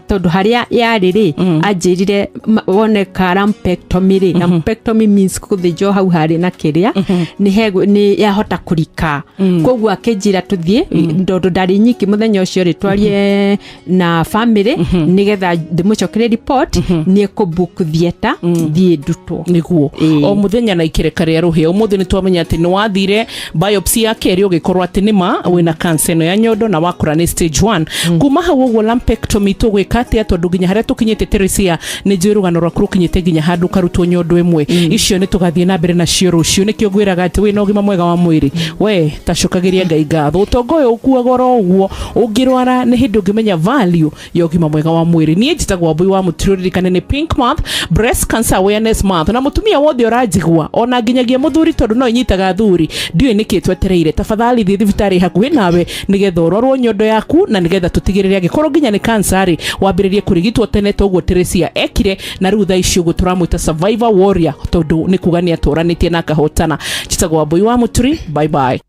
tondũ harĩa yarĩ rĩ, anjĩrire woneka lumpectomy rĩ, lumpectomy means gũthĩnjwo hau harĩ na kĩrĩa nĩ nĩ yahota kũrika. Koguo akĩnjĩra tũthiĩ, tondũ ndarĩ nyiki mũthenya ũcio rĩ, twarie na family nigetha ndĩmũcokerie report, nĩ ekũ-book theatre thiĩ ndutwo. Nĩguo o mũthenya na ikereka rĩa rũhĩa. Ũmũthĩ nĩ twamenya atĩ nĩ wathire biopsy ya kerĩ, ũgĩkorwo atĩ nĩma wĩna cancer ĩno ya nyondo na wakora nĩ stage 1. Kuma hau ũguo lumpectomy tũgwĩka atĩa? Tondũ nginya harĩa tũkinyĩte, Teresia, nĩ njũĩ rũgano rwaku rũkinyĩte nginya handũ ũkarutwo nyondo ĩmwe. Icio nĩ tũgathiĩ na mbere nacio rũciũ. Nĩkĩo ngwĩraga atĩ wĩna ũgima mwega wa mwĩrĩ, we tacokagĩria Ngai ngatho. Ũtonga ũyũ ũkuaga oro ũguo. Ũngĩrwara nĩ hĩndĩ ũngĩmenya value ya ũgima mwega wa mwĩrĩ. Niĩ njĩtagwo Wambui wa Mũtiro. Ririkane nĩ Pink Month, Breast Cancer Awareness Month, na mũtumia wothe ũranjigua, ona nginyagia mũthuri, tondũ no inyitaga athuri, ndiũĩ nĩkĩ twetereire. Tafadhali thiĩ thibitarĩ hakuhĩ nawe nĩgetha ũrorwo nyondo yaku, na nĩgetha tũtigĩrĩre angĩkorwo nginya nĩ cancer rĩ, wambĩrĩrie kũrigitwo tene toguo Teresia ekire, na rĩu thaa ici ũguo tũramwĩta survivor warrior, tondũ nĩ kuga nĩ atũranĩtie na akahotana. Njĩtagwo Wambui wa Mũturi. Bye bye.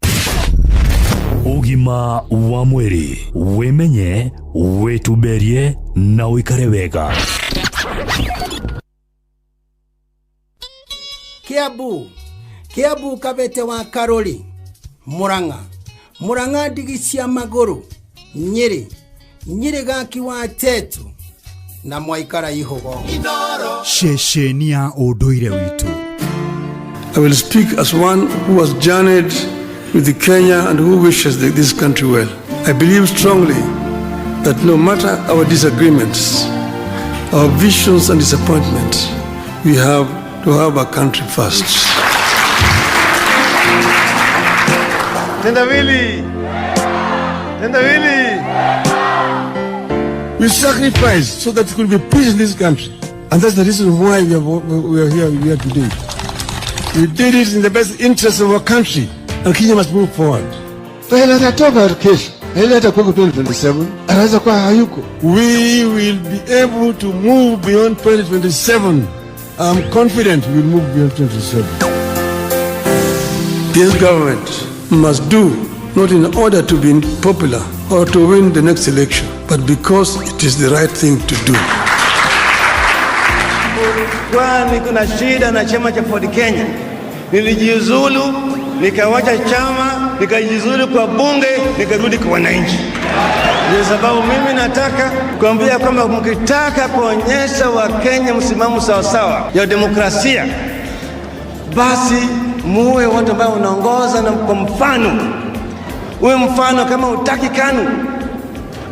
Ũgima wa mwĩrĩ: wĩmenye, wĩtumberie na ũikare wega. Kiambu, Kiambu, Kabete wa Karori, Murang'a, Murang'a, ndigi cia magũrũ, Nyĩrĩ, Nyĩrĩ, gaki wa Tetu na mwaikara ihũgo. Ceceni ya ũndũire witũ. I will speak as one who has journeyed with Kenya and who wishes this country well. I believe strongly that no matter our disagreements, our visions and disappointments, we have to have our country first. Tendawili! Tendawili! We sacrificed so that there could be peace in this country. And that's the reason why we are here, we are today. We did it in the best interest of our country. And Kenya must move forward. Raila atatoka kesho. Raila atakuwa 2027, anaweza kuwa hayuko. We will be able to move beyond 2027. I'm confident we will move beyond 2027. This government must do not in order to be popular or to win the next election, but because it is the right thing to do. Kwani kuna shida na chama cha Ford Kenya. Nilijiuzulu, nikawacha chama, nikajiuzulu kwa bunge, nikarudi kwa wananchi. Ndio sababu mimi nataka kuambia kwamba mkitaka kuonyesha Wakenya msimamo sawasawa ya demokrasia, basi muwe watu ambao wanaongoza na kwa mfano. Uwe mfano. Kama utaki KANU,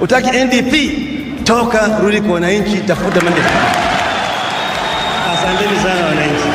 utaki NDP, toka, rudi kwa wananchi, tafuta mandate. Asanteni sana wananchi.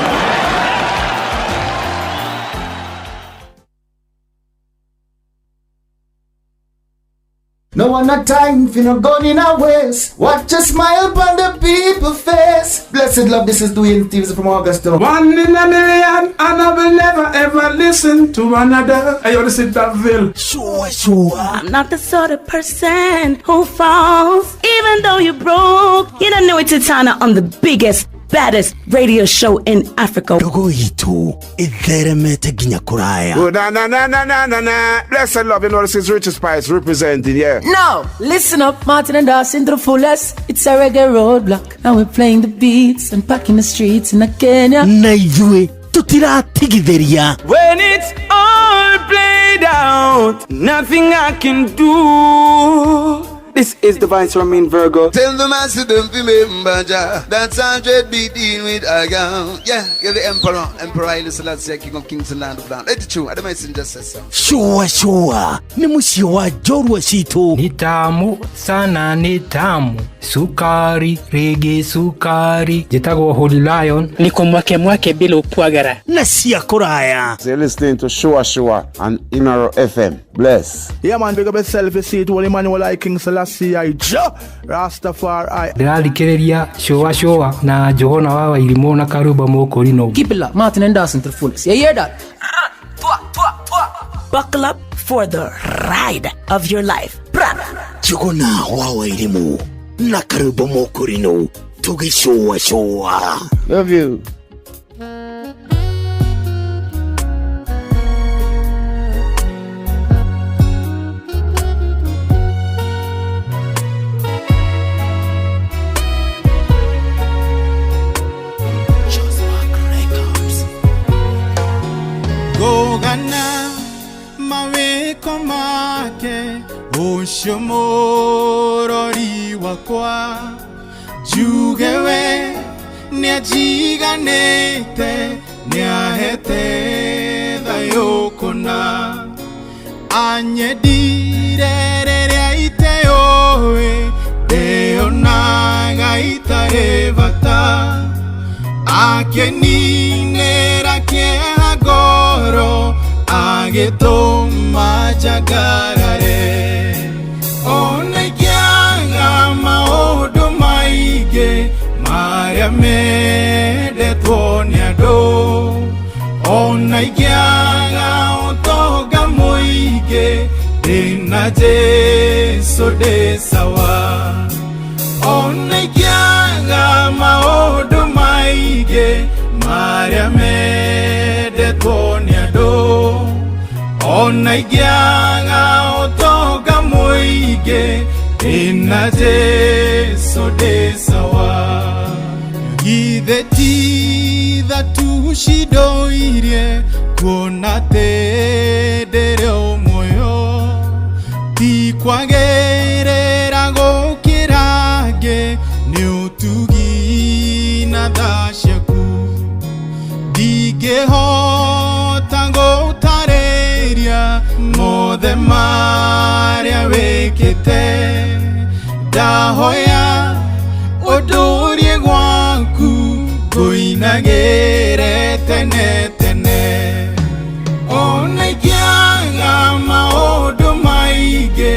No one not time for no gun in our waist. Watch a smile upon the people face. Blessed love, this is Dwayne Stevens from Augusta. One in a million, and I will never ever listen to another. Hey, yo, this is Daville. Sure, sure. I'm not the sort of person who falls, even though you're broke. You don't know it's Titana on the biggest, baddest radio show in Africa. Ndogo itu itheremete nginya kuraya. Oh, na na na na na na na. Blessed love, you know this is Richard Spice representing, yeah. Now, listen up, Martin and Dawson to the fullest. It's a reggae roadblock. Now we're playing the beats and packing the streets in Kenya. Na ithuĩ tutiratigithĩria. When it's all played out, nothing I can do. This is Divine Ramin Virgo. Tell the master don't remember Jah. That's 100 be dealing with a gun. Yeah, you're the emperor. Emperor Haile Selassie, King of Kings and Land of Land. Let it true. I don't mind just say so. Sure, sure. Ni mũciĩ wa njorua citũ. Ni tamu sana, ni tamu. Sukari, rege sukari. Njĩtagwo Holy Lion. Niko mwake mwake bila upwagara. Na cia kũraya. So you're listening to Shua Shua on Inoro FM. Bless. Yeah, man, big up yourself. You see it, Holy Emmanuel I King Selassie I Jah Rastafari. Ndĩrathikĩrĩria Shua Shua na Johana wa Wairimũ na Karũmba Mũkũrinũ. Keep it locked, Martin and Dawson to the fullest. You hear that? Buckle up for the ride of your life. Bra. Njuguna wa Wairimũ na Karũmba Mũkũrinũ tũgĩcũa cũa. Love you. Gogana maweko make ũcio mũrori wakwa njuge we nĩanjiganĩte nĩahete thayũ kũna anyendire rĩrĩa iteũĩ ndĩonaga itarĩ bata akeninĩra kĩeha ngoro agĩtũma njangarare ona ingĩaga maũndũ maingĩ marĩa mendetwo nĩ andũ ona ingĩaga ũtonga mũingĩ ndĩna Jesũ ndĩ sawa ona ingĩaga maũndũ maingĩ marĩa mendetwo nĩ andũ ona ingĩaga ũtonga mũingĩ ndĩna Jesũ ndĩ sawa githĩ ti tha tu cindoirie kuona atĩ ndĩrĩ o muoyo ti kwagĩrĩra gũkĩra angĩ nĩ ũtugi na tha ciaku ndingĩhota gũtarĩria mothe marĩa wĩkĩte ndahoya ũndũrie gwaku ngũinagĩre tene tene ona ingĩaga maũndũ maingĩ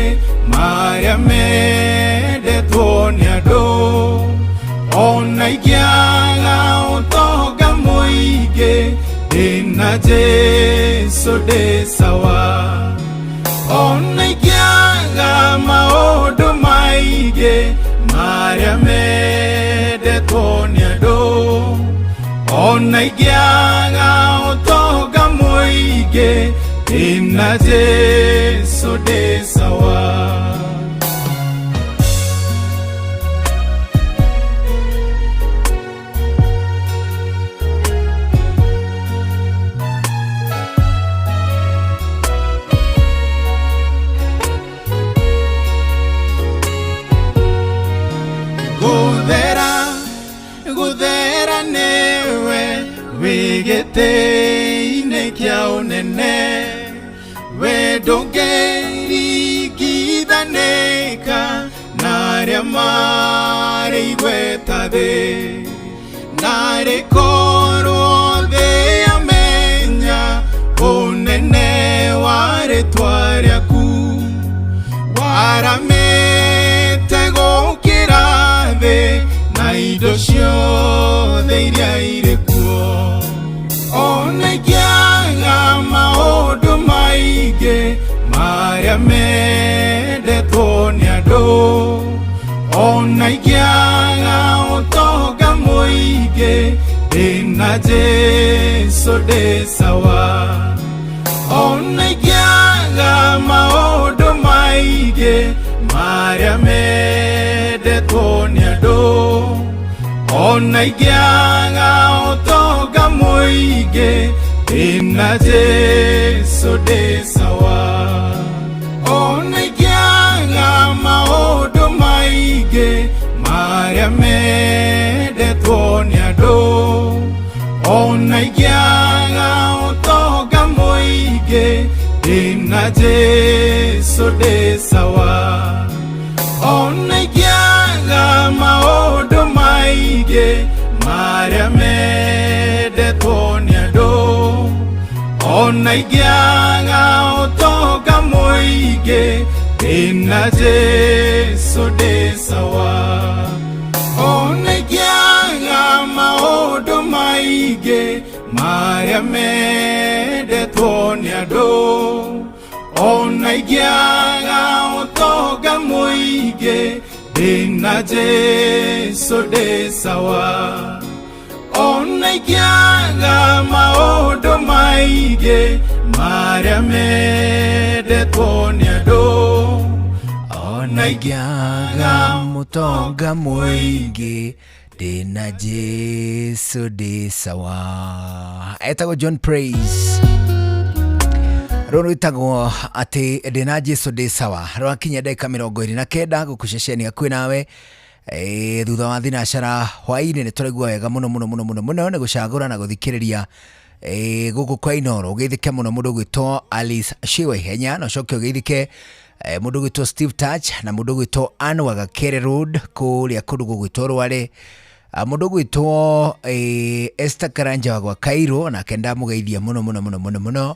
marĩa mendetwo nĩ andũ ona ingĩaga ũtonga mũingĩ ndĩna Jesũ ndĩ sawa ona ingĩaga maũndũ maingĩ marĩa mendetwo nĩ andũ ona ingĩaga ũtonga mũingĩ ndĩna Jesũ ndĩ sawa. Guthera nĩwe wĩ gĩtĩ-inĩ kĩa ũnene we ndũngĩhota Kũringithanĩka na arĩa marĩ igweta thĩ. Narĩ korwo thĩ yamenya ũnene wa rĩtwa rĩaku, waramĩte gũkĩra thĩ na indo ciothe iria irĩ kuo. Ona ingĩaga maũndũ maingĩ marĩa mendetwo nĩ andũ, ona ingĩaga ũtonga mũingĩ, ndĩna Jesũ ndĩ sawa. Ona ingĩaga maũndũ maingĩ marĩa mendetwo nĩ andũ, ona ingĩaga ũtonga mũingĩ, ndĩna Jesũ ndĩ sawa. Ona ingĩaga maũndũ maingĩ marĩa mendetwo nĩ andũ, ona ingĩaga ũtonga mũingĩ, ndĩna Jesũ ndĩ sawa. Ona ingĩaga maũndũ maingĩ marĩa mendetwo nĩ andũ, ona ingĩaga ũtonga mũingĩ, ndĩna Jesũ ndĩ sawa. Ona ingĩaga maũndũ maingĩ marĩa mendetwo nĩ andũ, ona ingĩaga ũtonga mũingĩ, ndĩna Jesũ ndĩ sawa. Ona ingĩaga maũndũ maingĩ marĩa mendetwo nĩ andũ, ona ingĩaga mũtonga mũingĩ, ndĩna Jesũ ndĩ sawa. Etagwo John Praise, rũrũ rwĩtagwo atĩ ndĩna Jesũ ndĩ sawa. Rwakinya ndagĩka 29 gũkũ ceceni hakuhĩ nawe. Thutha wa thinacara hwainĩ nĩ tũraigua wega mũno mũno mũno mũno mũno nĩ gũcagũra na gũthikĩrĩria gũkũ kwa Inooro. Ũgeithĩke mũno mũndũ ũgwĩtwo Alice Shiwa Ihenya, na ũcoke ũgeithĩke mũndũ ũgwĩtwo Steve Touch na mũndũ ũgwĩtwo Ann wa Gakere Road kũrĩa kũndũ gũgwĩtwo Rware. Mũndũ ũgwĩtwo Esther Karanja wa gwa Cairo, nake ndamũgeithia mũno mũno mũno mũno mũno.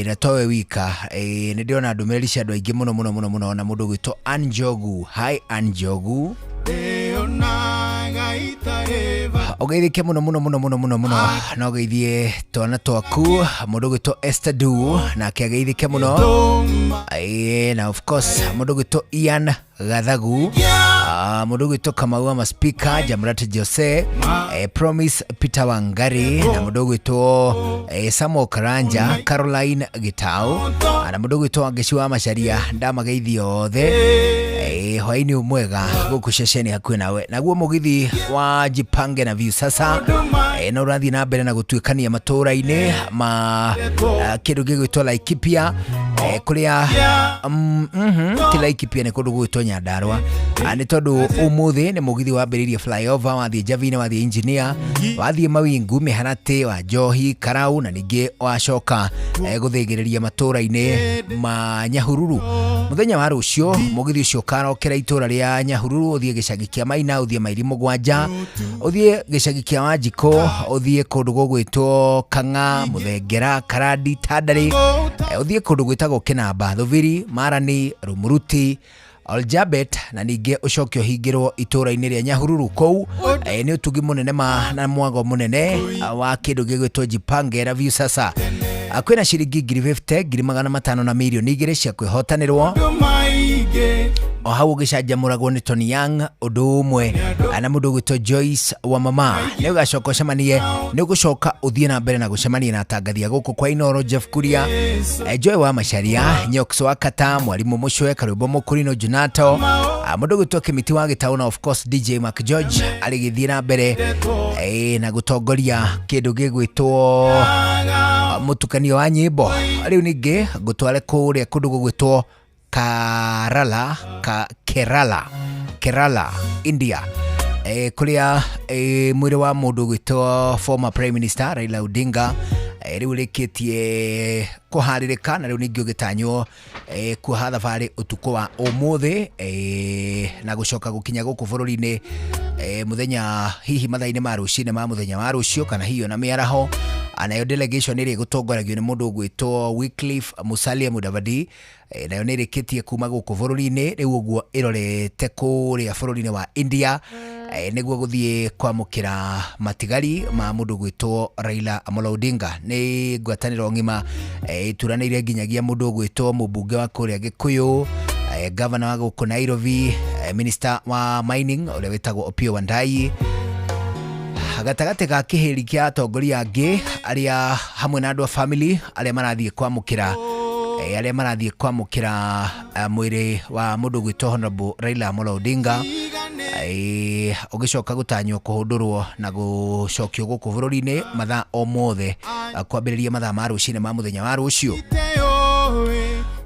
Na towe wika, nĩ ndĩrona ndũmĩrĩri cia andũ aingĩ mũno mũno mũno mũno, na mũndũ ũgwĩtwo Ann Njogu. Hi Ann Njogu, ndĩonaga itarĩ bata. Ũgeithĩke mũno mũno mũno mũno mũno mũno, na ũgeithie twana twaku. Mũndũ ũgwĩtwo Esther Du nake ageithĩke mũno. Na of course mũndũ ũgwĩtwo Ian Gathagu, mũndũ ũgwĩtwo Kamau wa Maspika, Jamrat Jose, Promise Peter Wangari, na mũndũ ũgwĩtwo Samuel Karanja, Caroline Gitau, na mũndũ ũgwĩtwo Wangeci wa Macharia. Ndamageithia othe hwainĩ mwega gũkũ ceceni hakuhĩ nawe. Naguo mũgithi wa Jipange na View sasa no ũrathiĩ na mbere na gũtuĩkania matũũra-inĩ ma kĩndũ gĩgwĩtwo Laikipia, kũrĩa ti Laikipia, nĩ kũndũ gũgwĩtwo Nyandarua. Nĩ tondũ ũmũthĩ nĩ mũgithi wambĩrĩirie flyover, wathiĩ Njavine, wathiĩ Engineer, wathiĩ Mawingu, Mĩharatĩ, wa Njohi, Karau, na ningĩ wacoka gũthĩgĩrĩria matũũra-inĩ ma Nyahururu. Mũthenya wa rũciũ mũgithi ũcio ũkarokera itũũra rĩa Nyahururu, ũthiĩ gĩcagi kĩa Maina, ũthiĩ Mairi 7, ũthiĩ gĩcagi kĩa Wanjikũ, ũthiĩ kũndũ gũgwĩtwo Kang'a, Mũthengera, Karandi, Tandarĩ, ũthiĩ kũndũ gwĩtagwo Kĩnamba, Thubiri, Marani, Rumuruti, Oljabet, na ningĩ ũcoke ũhingĩrwo itũũra-inĩ rĩa Nyahururu. Kũu nĩ ũtugi mũnene ma na mwago mũnene wa kĩndũ gĩgwĩtwo Jipange na View sasa. Kwĩna ciringi 50,000, 500,000 na 2 mirioni cia kwĩhotanĩrwo. Maingĩ O hau ũgĩcanjamũragwo nĩ Tony Young ũndũ ũmwe na mũndũ ũgwĩtwo Joyce wa mama. Nĩ ũgacoka ũcemanie, nĩ ũgũcoka ũthiĩ na mbere na gũcemania na atangathi a gũkũ kwa Inooro, Jeff Kuria, Joy wa Macharia, Nyox wa Kata, Mwalimu Mũcwe, Karwĩmbo Mũkũrino, Junato, mũndũ ũgwĩtwo Kĩmiti wa Gĩtaũ, na of course DJ Mark George arĩgĩthiĩ na mbere na gũtongoria kĩndũ gĩgwĩtwo mũtukanio wa nyĩmbo. Rĩu ningĩ ngũtware kũrĩa kũndũ gũgwĩtwo Kerala, Kerala, Kerala, India, kuria mwĩrĩ wa mũndũ ũgwĩtwo former prime minister Raila Odinga Rĩu rĩkĩtie kũharĩrĩka na rĩu ningĩ ũgĩtanywo kuoha thabarĩ ũtukũ wa ũmũthĩ, na gũcoka gũkinya gũkũ bũrũri-inĩ mũthenya hihi mathaa-inĩ ma rũcinĩ ma mũthenya wa rũciũ kana hihi ona mĩaraho. Nayo delegation ĩrĩa ĩgũtongoragio nĩ mũndũ ũgwĩtwo Wycliffe Musalia Mudavadi, nayo nĩ ĩrĩkĩtie kuma gũkũ bũrũri-inĩ rĩu ũguo ĩrorete kũrĩa bũrũri-inĩ wa India, nĩguo gũthiĩ kwamũkĩra matigari ma mũndũ ũgwĩtwo Raila Amolo Odinga. Nĩ ngwatanĩro ng'ima ĩturanĩire nginyagia mũndũ ũgwĩtwo mũmbunge wa kũrĩa Gĩkũyũ, gavana wa gũkũ Nairobi, minister wa mining ũrĩa wĩtagwo Opiyo Wandayi, gatagatĩ ga kĩhĩri kĩa atongoria angĩ arĩa hamwe na andũ a family arĩa marathiĩ kwamũkĩra, arĩa marathiĩ kwamũkĩra mwĩrĩ wa mũndũ ũgwĩtwo Honorable Raila Amolo Odinga, ũgĩcoka gũtanywo kũhũndũrwo na gũcokio gũkũ bũrũri-inĩ mathaa o mothe, kwambĩrĩria mathaa ma rũcinĩ ma mũthenya wa rũciũ.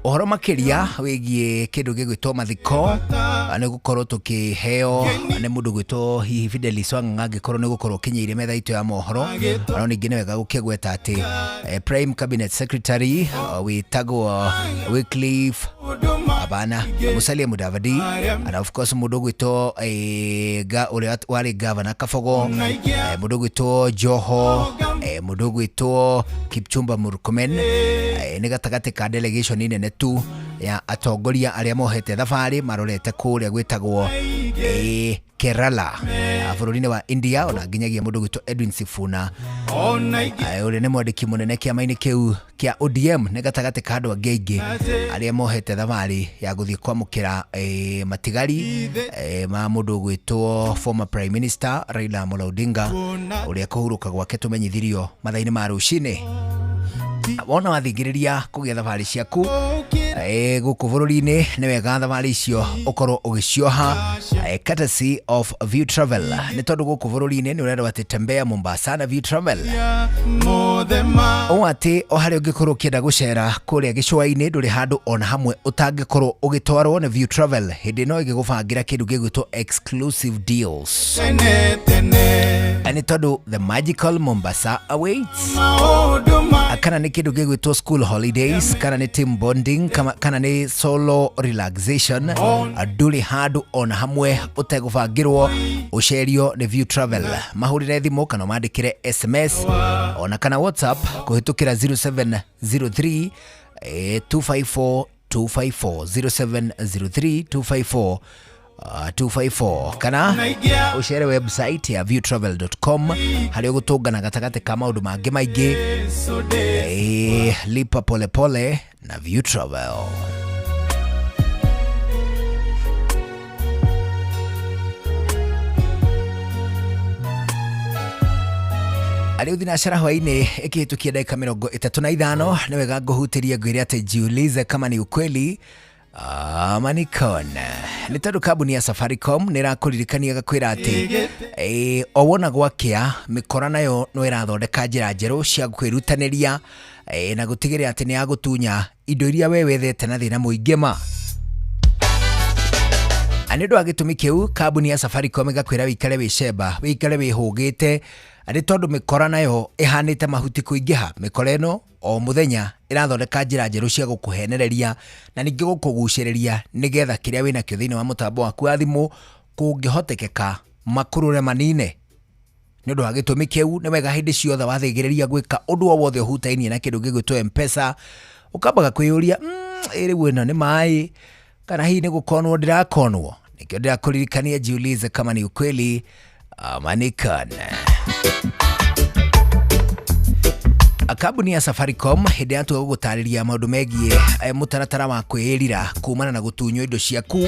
Ũhoro makĩria wĩgiĩ kĩndũ gĩgwĩtwo mathiko nĩ gũkorwo tũkĩheo nĩ mũndũ gwĩtwo hihi Fidelis Wang'ang'a angĩkorwo nĩ gũkorwo ũkinyĩire metha itũ ya mohoro. No ningĩ nĩ wega gũkĩgweta atĩ Prime Cabinet Secretary wĩtagwo Wycliffe Abana Musalia Mudavadi, and of course mũndũ ũgwĩtwo ũrĩa warĩ governor Kabogo, mũndũ ũgwĩtwo Joho, mũndũ ũgwĩtwo Kipchumba Murkomen, nĩ gatagatĩ ka delegation nene tu ya atongoria arĩa mohete thabarĩ marorete kũrĩa gwĩtagwo Kerala bũrũri-inĩ wa India, ona nginyagia mũndũ ũgwĩtwo Edwin Sifuna, ũrĩa nĩ mwandĩki mũnene kĩama-inĩ kĩu kĩa ODM, nĩ gatagatĩ ka andũ angĩ aingĩ arĩa mohete thabarĩ ya gũthiĩ kwamũkĩra matigari ma mũndũ ũgwĩtwo former prime minister Raila Amolo Odinga, ũrĩa kũhurũka gwake tũmenyithirio mathaa-inĩ ma rũcinĩ. Wona wathingĩrĩria kũgĩa thabarĩ ciaku gũkũ bũrũri-inĩ, nĩ wega thabarĩ icio ũkorwo ũgĩcioha courtesy of View Travel, nĩ tondũ gũkũ bũrũri-inĩ nĩ ũrerwo atĩ tembea Mombasa na View Travel, ũũ atĩ o harĩa ũngĩkorwo ũkĩenda gũcera kũrĩa gĩcũa-inĩ ndũrĩ handũ ona hamwe ũtangĩkorwo ũgĩtwarwo nĩ View Travel hĩndĩ ĩno ĩgĩgũbangĩra kĩndũ gĩgwĩtwo exclusive deals, nĩ tondũ the magical Mombasa awaits. Kana nĩ kĩndũ gĩgwĩtwo school holidays, kana nĩ team bonding, kana nĩ solo relaxation, ndũrĩ handũ ona hamwe ũtegũbangĩrwo ũcerio nĩ View Travel. Mahũrĩre thimũ kana ũmandĩkĩre SMS ona kana WhatsApp kũhĩtũkĩra 0703 254 254, 0703 254 254, kana ũcere website ya viewtravel.com harĩa ũgũtũngana gatagatĩ ka maũndũ mangĩ maingĩ. Lipa polepole na View Travel. Rĩu thinacara hwaĩ-inĩ ĩkĩhĩtũkia ndagĩka 35, nĩ wega ngũhutĩrie ngwĩre atĩ jiulize kama ni ukweli ama ni kona, nĩ tondũ kambuni ya Safaricom nĩ ĩrakũririkania gakwĩra atĩ o wona gwakĩa mĩkora nayo no ĩrathondeka njĩra njerũ cia kwĩrutanĩria na gũtigĩrĩra atĩ nĩ yagũtunya indo iria we wethete na thĩna mũingĩ ma. Nĩ ũndũ wa gĩtũmi kĩu kambuni ya Safaricom ĩgakwĩra wĩikare wĩ cemba, wĩikare wĩhũgĩte, nĩ tondũ mĩkora nayo ĩhanĩte mahuti kũingĩha. Mĩkora ĩno o mũthenya ĩrathondeka njĩra njerũ cia gũkũhenereria na ningĩ gũkũgucĩrĩria nĩgetha kĩrĩa wĩnakĩo thĩinĩ wa mũtambo waku wa thimũ kũngĩhotekeka makũrũre manine. Nĩ ũndũ wa gĩtũmi kĩu nĩ wega hĩndĩ ciothe wathĩgĩrĩria gwĩka ũndũ o wothe ũhutainie na kĩndũ gĩgwĩtwo M-Pesa ũkambaga kwĩyũria, rĩu ĩno nĩ maĩ kana hihi nĩ gũkonwo ndĩrakonwo. Nĩkĩo ndĩrakũririkania jiulize kama ni ukweli ama ni kona. Kambuni ya Safaricom hĩndĩ yatua gũgũtarĩria maũndũ megiĩ mũtaratara wa kwĩĩrira kumana na gũtunywo indo ciaku,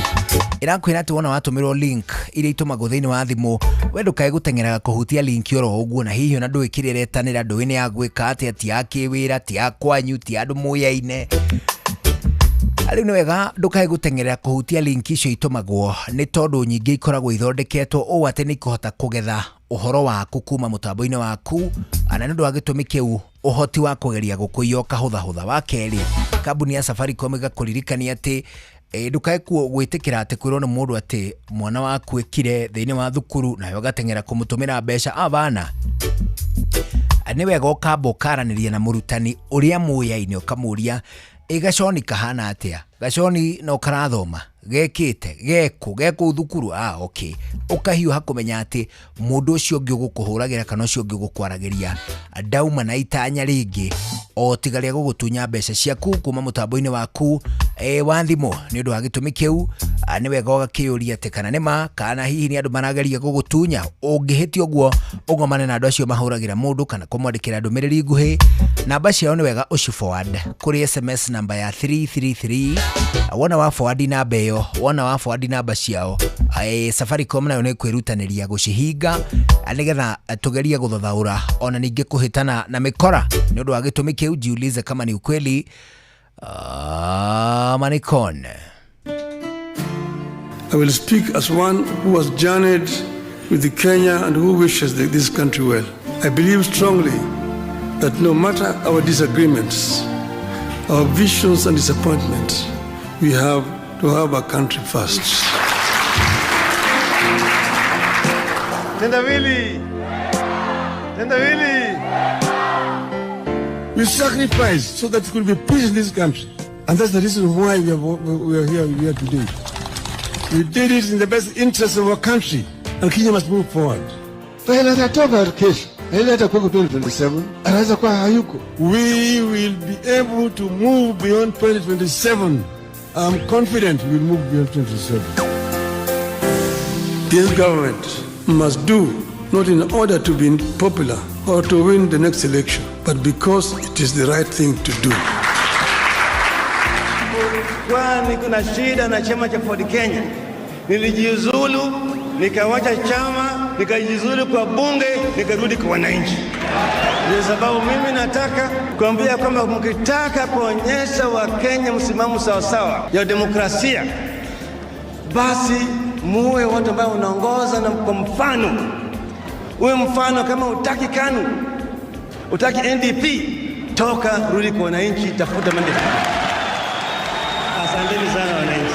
ĩrakwĩra atĩ wona watũmĩrwo link iria itũmagwo thĩinĩ wa thimũ, we ndũkae gũteng'eraga kũhutia link oro ũguo, na hihi ona ndũĩ kĩrĩa ĩretanĩra, ndũĩ nĩ ya gwĩka atĩa, ti ya kĩwĩra, ti ya kwanyu, ti ya andũ mũyaine. Rĩu nĩ wega ndũkae gũteng'erera kũhutia link icio itũmagwo, nĩ tondũ nyingĩ ikoragwo ithondeketwo ũũ atĩ nĩ ikũhota kũgetha ũhoro waku kuma mũtambo-inĩ waku, na nĩ ũndũ wa gĩtũmi kĩu ũhoti wa kũgeria gũkũiya ũkahũthahũtha. Wa kerĩ, kambuni ya Safaricom ĩgakũririkania atĩ ndũkae gwĩtĩkĩra atĩ kwĩrwo nĩ mũndũ atĩ mwana waku ĩkire thĩinĩ wa thukuru nawe ũgateng'era kũmũtũmĩra mbeca abana. Nĩ wega ũkamba ũkaranĩria na mũrutani ũrĩa mũyaine, ũkamũria ĩ gaconi kahana atĩa, gaconi no karathoma, gekĩte gekũ gekũ thukuru, okay. Ũkahiũha kũmenya atĩ mũndũ ũcio ũngĩ ũgũkũhũragĩra kana ũcio ũngĩ ũgũkwaragĩria ndauma na itanya rĩngĩ o tiga rĩa gũgũtunya mbeca ciaku kuma mũtambo-inĩ waku wa thimũ. Nĩ ũndũ wa gĩtũmi kĩu, nĩ wega ũgakĩũria atĩ kana nĩ ma kana hihi nĩ andũ marageria gũgũtunya. Ũngĩhĩtia ũguo ũgomane na andũ acio mahũragĩra mũndũ kana kũmwandĩkĩra ndũmĩrĩri nguhĩ, namba ciao nĩ wega ũci forward kũrĩ SMS namba ya 333. Wona wa forward namba ĩyo, wona wa forward namba ciao, Safaricom nayo nĩ kwĩrutanĩria gũcihinga nĩgetha tũgerie gũthathaũra ona ningĩ kũhĩtana na mĩkora. Nĩ ũndũ wa gĩtũmi kĩu, jiulize kama ni ukweli ama ni con. I will speak as one who has journeyed with the Kenya and who wishes this country well. I believe strongly that no matter our disagreements, our visions and disappointments, we have to have our country first. Tendawili! Tendawili! We sacrificed so that there could be peace in this country. And that's the reason why we are here today. We did it in the best interest of our country, and Kenya must move forward. Raila atatoka kesho. Raila atakuwa 2027, anaweza kuwa hayuko. We will be able to move beyond 2027. I'm confident we will move beyond 2027. This government must do not in order to be popular or to win the next election, but because it is the right thing to do. Kwani kuna shida na chama cha Ford Kenya. Nilijiuzulu, nikawacha chama, nikajiuzulu kwa bunge, nikarudi kwa wananchi. Ndio sababu mimi nataka kuambia kwamba mkitaka kuonyesha Wakenya msimamo sawasawa ya demokrasia, basi muwe watu ambao unaongoza na kwa mfano. Uwe mfano. Kama utaki KANU, utaki NDP, toka rudi kwa wananchi, tafuta mandate. Asanteni sana wananchi.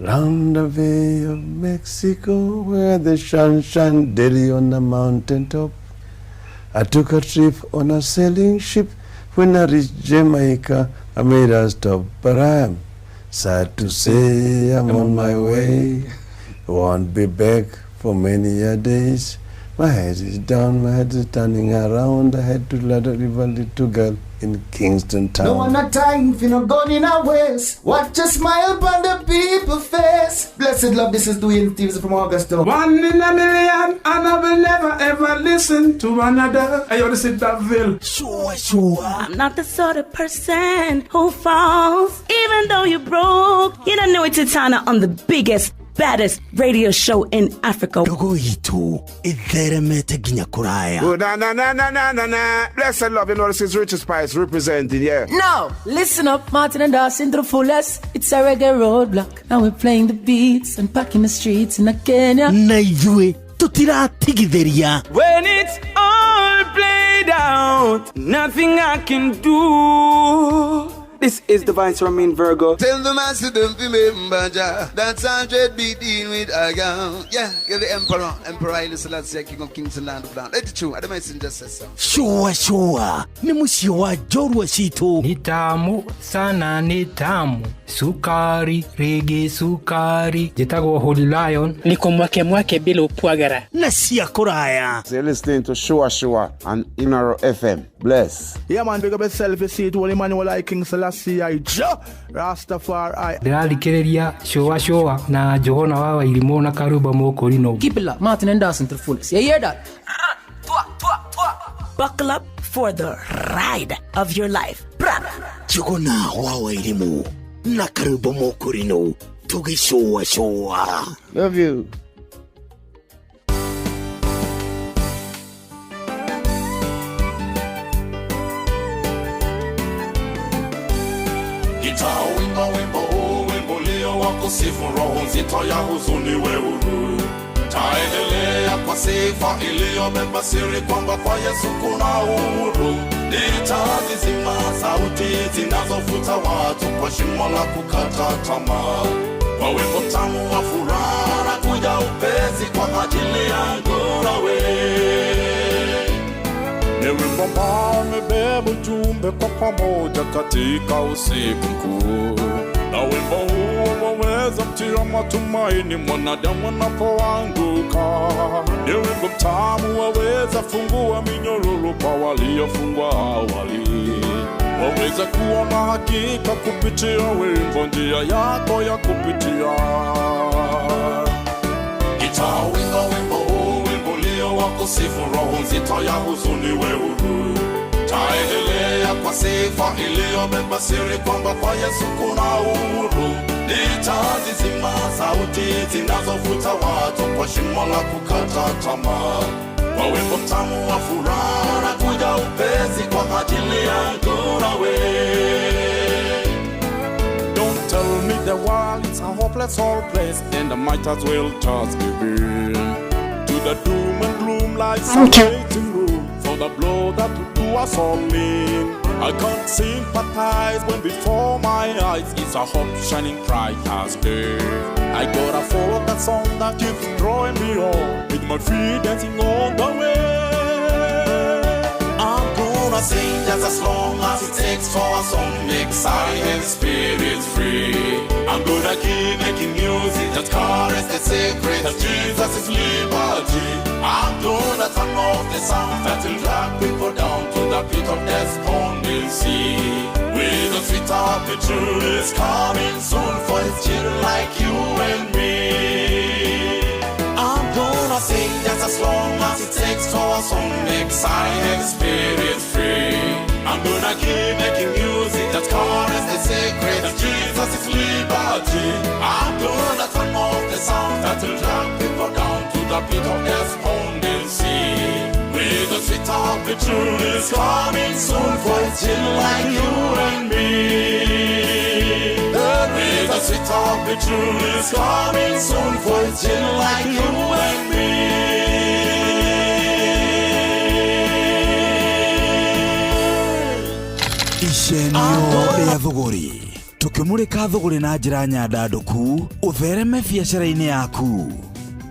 Round the Bay of Mexico, where the sun shines daily on the mountain top. I took a trip on a sailing ship. When I reached Jamaica, I made a stop, but I am sad to say I'm on my way. Won't be back for many a days. My head is down, my head is turning around. I had to let a river little girl in Kingston Town. No one a time for no gun in our waist. Watch a smile upon the people face. Blessed love, this is Dwayne Stevens from Augusta. One in a million, and I will never ever listen to another. I want to sit that veil. Sure, sure. I'm not the sort of person who falls, even though you broke. You don't know it's Titana on the biggest, baddest radio show in Africa. Ndogo itu itheremete nginya kuraya. Oh, na na na na na na na. Blessed love, you know this is Richard Spice representing, yeah. Now, listen up, Martin and Dawson to the fullest. It's a reggae roadblock, and we're playing the beats and packing the streets in Kenya. Na ithuĩ tutiratigithĩria. When it's all played out, nothing I can do. This is the Vice Ramin Virgo. Tell the master don't remember Jah. That's 100 be dealing with a gun. Yeah, you're the emperor. Emperor Haile Selassie, King of Kings and Land of Land. Let it true. I don't just say so. Sure, sure. Ni mũciĩ wa njorua citũ. Ni tamu sana, ni tamu. Sukari, rege sukari. Njĩtagwo Holy Lion. Niko mwake mwake bila upwagara. Na cia kũraya. So you're listening to Sure Sure and Inaro FM. Bless. Yeah man, big up yourself. You see it, Holy Emmanuel I King Selassie I Jah Rastafari. Ndĩrathikĩrĩria Sure Sure na Johana wa Wairimũ na Karuba Mũkũrinũ. Keep it locked, Martin and Dawson to the fullest. You hear that? Buckle up for the ride of your life. Jogona wa Wairimũ na Karuba Mũkũrinũ tũgĩcũa cũa. Love you. Nitauimba wimbo huu, wimbo leo wa kusifu roho nzito ya huzuni we huru. Taendelea kwa sifa iliyobeba siri kwamba kwa Yesu kuna uhuru. Nitazizima sauti zinazofuta watu kwa shimo la kukata tamaa. Kwa wimbo mtamu wa furaha na kuja upesi kwa ajili yangu. Tuimbe kwa pamoja katika usiku mkuu, na wimbo huo waweza mtia matumaini mwanadamu anapoanguka. Ni wimbo mtamu waweza fungua minyororo kwa waliofungwa awali, waweza kuona hakika kupitia wimbo njia yako ya kupitia. Nitauimba wimbo huu, wimbo ulio wa kusifu, roho nzito ya huzuni we huru. Taendelea kwa sifa iliyobeba siri kwamba kwa Yesu kuna uhuru. Nitazizima sauti zinazovuta watu kwa shimo la kukata tamaa, kwa wimbo mtamu wa furaha na kuja upesi kwa ajili yangu nawe. Don't tell me the world is a hopeless old place, and I might as well just give in to the doom and gloom like some waiting room for the blow that will do us all in. I can't sympathize when before my eyes is a hope shining bright as day. I gotta follow that song that keeps drawing me on, with my feet dancing on the way. I'm gonna sing just as long as it takes for a song makes our heavy spirits free. I'm gonna keep making music that carries the secret of Jesus' liberty. I'm gonna turn off the sound that will drag people down to the pit of despondency. With a sweet opportunity is coming soon for his children like you and me. I'm gonna sing just as long as it takes for a song makes our heavy spirits free. I'm gonna keep making music that carries the secret of Jesus' liberty. I'm gonna turn off the sound that will drag people down to the pit of despondency. With a sweet opportunity is coming soon for his children like you and me. There is a sweet opportunity is coming soon for his children like you and me. Icenio rĩa thũgũrĩ tũkĩmũrĩka thũgũrĩ na njĩra nyandandũku ũthereme biacara-inĩ yaku.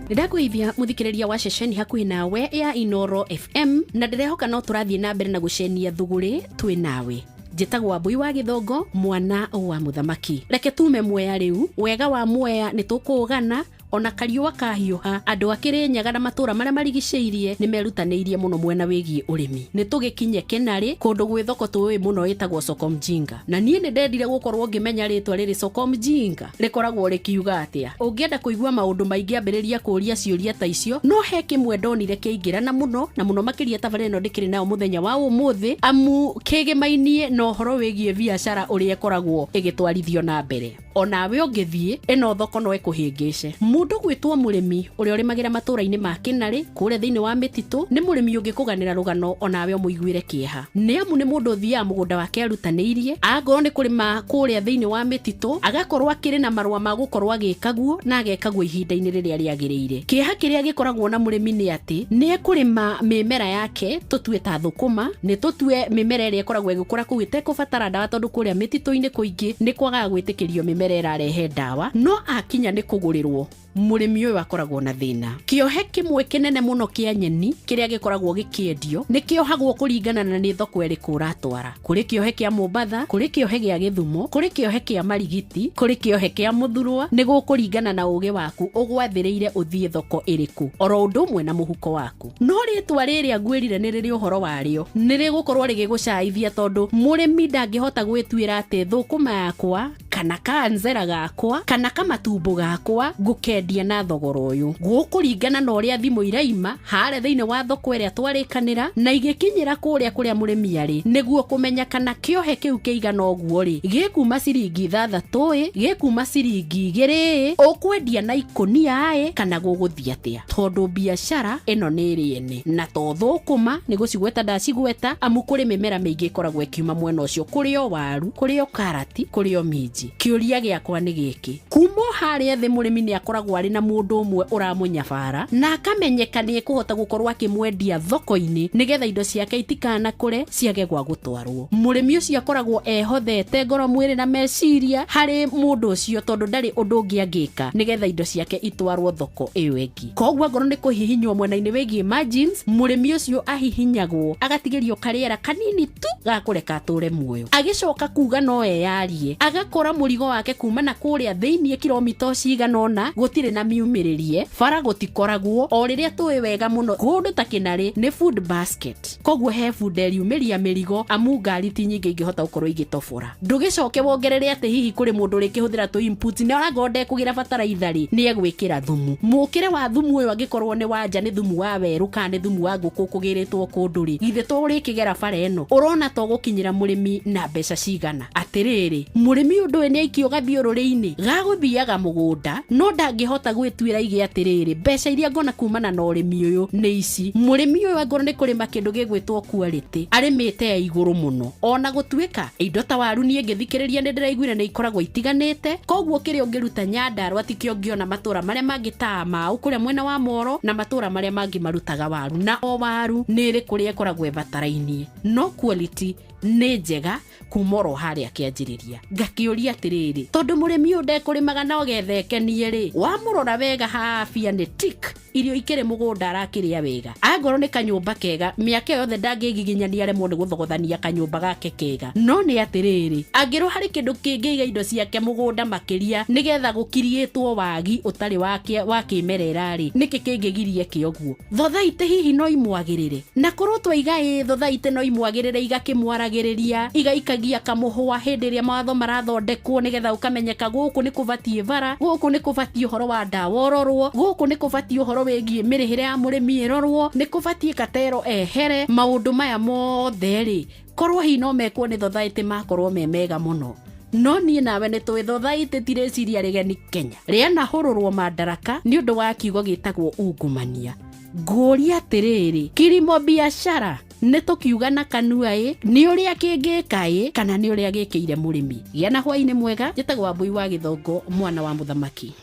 Ndĩrakwĩithia mũthikĩrĩria wa ceceni hakuhĩ nawe ya Inoro FM, na ndĩrehoka no tũrathiĩ na mbere na gũcenia thũgũrĩ twĩ nawe. Njĩtagwo Wambui wa Gĩthongo, mwana wa mũthamaki. Reke tume Mwea rĩu. Wega wa Mwea nĩ tũkũũgana ona kariũa kahiũha. Andũ a Kĩrĩnyaga na matũũra marĩa marigicĩirie nĩ merutanĩirie mũno mwena wĩgiĩ ũrĩmi. Nĩ tũgĩkinye Kĩnarĩ, kũndũ gwĩ thoko tũĩ mũno ĩtagwo Soko Mjinga. Na niĩ nĩ ndendire gũkorwo ngĩmenya rĩtwa rĩrĩ Soko Mjinga rĩkoragwo rĩkiuga atĩa. Ũngĩenda kũigua maũndũ maingĩ ambĩrĩria kũũria ciũria ta icio, no he kĩmwe ndonire kĩaingĩrana mũno na mũno makĩria tabarĩra ĩno ndĩkĩrĩ nayo mũthenya wa ũmũthĩ, amu kĩgĩmainie na ũhoro wĩgiĩ biacara ũrĩa ĩkoragwo ĩgĩtwarithio na mbere. Onawe ũngĩthiĩ ĩno thoko no ĩkũhĩngĩce. Mũndũ gwĩtwo mũrĩmi ũrĩa ũrĩmagĩra matũũra-inĩ ma Kĩnarĩ kũrĩa thĩinĩ wa mĩtitũ nĩ mũrĩmi ũngĩkũganĩra rũgano onawe ũmũiguĩre kĩeha, nĩ amu nĩ mũndũ ũthiaga mũgũnda wake arutanĩirie, angorwo nĩ kũrĩma kũrĩa thĩinĩ wa mĩtitũ agakorwo akĩrĩ na marũa ma gũkorwo agĩkaguo na agekaguo ihinda-inĩ rĩrĩa rĩagĩrĩire. Kĩeha kĩrĩa gĩkoragwo na mũrĩmi nĩ atĩ nĩ ekũrĩma mĩmera yake, tũtue ta thũkũma, nĩ tũtue mĩmera ĩrĩa ĩkoragwo ĩgĩkũra kũu ĩtekũbatara ndawa, tondũ kũrĩa mĩtitũ-inĩ kũingĩ nĩ kwagaga gwĩtĩkĩrio mĩmera ĩrarehe ndawa, no akinya nĩ kũgũrĩrwo mũrĩmi ũyũ akoragwo na thĩna. Kĩohe kĩmwe kĩnene mũno kĩa nyeni kĩrĩa gĩkoragwo gĩkĩendio nĩ kĩohagwo kũringana na nĩ thoko ĩrĩkũ ũratwara. Kũrĩ kĩohe kĩa Mombatha, kũrĩ kĩohe gĩa Gĩthumo, kũrĩ kĩohe kĩa Marigiti, kũrĩ kĩohe kĩa Mũthurwa. Nĩ gũkũringana na ũgĩ waku ũgwathĩrĩire ũthiĩ thoko ĩrĩkũ, oro ũndũ ũmwe na mũhuko waku. No rĩtwa rĩrĩa ngwĩrire nĩ rĩrĩ ũhoro warĩo, nĩ rĩgũkorwo rĩgĩgũcaithia, tondũ mũrĩmi ndangĩhota gwĩtuĩra atĩ thũkũma yakwa kana kanzera gakwa kana kamatumbo gakwa ngũkendia na thogora ũyũ. Gũkũringana na ũrĩa thimũ iraima harĩa thĩinĩ wa thoko ĩrĩa twarĩkanĩra na igĩkinyĩra kũrĩa kũrĩa mũrĩmi arĩ, nĩguo kũmenya kana kĩohe kĩu kĩigana ũguo rĩ, gĩkuma ciringi 6 ĩ, gĩkuma ciringi 2 ĩ, ũkwendia na ikũnia ĩ, kana gũgũthiĩ atĩa, tondũ biacara ĩno nĩ ĩrĩ ene. Na to thũkũma nĩ gũcigweta ndacigweta, amu kũrĩ mĩmera mĩingĩ ĩkoragwo ĩkiuma mwena ũcio, kũrĩ o waru, kũrĩ o karati, kũrĩ o minji. Kĩũria gĩakwa nĩ gĩkĩ, kuma o harĩa thĩ mũrĩmi nĩ akoragwo arĩ na mũndũ ũmwe ũramũnyabara na akamenyeka nĩ ekũhota gũkorwo akĩmwendia thoko-inĩ nĩgetha indo ciake itikanakũre ciage gwa gũtwarwo. Mũrĩmi ũcio akoragwo ehothete ngoro, mwĩrĩ na meciria harĩ mũndũ ũcio, tondũ ndarĩ ũndũ ũngĩ angĩka nĩgetha indo ciake itwarwo thoko ĩyo ĩngĩ. Koguo angorwo nĩ kũhihinywo mwena-inĩ wĩgiĩ margins, mũrĩmi ũcio ahihinyagwo agatigĩrio karĩera kanini tu ga kũreka atũre muoyo, agĩcoka kuga no eyarie, agakora mũrigo wake kuma na kũrĩa thĩiniĩ kilomita cigana ũna, gũtirĩ na miumĩrĩrie bara, gũtikoragwo o rĩrĩa tũĩ wega mũno kũndũ ta Kĩnarĩ nĩ food basket, koguo he bunda ĩriumĩria mĩrigo amu ngari ti nyingĩ ingĩhota gũkorwo igĩtobora. Ndũgĩcoke wongerere atĩ hihi kũrĩ mũndũ ũrĩkĩhũthĩra tũ input nĩ orangorwo ndekũgĩra bataraitha rĩ, nĩ egwĩkĩra thumu. Mũkĩre wa thumu ũyũ angĩkorwo nĩ wa nja, nĩ thumu wa werũ kana nĩ thumu wa ngũkũ kũgĩrĩtwo kũndũ rĩ, githĩ to ũrĩkĩgera bara ĩno ũrona to gũkinyĩra mũrĩmi na mbeca cigana? Atĩrĩrĩ, mũrĩmi ũndũ ũyũ nĩ aikio gathiũrũrĩ-inĩ gagũthiaga mũgũnda, no ndangĩhota gwĩtuĩra ige atĩrĩrĩ, mbeca iria ngona kumana na ũrĩmi ũyũ nĩ ici. Mũrĩmi ũyũ angorwo nĩ kũrĩma kĩndũ gĩgwĩtwo quality, arĩmĩte ya igũrũ mũno, ona gũtuĩka indo ta waru niĩ ngĩthikĩrĩria nĩ ndĩraiguire nĩ ikoragwo itiganĩte, koguo kĩrĩa ũngĩruta Nyandarua tikĩo ũngĩona matũra marĩa mangĩ ta Mau kũrĩa mwena wa Moro na matũra marĩa mangĩ marutaga waru, na o waru nĩ ĩrĩ kũrĩa ĩkoragwo ĩbatarainie, no quality nĩ njega kuma oro harĩa kĩanjĩrĩria. Ngakĩũria atĩrĩrĩ, tondũ mũrĩmi ũyũ ndekũrĩmaga na ogethekenie rĩ, wamũrora wega habia nĩ tik irio ikĩrĩ mũgũnda arakĩrĩa wega, angorwo nĩ kanyũmba kega mĩaka yothe ndangĩgiginyania aremwo nĩ gũthogothania kanyũmba gake kega, no nĩ atĩrĩrĩ, angĩrwo harĩ kĩndũ kĩngĩiga indo ciake mũgũnda makĩria nĩgetha gũkiriĩtwo wagi ũtarĩ wa kĩmerera rĩ, nĩkĩ kĩngĩgirie kĩoguo? Thothaitĩ hihi no imwagĩrĩre, na korwo twaiga ĩ thothaitĩ no imwagĩrĩre, igakĩmwaragĩrĩria, igaikagia kamũhũa hĩndĩ ĩrĩa mawatho marathondekwo nĩgetha ũkamenyeka gũkũ nĩ kũbatiĩ bara, gũkũ nĩ kũbatiĩ ũhoro wa ndawa ũrorwo, gũkũ nĩ kũbatiĩ ũhoro wĩgiĩ mĩrĩhĩre ya mũrĩmi ĩrorwo, nĩ kũbatiĩ katero ehere, maũndũ maya mothe rĩ, korwo hihi no mekwo nĩ thothaitĩ makorwo me mega mũno. No niĩ nawe nĩ tũĩ thothaitĩ ti rĩciria rĩgeni Kenya, rĩanahũrũrwo mandaraka nĩ ũndũ wa kiugo gĩtagwo ungumania. Ngũria atĩrĩrĩ, kilimo biashara nĩ tũkiuga na kanua ĩ, nĩ ũrĩa kĩngĩka ĩ, kana nĩ ũrĩa gĩkĩire mũrĩmi? Gĩa na hwainĩ mwega, njĩtagwo Wambui wa Gĩthongo, mwana wa mũthamaki.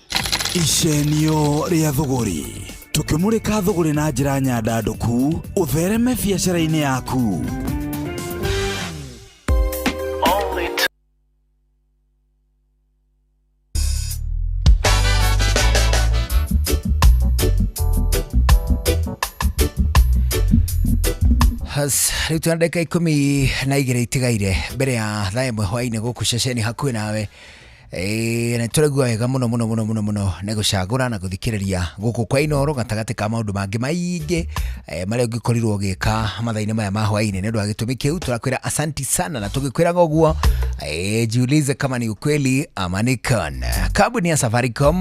Icenio rĩa thũgũrĩ, tũkĩmũrĩka thũgũrĩ na njĩra nyandandũku ũthereme biacara-inĩ yaku. Rĩu twĩna ndagĩka 12 itigaire mbere ya thaa 1 hwainĩ gũkũ ceceni hakuhĩ nawe. Nĩ tũraigua wega mũno mũno mũno mũno mũno nĩ gũcagũra na gũthikĩrĩria gũkũ kwa Inooro gatagatĩ ka maũndũ mangĩ maingĩ marĩa ũngĩkorirwo ũgĩka mathaa-inĩ maya ma hwainĩ. Nĩ ũndũ wa gĩtũmi kĩu tũrakwĩra asanti sana, na tũgĩkwĩraga ũguo jiulize kama ni ukweli ama ni con. Kambuni ya Safaricom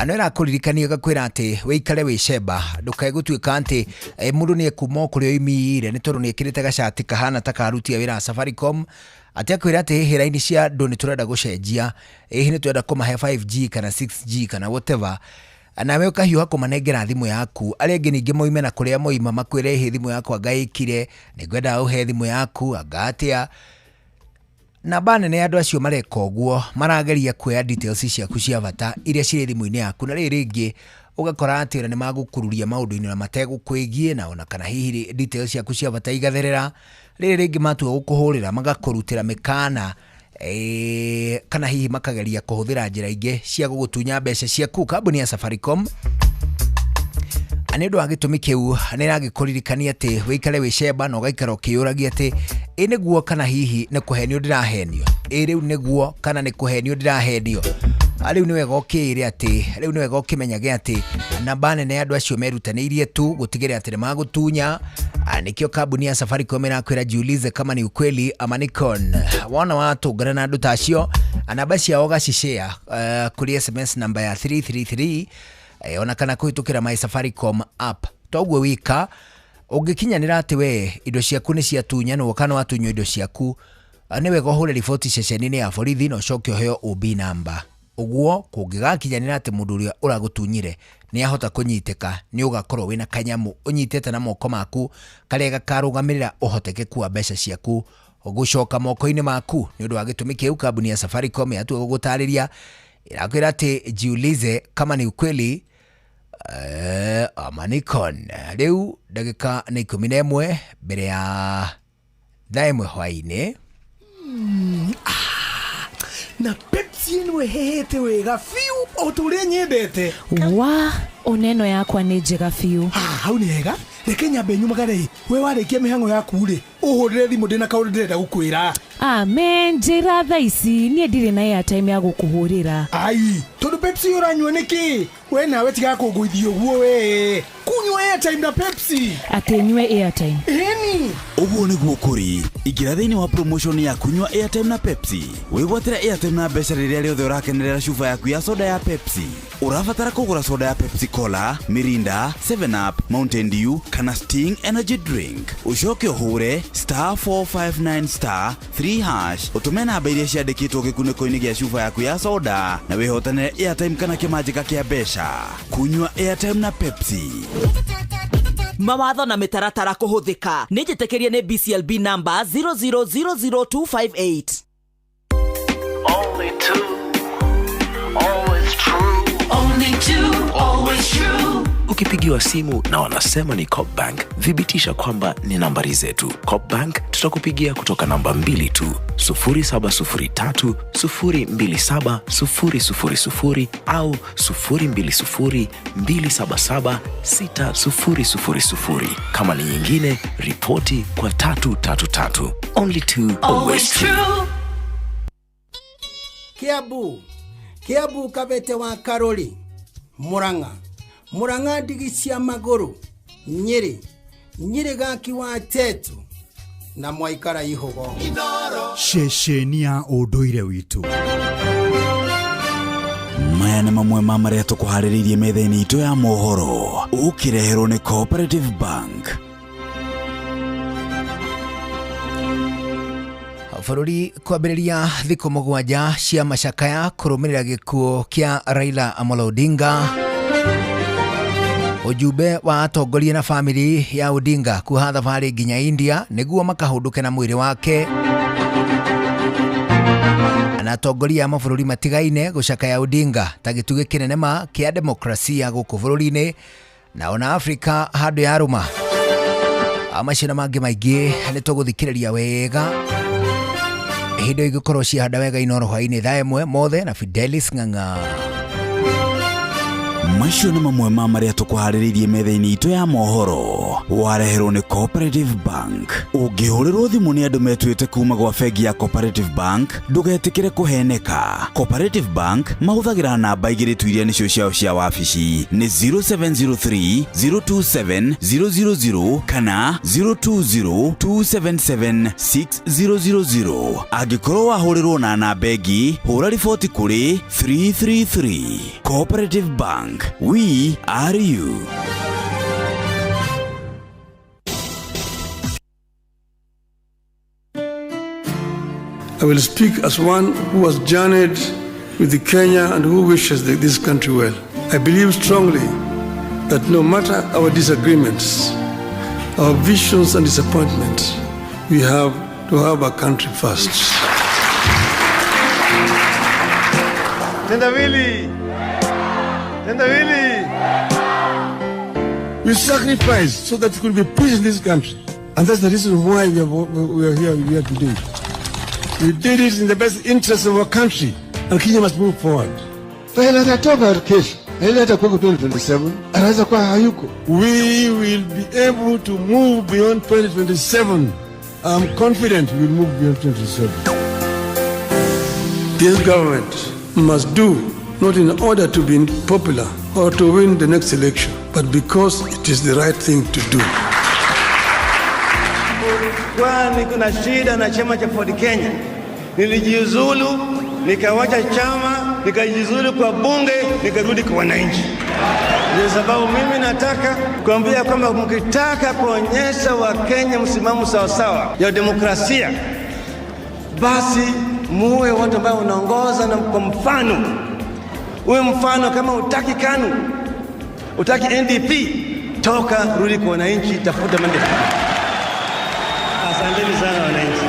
no ĩrakũririkania ĩgakwĩra atĩ wĩikare wĩ cemba, ndũkae gũtuĩka atĩ mũndũ nĩ ekuma o kũrĩa oimire nĩ tondũ nĩ ekĩrĩte gacati kahana ta karuti a wĩra a Safaricom, atĩ akwĩra atĩ hihi raini cia andũ nĩ tũrenda gũcenjia, hihi nĩ tũrenda kũmahe 5G kana 6G kana whatever, nawe ũkahiũha kũmanengera thimũ yaku. Arĩa angĩ ningĩ moime na kũrĩa moima makwĩre hihi thimũ yakwa anga ĩkire, nĩ ngwendaga ũhe thimũ yaku anga atĩa. Namba nene ya andũ acio mareka ũguo marageria kuoya details ciaku cia bata iria cirĩ thimũ-inĩ yaku, na rĩrĩ rĩngĩ ũgakora atĩ ona nĩ magũkururia maũndũ-inĩ na mategũkwĩgiĩ, na ona kana hihi details ciaku cia bata igatherera. Rĩrĩ rĩngĩ matua gũkũhũrĩra magakũrutĩra mĩkana kana hihi makageria kũhũthĩra njĩra ingĩ cia gũgũtunya mbeca ciaku. Kambuni ya Safaricom nĩ ũndũ wa gĩtũmi kĩu nĩ ĩragĩkũririkania atĩ wĩikare wĩ cemba na ũgaikara ũkĩyũragia atĩ ĩ nĩguo kana hihi nĩ kũhenio ndĩrahenio, ĩ rĩu nĩguo kana nĩ kũhenio ndĩrahenio. Rĩu nĩ wega ũkĩĩre atĩ, rĩu nĩ wega ũkĩmenyage atĩ namba nene ya andũ acio merutanĩirie tu gũtigĩrĩra atĩ nĩ magũtunya. Nĩkĩo kambuni ya Safaricom ĩrakwĩra jiulize kama ni ukweli ama ni con. Wona watũngana na andũ ta acio, namba ciao ũgacishare kũrĩ SMS namba ya 333 ona kana kũhĩtũkĩra my Safaricom app. Toguo wika ũngĩkinyanĩra atĩ we indo ciaku nĩ ciatunyanwo kana watunywo indo ciaku, nĩ wega ũhũre riboti ceceni-inĩ ya borithi na ũcoke ũheo OB namba. Ũguo kũngĩgakinyanĩra atĩ mũndũ ũrĩa ũragũtunyire nĩ ahota kũnyitĩka, nĩ ũgakorwo wĩna kanyamũ ũnyitĩte na moko maku karĩa gakarũgamĩrĩra ũhotekeku wa mbeca ciaku Gucoka moko-inĩ maku. Nĩ ũndũ wa gĩtũmi kĩu, kambuni ya Safaricom yatua gũgũtarĩria, ĩrakwĩra atĩ jiulize kama ni ukweli ama ni con. Rĩu ndagĩka nĩ 11 mbere ya thaa 1 hwaĩ-inĩ. Na Pepsi ĩno ĩhehete wega biũ o ta ũrĩa nyendete. Wa oneno yakwa nĩ njega biũ. Hau nĩ hega. Reke nyambe nyumagare. We warĩkia mĩhang'o yaku rĩ, ũhũrĩre thimũ ndĩna kaũndũ ndĩrenda gũkwĩra. Amen, njĩra thaa ici niĩ ndirĩ na airtime ya gũkũhũrĩra. Ai, tondũ Pepsi ũranyua nĩkĩ? We nawe tiga kũngũithia ũguo we. Kunyua airtime na Pepsi. Atĩ nyue airtime. Ĩni. Ũguo nĩguo kũrĩ. Ingĩra thĩinĩ wa promotion ya kunyua airtime na Pepsi. Wĩgwatĩre airtime na mbeca rĩrĩa rĩothe ũrakenerera cuba yaku ya soda ya Pepsi. Ũrabatara kũgũra soda ya Pepsi Cola, Mirinda, 7 Up, Mountain Dew kana Sting Energy Drink. Ũcoke ũhũre *459*3# ũtũme namba iria ciandĩkĩtwo gĩkunĩko-inĩ gĩa cuba yaku ya soda na wĩhotanĩre airtime kana kĩmanjĩka kĩa mbeca. Kunyua airtime na Pepsi. Mawatho na mĩtaratara kũhũthĩka. Nĩ njĩtĩkĩrie nĩ BCLB number 0000258. Only two, always true. Only two, always true. Ukipigiwa simu na wanasema ni Coop Bank, thibitisha kwamba ni nambari zetu. Coop Bank tutakupigia kutoka namba mbili tu, 0703 027 000 au 020 277 6000. Kama ni nyingine, ripoti kwa 333. Only two, always true. Kiambu, Kiambu Kabete wa Karori, Murang'a, Murang'a ndigi cia magũrũ, Nyĩrĩ, Nyĩrĩ gaki wa Tetu na mwaikara ihũgo. Ceceni ya ũndũire witũ. Maya nĩ mamwe ma marĩa tũkũharĩrĩirie metha-inĩ itũ ya mohoro, ũkĩreherwo nĩ Cooperative Bank. Bũrũri kwambĩrĩria thikũ 7 cia macakaya kũrũmĩrĩra gĩkuũ kĩa Raila Amolo Odinga. Ujumbe wa atongoria na famĩlĩ ya Odinga kuoha thabarĩ nginya India nĩguo makahũndũke na mwĩrĩ wake. Na atongoria a mabũrũri matigaine gũcakaya Odinga ta gĩtugĩ kĩnene ma kĩa demokrasia gũkũ bũrũri-inĩ na ona Afrika handũ ya rũma. Macio na mangĩ maingĩ nĩ tũgũthikĩrĩria wega hĩndĩ ĩgĩkorwo ciahanda wega Inoro hwaĩ-inĩ thaa 1 mothe na Fidelis Ng'ang'a. Macio nĩ mamwe ma marĩa tũkũharĩrĩirie metha-inĩ itũ ya mohoro, wareherwo nĩ Cooperative Bank. Ũngĩhũrĩrwo thimũ nĩ andũ metuĩte kuma gwa bengi ya Cooperative Bank, ndũgetĩkĩre kũheneka. Cooperative Bank mahũthagĩra namba igĩrĩ tu iria nĩcio ciao cia wabici, nĩ 0703 027 000 kana 020 277 6000. Angĩkorwo wahũrĩrwo na namba ĩngĩ, hũra riboti kũrĩ 333. Cooperative Bank, we are you. I will speak as one who has journeyed with the Kenya and who wishes this country well. I believe strongly that no matter our disagreements, our visions and disappointments, we have to have our country first. Tendawili! Tendawili! We sacrificed so that there could be peace in this country. And that's the reason why we are here, we are today. We did it in the best interest of our country, and Kenya must move forward. Raila atatoka kesho, Raila atakuwa 2027, anaweza kuwa hayuko. We will be able to move beyond 2027. I'm confident we will move beyond 2027. This government must do not in order to be popular or to win the next election, but because it is the right thing to do. Kwani kuna shida na chama cha Ford Kenya. Nilijiuzulu, nikawacha chama, nikajiuzulu kwa bunge, nikarudi kwa wananchi. Ndio sababu mimi nataka kuambia kwamba mkitaka kuonyesha Wakenya msimamo sawasawa ya demokrasia, basi muwe watu ambao unaongoza na kwa mfano. Uwe mfano. Kama utaki KANU, utaki NDP, toka, rudi kwa wananchi, tafuta mandate. Asanteni sana wananchi.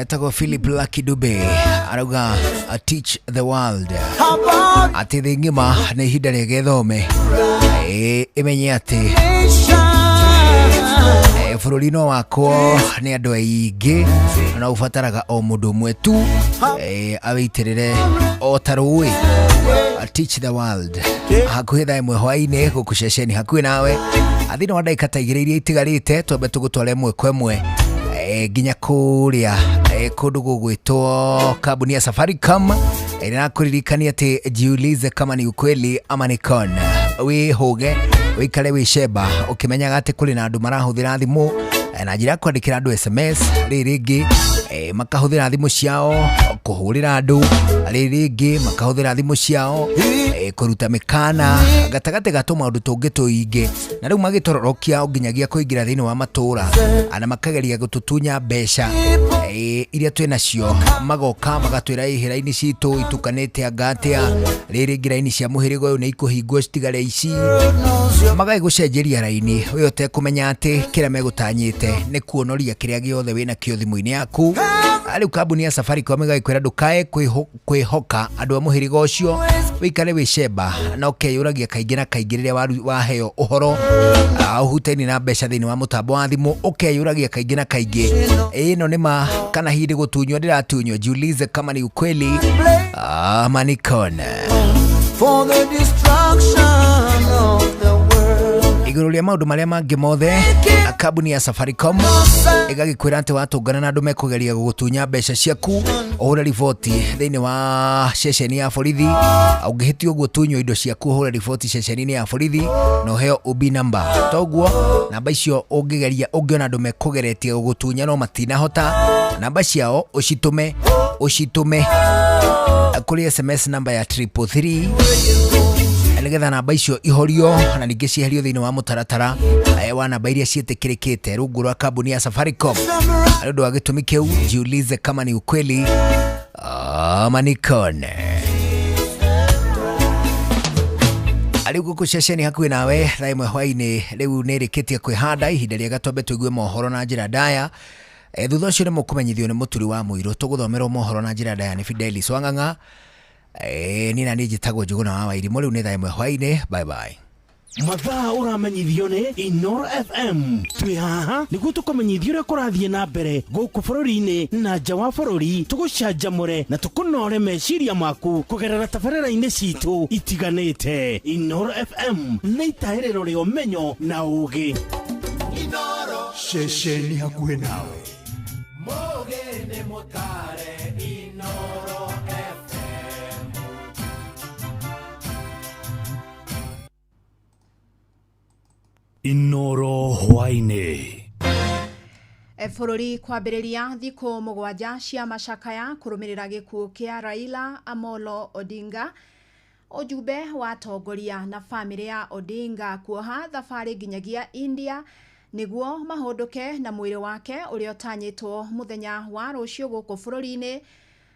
Etagwo Philip Lucky Dube arauga teach the world atĩ thĩ ng'ima nĩ ihinda rĩega ĩthome ĩmenye atĩ bũrũri no wakwo nĩ andũ aingĩ na ũbataraga o mũndũ ũmwe tu awĩitĩrĩre o ta rũĩ. Teach the world hakuhĩ thaa ĩmwe hwaĩ-inĩ gũkũ ceceni hakuhĩ nawe thĩinĩ wa ndagĩka ta igĩrĩ iria itigarĩte twambe tũgũtware ĩmwe kwa ĩmwe nginya kũrĩa kũndũ gũgwĩtwo kambuni ya Safaricom ĩrakũririkania atĩ jiulize kama ni ukweli ama ni con. Wĩhũge wĩikare wĩ cemba ũkĩmenyaga atĩ kũrĩ na andũ marahũthĩra thimũ na njĩra ya kwandĩkĩra andũ SMS rĩrĩ rĩngĩ makahũthĩra thimũ ciao kũhũrĩra andũ rĩrĩ rĩngĩ makahũthĩra thimũ ciao kũruta mĩkana gatagatĩ ga tũmaũndũ tũngĩ tũingĩ na rĩu magĩtororokia nginyagia kũingĩra thĩinĩ wa matũra na makageria gũtũtunya mbeca iria twĩ nacio magoka magatwĩra ĩhĩ raini citũ itukanĩte anga atĩa rĩrĩ rĩngĩ raini cia mũhĩrĩga ũyũ nĩ ikũhingwo citigare ici magagĩgũcenjeria raini we ũtekũmenya atĩ kĩrĩa megũtanyĩte nĩ kuonoria kĩrĩa gĩothe wĩnakĩo thimũ-inĩ yaku. Rĩu kambuni ya Safaricom ĩgagĩkwĩra ndũkae kwĩhoka andũ a mũhĩrĩga ũcio wĩikare wĩ cemba na ũkeyũragia kaingĩ na kaingĩ rĩrĩa waheo ũhoro ũhutaine na mbeca thĩinĩ wa mũtambo wa thimũ ũkeyũragia kaingĩ na kaingĩ ĩno nĩ ma kana hihi nĩ gũtunywo ndĩratunywo. Jiulize kama ni ukweli ama ni con. For the destruction of the world. Igũrũ rĩa maũndũ marĩa mangĩ mothe kambuni ya Safaricom ĩgagĩkwĩra atĩ watũngana na andũ mekũgeria gũgũtunya mbeca ciaku ũhũre riboti thĩinĩ wa ceceni ya borithi ũngĩhĩtia ũguo tunywo indo ciaku ũhũre riboti ceceni-inĩ ya borithi na ũheo OB number toguo namba icio ũngĩgeria ũngĩona andũ mekũgeretie gũgũtunya no matinahota namba ciao ũcitũme kũrĩ SMS namba ya 333 nĩgetha namba icio ihorio na ningĩ cieherio thĩinĩ wa mũtaratara wa namba iria ciĩtĩkĩrĩkĩte rungu rwa kambuni ya Safaricom. Nĩ ũndũ wa gĩtũmi kĩu jiulize kama ni ukweli ama ni con. Rĩu gũkũ ceceni hakuhĩ nawe thaa ĩmwe hwaĩ-inĩ rĩu nĩ ĩrĩkĩtie kwĩhanda ihinda rĩega twambe tũigue mohoro na njĩra ndaya. Thutha ũcio nĩ mũkũmenyithio nĩ mũturi wa mũirũ tũgũthomerwo mohoro na njĩra ndaya nĩ Fidelis Wang'ang'a. Niĩ na niĩ njĩtagwo Njũgũna wa Wairimũ. Rĩu nĩ thaa ĩmwe hwaĩ-inĩ. Bye bye. Mathaa ũramenyithio nĩ Inoro FM twĩ haha nĩguo tũkũmenyithio ũrĩa kũrathiĩ na mbere gũkũ bũrũri-inĩ na nja wa bũrũri tũgũcanjamũre na tũkũnore meciria maku kũgerera tabarĩra-inĩ citũ itiganĩte. Inoro FM nĩ itahĩrĩro rĩa ũmenyo na ũũgĩ. Ceceni hakuhĩ nawe Mũgĩ mũtare Inoro FM. Inoro hwaĩ-inĩ. Bũrũri kwambĩrĩria thikũ mũgwanja cia macakaya kũrũmĩrĩra gĩkuũ kĩa Raila Amolo Odinga. Ũjumbe wa atongoria na bamĩrĩ ya Odinga kuoha thabarĩ nginyagia India nĩguo mahũndũke na mwĩrĩ wake ũrĩa ũtanyĩtwo mũthenya wa rũciũ gũkũ bũrũri-inĩ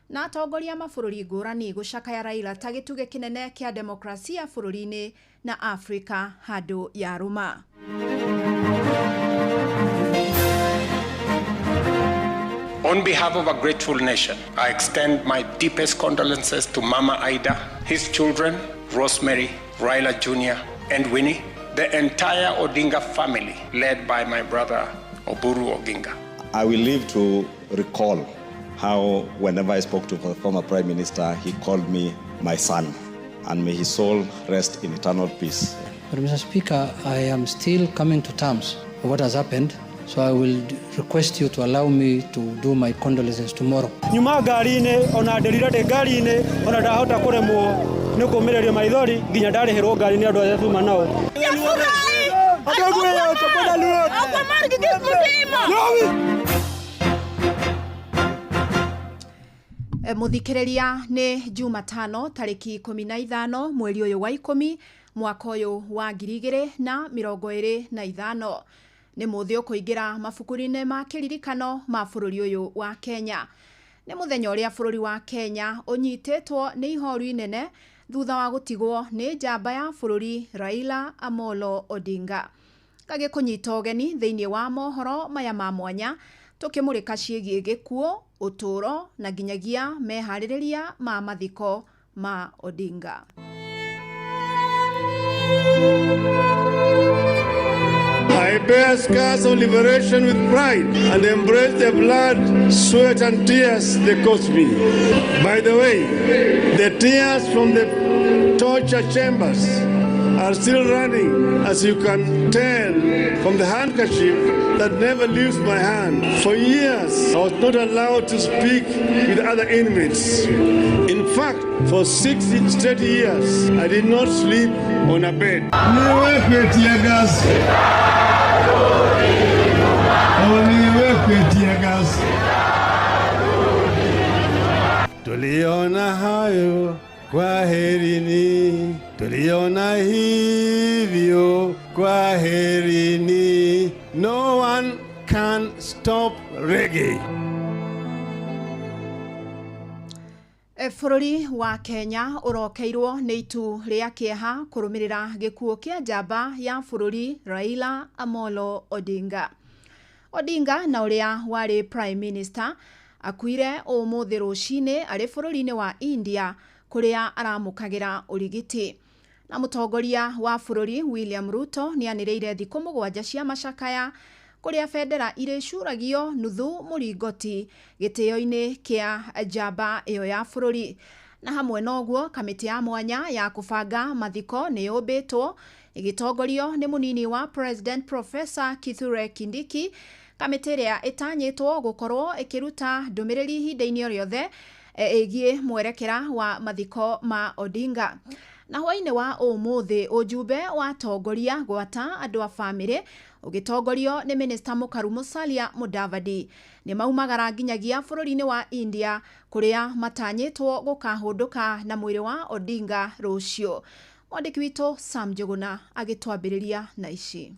na atongoria mabũrũri ngũrani gũcakaya Raila ta gĩtugĩ kĩnene kĩa demokrasia bũrũri-inĩ na Afrika handũ ya rũma. On behalf of a grateful nation, I extend my deepest condolences to Mama Ida, his children, Rosemary, Raila Jr., and Winnie, the entire Odinga family, led by my brother Oburu Oginga. I will live to recall how whenever I spoke to the former Prime Minister, he called me my son, and may his soul rest in eternal peace. But Mr. Speaker, I am still coming to terms with what has happened, so I will request you to allow me to do my condolences tomorrow. Nyuma ngari-inĩ ona nderira ndĩ ngari-inĩ ona ndahota kũremwo nĩ kũmĩrĩria maithori nginya ndarĩhĩrwo ngari nĩ andũ arĩa tuma nao. Mũthikĩrĩria nĩ Jumatano tarĩki 15 mweri ũyũ wa 10 mwaka ũyũ wa 2025 nĩ mũthĩ ũkũingĩra mabuku-inĩ ma kĩririkano ma bũrũri ũyũ wa Kenya. Nĩ mũthenya ũrĩa bũrũri wa Kenya ũnyitĩtwo nĩ ihoru inene thutha wa gũtigwo nĩ njamba ya bũrũri Raila Amolo Odinga. Gagĩkũnyita ũgeni thĩinĩ wa mohoro maya ma mwanya Tũkĩmũrĩka ciĩgiĩ gĩkuũ, ũtũũro na nginyagia meharĩrĩria ma mathiko ma Odinga. I bear scars of liberation with pride and embrace the blood, sweat, and tears they cost me. By the way, the tears from the torture chambers are still running, as you can tell from the handkerchief that never leaves my hand. For years, I was not allowed to speak with other inmates. In fact, for 6 straight years, I did not sleep on a bed. Niwekwe tear gas. Niwekwe tear gas. Tuliona hayo, kwaherini. Tuliona hivyo, kwaherini. No one can stop reggae. Bũrũri wa Kenya ũrokeirwo nĩ itu rĩa kĩeha kũrũmĩrĩra gĩkuũ kĩa njamba ya bũrũri Raila Amolo Odinga. Odinga na ũrĩa warĩ Prime Minister akuire ũmũthĩ rũcinĩ arĩ bũrũri-inĩ wa India kũrĩa aramũkagĩra ũrigiti. Na mũtongoria wa bũrũri William Ruto nĩanĩrĩire thikũ 7 cia macakaya kũrĩa bendera irĩcuragio nuthu mũringoti gĩtĩo-inĩ kĩa njamba ĩyo ya bũrũri. Na hamwe noguo kamĩtĩ ya mwanya ya kũbanga mathiko nĩ yũmbĩtwo ĩgĩtongorio nĩ mũnini wa President Professor Kithure Kindiki, kamĩtĩ ĩrĩa ĩtanyĩtwo gũkorwo ĩkĩruta ndũmĩrĩri ihinda-inĩ o rĩothe ĩgiĩ mwerekera wa mathiko ma Odinga. Na hwaĩ-inĩ wa ũmũthĩ ũjumbe wa atongoria gwata andũ a bamĩrĩ ũgĩtongorio nĩ Minister Mũkaru Musalia Mudavadi nĩ maumagara nginyagia bũrũri-inĩ wa India kũrĩa matanyĩtwo gũkahũndũka na mwĩrĩ wa Odinga rũciũ. Mwandĩki witũ Sam Njuguna agĩtwambĩrĩria na ici.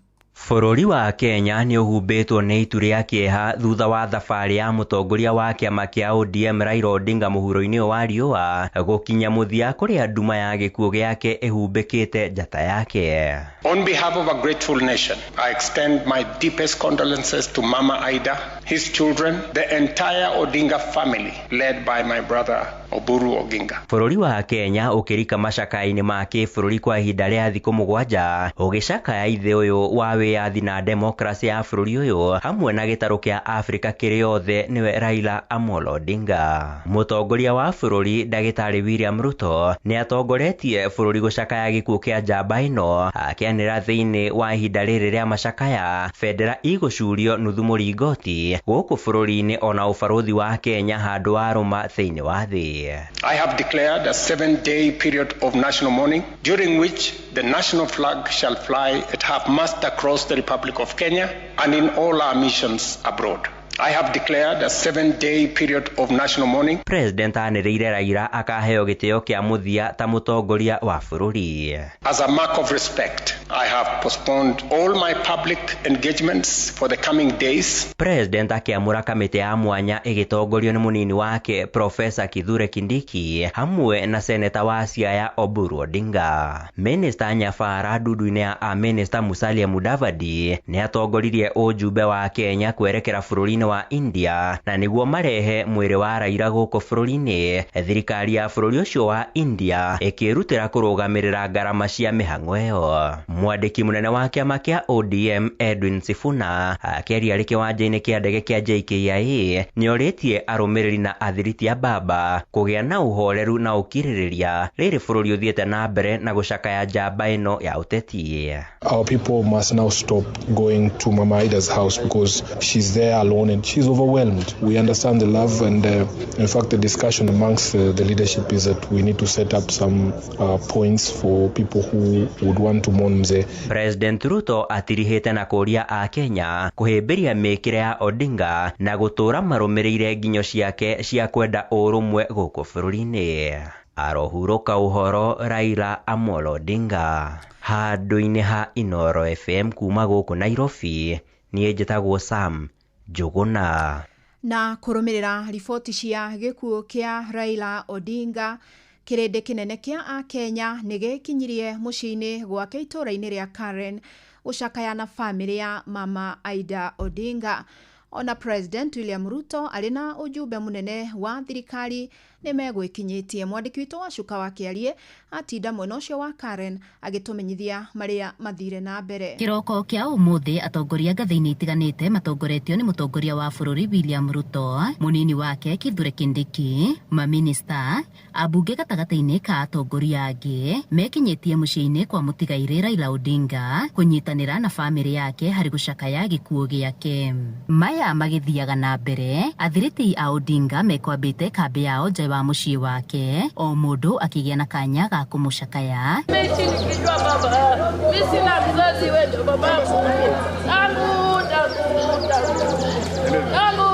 Bũrũri wa Kenya nĩ ũhumbĩtwo nĩ itu rĩa kĩeha thutha wa thabarĩ ya mũtongoria wa kĩama kĩa ODM Raila Odinga mũhuro-inĩ wa riũa gũkinya mũthia kũrĩa nduma ya gĩkuũ gĩake ĩhumbĩkĩte njata yake. On behalf of a grateful nation, I extend my deepest condolences to Mama Ida, his children, the entire Odinga family led by my brother Oburu Oginga. Bũrũri wa Kenya ũkĩrika macakainĩ ma kĩbũrũri kwa ihinda rĩa thikũ 7 ũgĩcakaya ithe ũyũ wa wĩyathi na demokrasi ya bũrũri ũyũ hamwe na gĩtarũ kĩa Afrika kĩrĩ yothe nĩwe Raila Amolo Odinga. Mũtongoria wa bũrũri Ndagĩtarĩ William Ruto nĩ atongoretie bũrũri gũcakaya gĩkuũ kĩa njamba ĩno akĩanĩra thĩinĩ wa ihinda rĩrĩ rĩa macakaya bendera igũcurio nuthu mũringoti gũkũ bũrũri-inĩ ona ũbarũthi wa Kenya handũ wa rũma thĩinĩ wa thĩ. I have declared a 7-day period of national mourning, during which the national flag shall fly at half-mast across the Republic of Kenya and in all our missions abroad. I have declared a 7-day period of national mourning. President anĩrĩire Raila akaheo gĩtĩo kĩa mũthia ta mũtongoria wa bũrũri. As a mark of respect, I have postponed all my public engagements for the coming days. President akĩamũra kamĩtĩ ya mwanya ĩgĩtongorio nĩ mũnini wake Professor Kithure Kindiki hamwe na seneta wa Siaya Oburu Odinga. Minister Nyabara ndundu-inĩ ya Minister Musalia Mudavadi nĩ atongoririe ũjumbe wa Kenya kwerekera bũrũri-inĩ wa India na nĩguo marehe mwĩrĩ wa Raila gũkũ bũrũri-inĩ. Thirikari ya bũrũri ũcio wa India ĩkĩrutĩra kũrũgamĩrĩra ngarama cia mĩhang'o ĩyo. Mwandĩki mũnene wa kĩama kĩa ODM Edwin Sifuna akĩaria arĩ kĩwanja-inĩ kĩa ndege kĩa JKIA nĩorĩtie arũmĩrĩri na athiriti a baba kũgĩa na ũhoreru na ũkirĩrĩria rĩrĩ bũrũri ũthiĩte na mbere na gũcakaya njamba ĩno ya ũteti. Our people must now stop going to Mama Ida's house because she's there alone and she's overwhelmed. We understand the love and in fact the discussion amongst the leadership is that we need to set up some points for people who would want to mourn Mzee. President Ruto atirihĩte na kũria a Kenya kũhĩmbĩria mĩkĩre ya Odinga na gũtũra marũmĩrĩire nginyo ciake cia kwenda ũrũmwe gũkũ bũrũri-inĩ. Arohurũka ũhoro Raila Amolo Odinga handũ-inĩ ha Inooro FM kuma gũkũ Nairobi. Niĩ njĩtagwo Sam Njuguna. Na kũrũmĩrĩra riboti cia gĩkuũ kĩa Raila Odinga, kĩrĩndĩ kĩnene kĩa Akenya nĩ gĩkinyirie mũciĩ-inĩ gwake itũũra-inĩ rĩa Karen gũcakaya na bamĩrĩ ya Mama Aida Odinga. Ona President William Ruto arĩ na ujumbe munene wa thirikari nĩ megwĩkinyĩtie. Mwandĩki witũ wa Cuka wa Kĩarie atinda mwena ũcio wa Karen agĩtũmenyithia marĩa mathire na mbere. Kĩroko kĩa ũmũthĩ atongoria ngathĩ-inĩ itiganĩte matongoretio nĩ mũtongoria wa bũrũri William Ruto, mũnini wake Kithure Kindiki, maminista, ambunge gatagatĩ-inĩ ka atongoria angĩ mekinyĩtie mũciĩ-inĩ kwa mũtigairĩ Raila Odinga kũnyitanĩra na bamĩrĩ yake harĩ gũcakaya gĩkuũ gĩake. Maya magĩthiaga na mbere, athiriti a Odinga mekwambĩte kambĩ yao nja wa mũciĩ wake, o mũndũ akĩgĩa na kanya ga kũmũcakaya. Nikijua baba, mimi sina mzazi, wewe ndio babangu. Tangu tangu tangu tangu.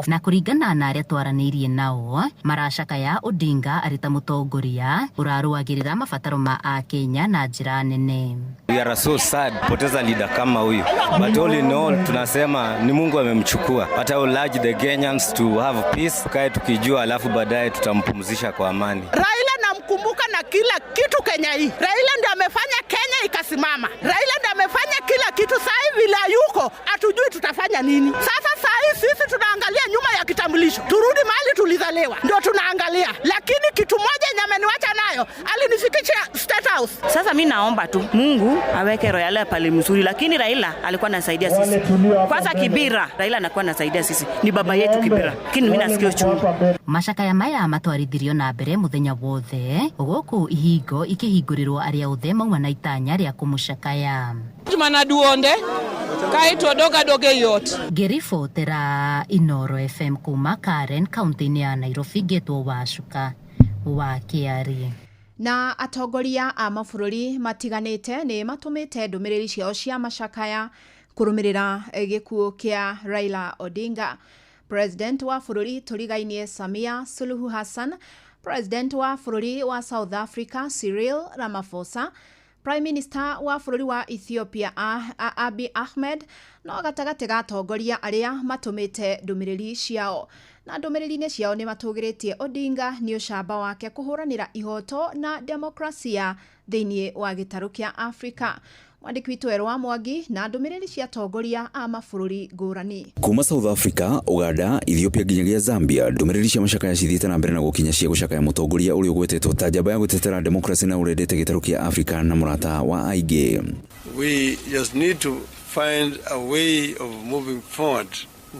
Na kũringana na arĩa twaranĩirie nao, maracakaya Odinga arĩ ta mũtongoria ũrarũagĩrĩra mabataro ma Akenya na njĩra nene. We are so sad poteza leader kama huyu, but all in all tunasema ni Mungu amemchukua. But I will urge the Kenyans to have peace, kae tukijua, alafu baadaye tutampumzisha kwa amani. Raila namkumbuka na kila kitu Kenya hii. Raila ndiye amefanya Kenya ikasimama. Raila ndiye amefanya kila kitu. Sasa hivi vile yuko hatujui tutafanya nini. Sasa saa hii sisi tunaangalia nyuma ya kitambulisho, turudi mahali tulizaliwa, ndio tunaangalia. Lakini kitu moja yenye ameniacha nayo, alinifikisha State House. Sasa mimi naomba tu Mungu aweke Raila pale mzuri, lakini Raila alikuwa anasaidia sisi. Kwanza Kibira, Raila anakuwa anasaidia sisi, ni baba yetu Kibira, lakini mimi nasikia uchungu. Macakaya maya matwarithirio na mbere muthenya wothe guku ihingo ikihingũrĩrwo arĩa othe mauma na itanya rĩa kũmũcakaya. Mana duonde kaito doga doge yot. Ngĩribotera Inoro FM kuma Karen kaunti-inĩ ya Nairobi, ngĩtwo Wacuka wa Kĩarie. Na atongoria a mabũrũri matiganĩte nĩ matũmĩte ndũmĩrĩri ciao cia macakaya kũrũmĩrĩra gĩkuũ kĩa Raila Odinga. President wa bũrũri tũrigainie Samia Suluhu Hassan, President wa bũrũri wa South Africa Cyril Ramaphosa, Prime Minister wa bũrũri wa Ethiopia Abiy Ahmed no gatagatĩ ga atongoria arĩa matũmĩte ndũmĩrĩri ciao. Na ndũmĩrĩri-inĩ ciao nĩ matũgĩrĩtie Odinga nĩ ũcamba wake kũhũranĩra ihoto na demokrasia thĩinĩ wa gĩtarũ kĩa Afrika. Mwandĩki witũ Erwa Mwangi na ndũmĩrĩri cia atongoria a mabũrũri ngũrani. Kuma South Africa, Uganda, Ethiopia nginyagia Zambia, ndũmĩrĩri cia macakaya cithiĩte na mbere na gũkinya cia gũcakaya mũtongoria ũrĩa ũgwetetwo ta njamba ya gũtetera demokrasi na ũrendete gĩtarũ kĩa Afrika na mũrata wa aingĩ. We just need to find a way of moving forward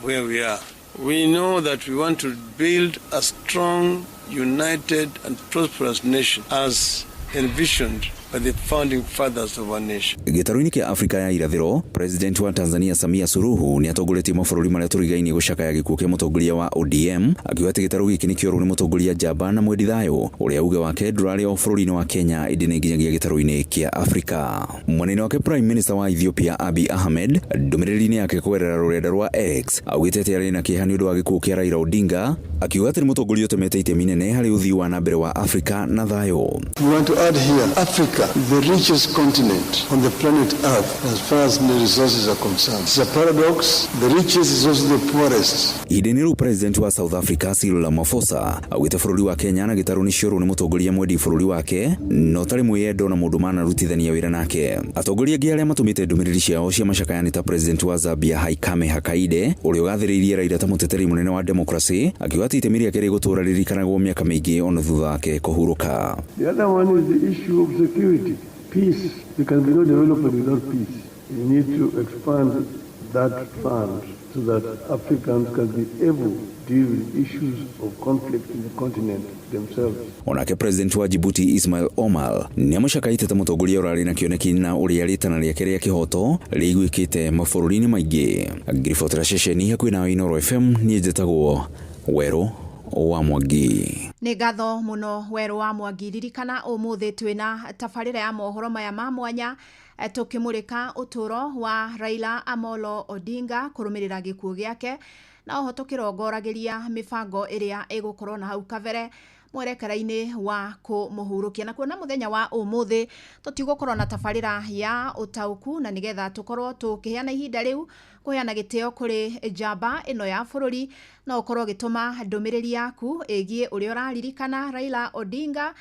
where we are. We know that we want to build a strong, united and prosperous nation as envisioned by the founding fathers of our nation. Gĩtarũ-inĩ kĩa Afrika ya irathĩro, President wa Tanzania Samia Suluhu nĩ atongoretie mabũrũri marĩa tũrigainie gũcakaya gĩkuũ kĩa mũtongoria wa ODM, akiuga atĩ gĩtarũ gĩkĩ nĩkĩorwo nĩ mũtongoria njamba na mwendi thayũ ũrĩa uge wake ndũrarĩ o bũrũri-inĩ wa Kenya ĩndĩ nĩ nginyagia gĩtarũ-inĩ kĩa Afrika. Mwena-inĩ wake Prime Minister wa Ethiopia Abiy Ahmed ndũmĩrĩri-inĩ yake kũgerera rũrenda rwa X augĩte atĩ arĩ na kĩeha nĩ ũndũ wa gĩkuũ kĩa Raila Odinga, akiuga atĩ nĩ mũtongoria ũtemete itemi inene harĩ ũthii wa na mbere wa Afrika na thayũ. We want to add here, Africa, the richest continent on the planet Earth as far as the resources are concerned. It's a paradox, the richest is also the poorest. Ihinda-inĩ rĩu President wa South Africa Cyril Ramaphosa augĩte bũrũri wa Kenya na gĩtarũ nĩciorwo nĩ mũtongoria mwendi bũrũri wake na ũtarĩ mwĩyendo na mũndũ manarutithania wĩra nake. Atongoria angĩ arĩa matũmĩte ndũmĩrĩri ciao cia macakaya nĩ ta President wa Zambia Hakainde Hichilema ũrĩa ũgathĩrĩirie Raila ta mũteteri mũnene wa demokrasi, akiuga atĩ itemi rĩake rĩgũtũũra rĩririkanagwo mĩaka mĩingĩ ona thutha wake kũhurũka. The other one is the issue of security, peace. There can be no development without peace. We need to expand that fund so that Africans can be able to deal with issues of conflict in the continent themselves. Onake President wa Djibouti Ismail Omar nĩamũcakaĩte ta mũtongoria ũrarĩ na kĩoneki na ũrĩa rĩtana rĩake rĩa kĩhoto rĩiguĩkĩte mabũrũri-inĩ maingĩ. Ngiribotera ceceni hakuhĩ nawe Inooro FM, niĩ njĩtagwo Werũ wa Mwangi. Nĩ ngatho mũno Werũ wa Mwangi. Ririkana ũmũthĩ twĩna tabarĩra ya mohoro maya ma mwanya tũkĩmũrĩka ũtũro wa Raila Amolo Odinga kũrũmĩrĩra gĩkuũ gĩake, na oho tũkĩrongoragĩria mĩbango ĩrĩa ĩgũkorwo na hau kabere mwerekera-inĩ wa kũmũhurũkia. Na kuona mũthenya wa ũmũthĩ tũtigũkorwo na tabarĩra ya ũtaũku, na nĩgetha tũkorwo tũkĩheana ihinda rĩu kũheana gĩtĩo kũrĩ njamba ĩno ya bũrũri, no ũkorwo ũgĩtũma ndũmĩrĩri yaku ĩgiĩ ũrĩa ũraririkana Raila Odinga.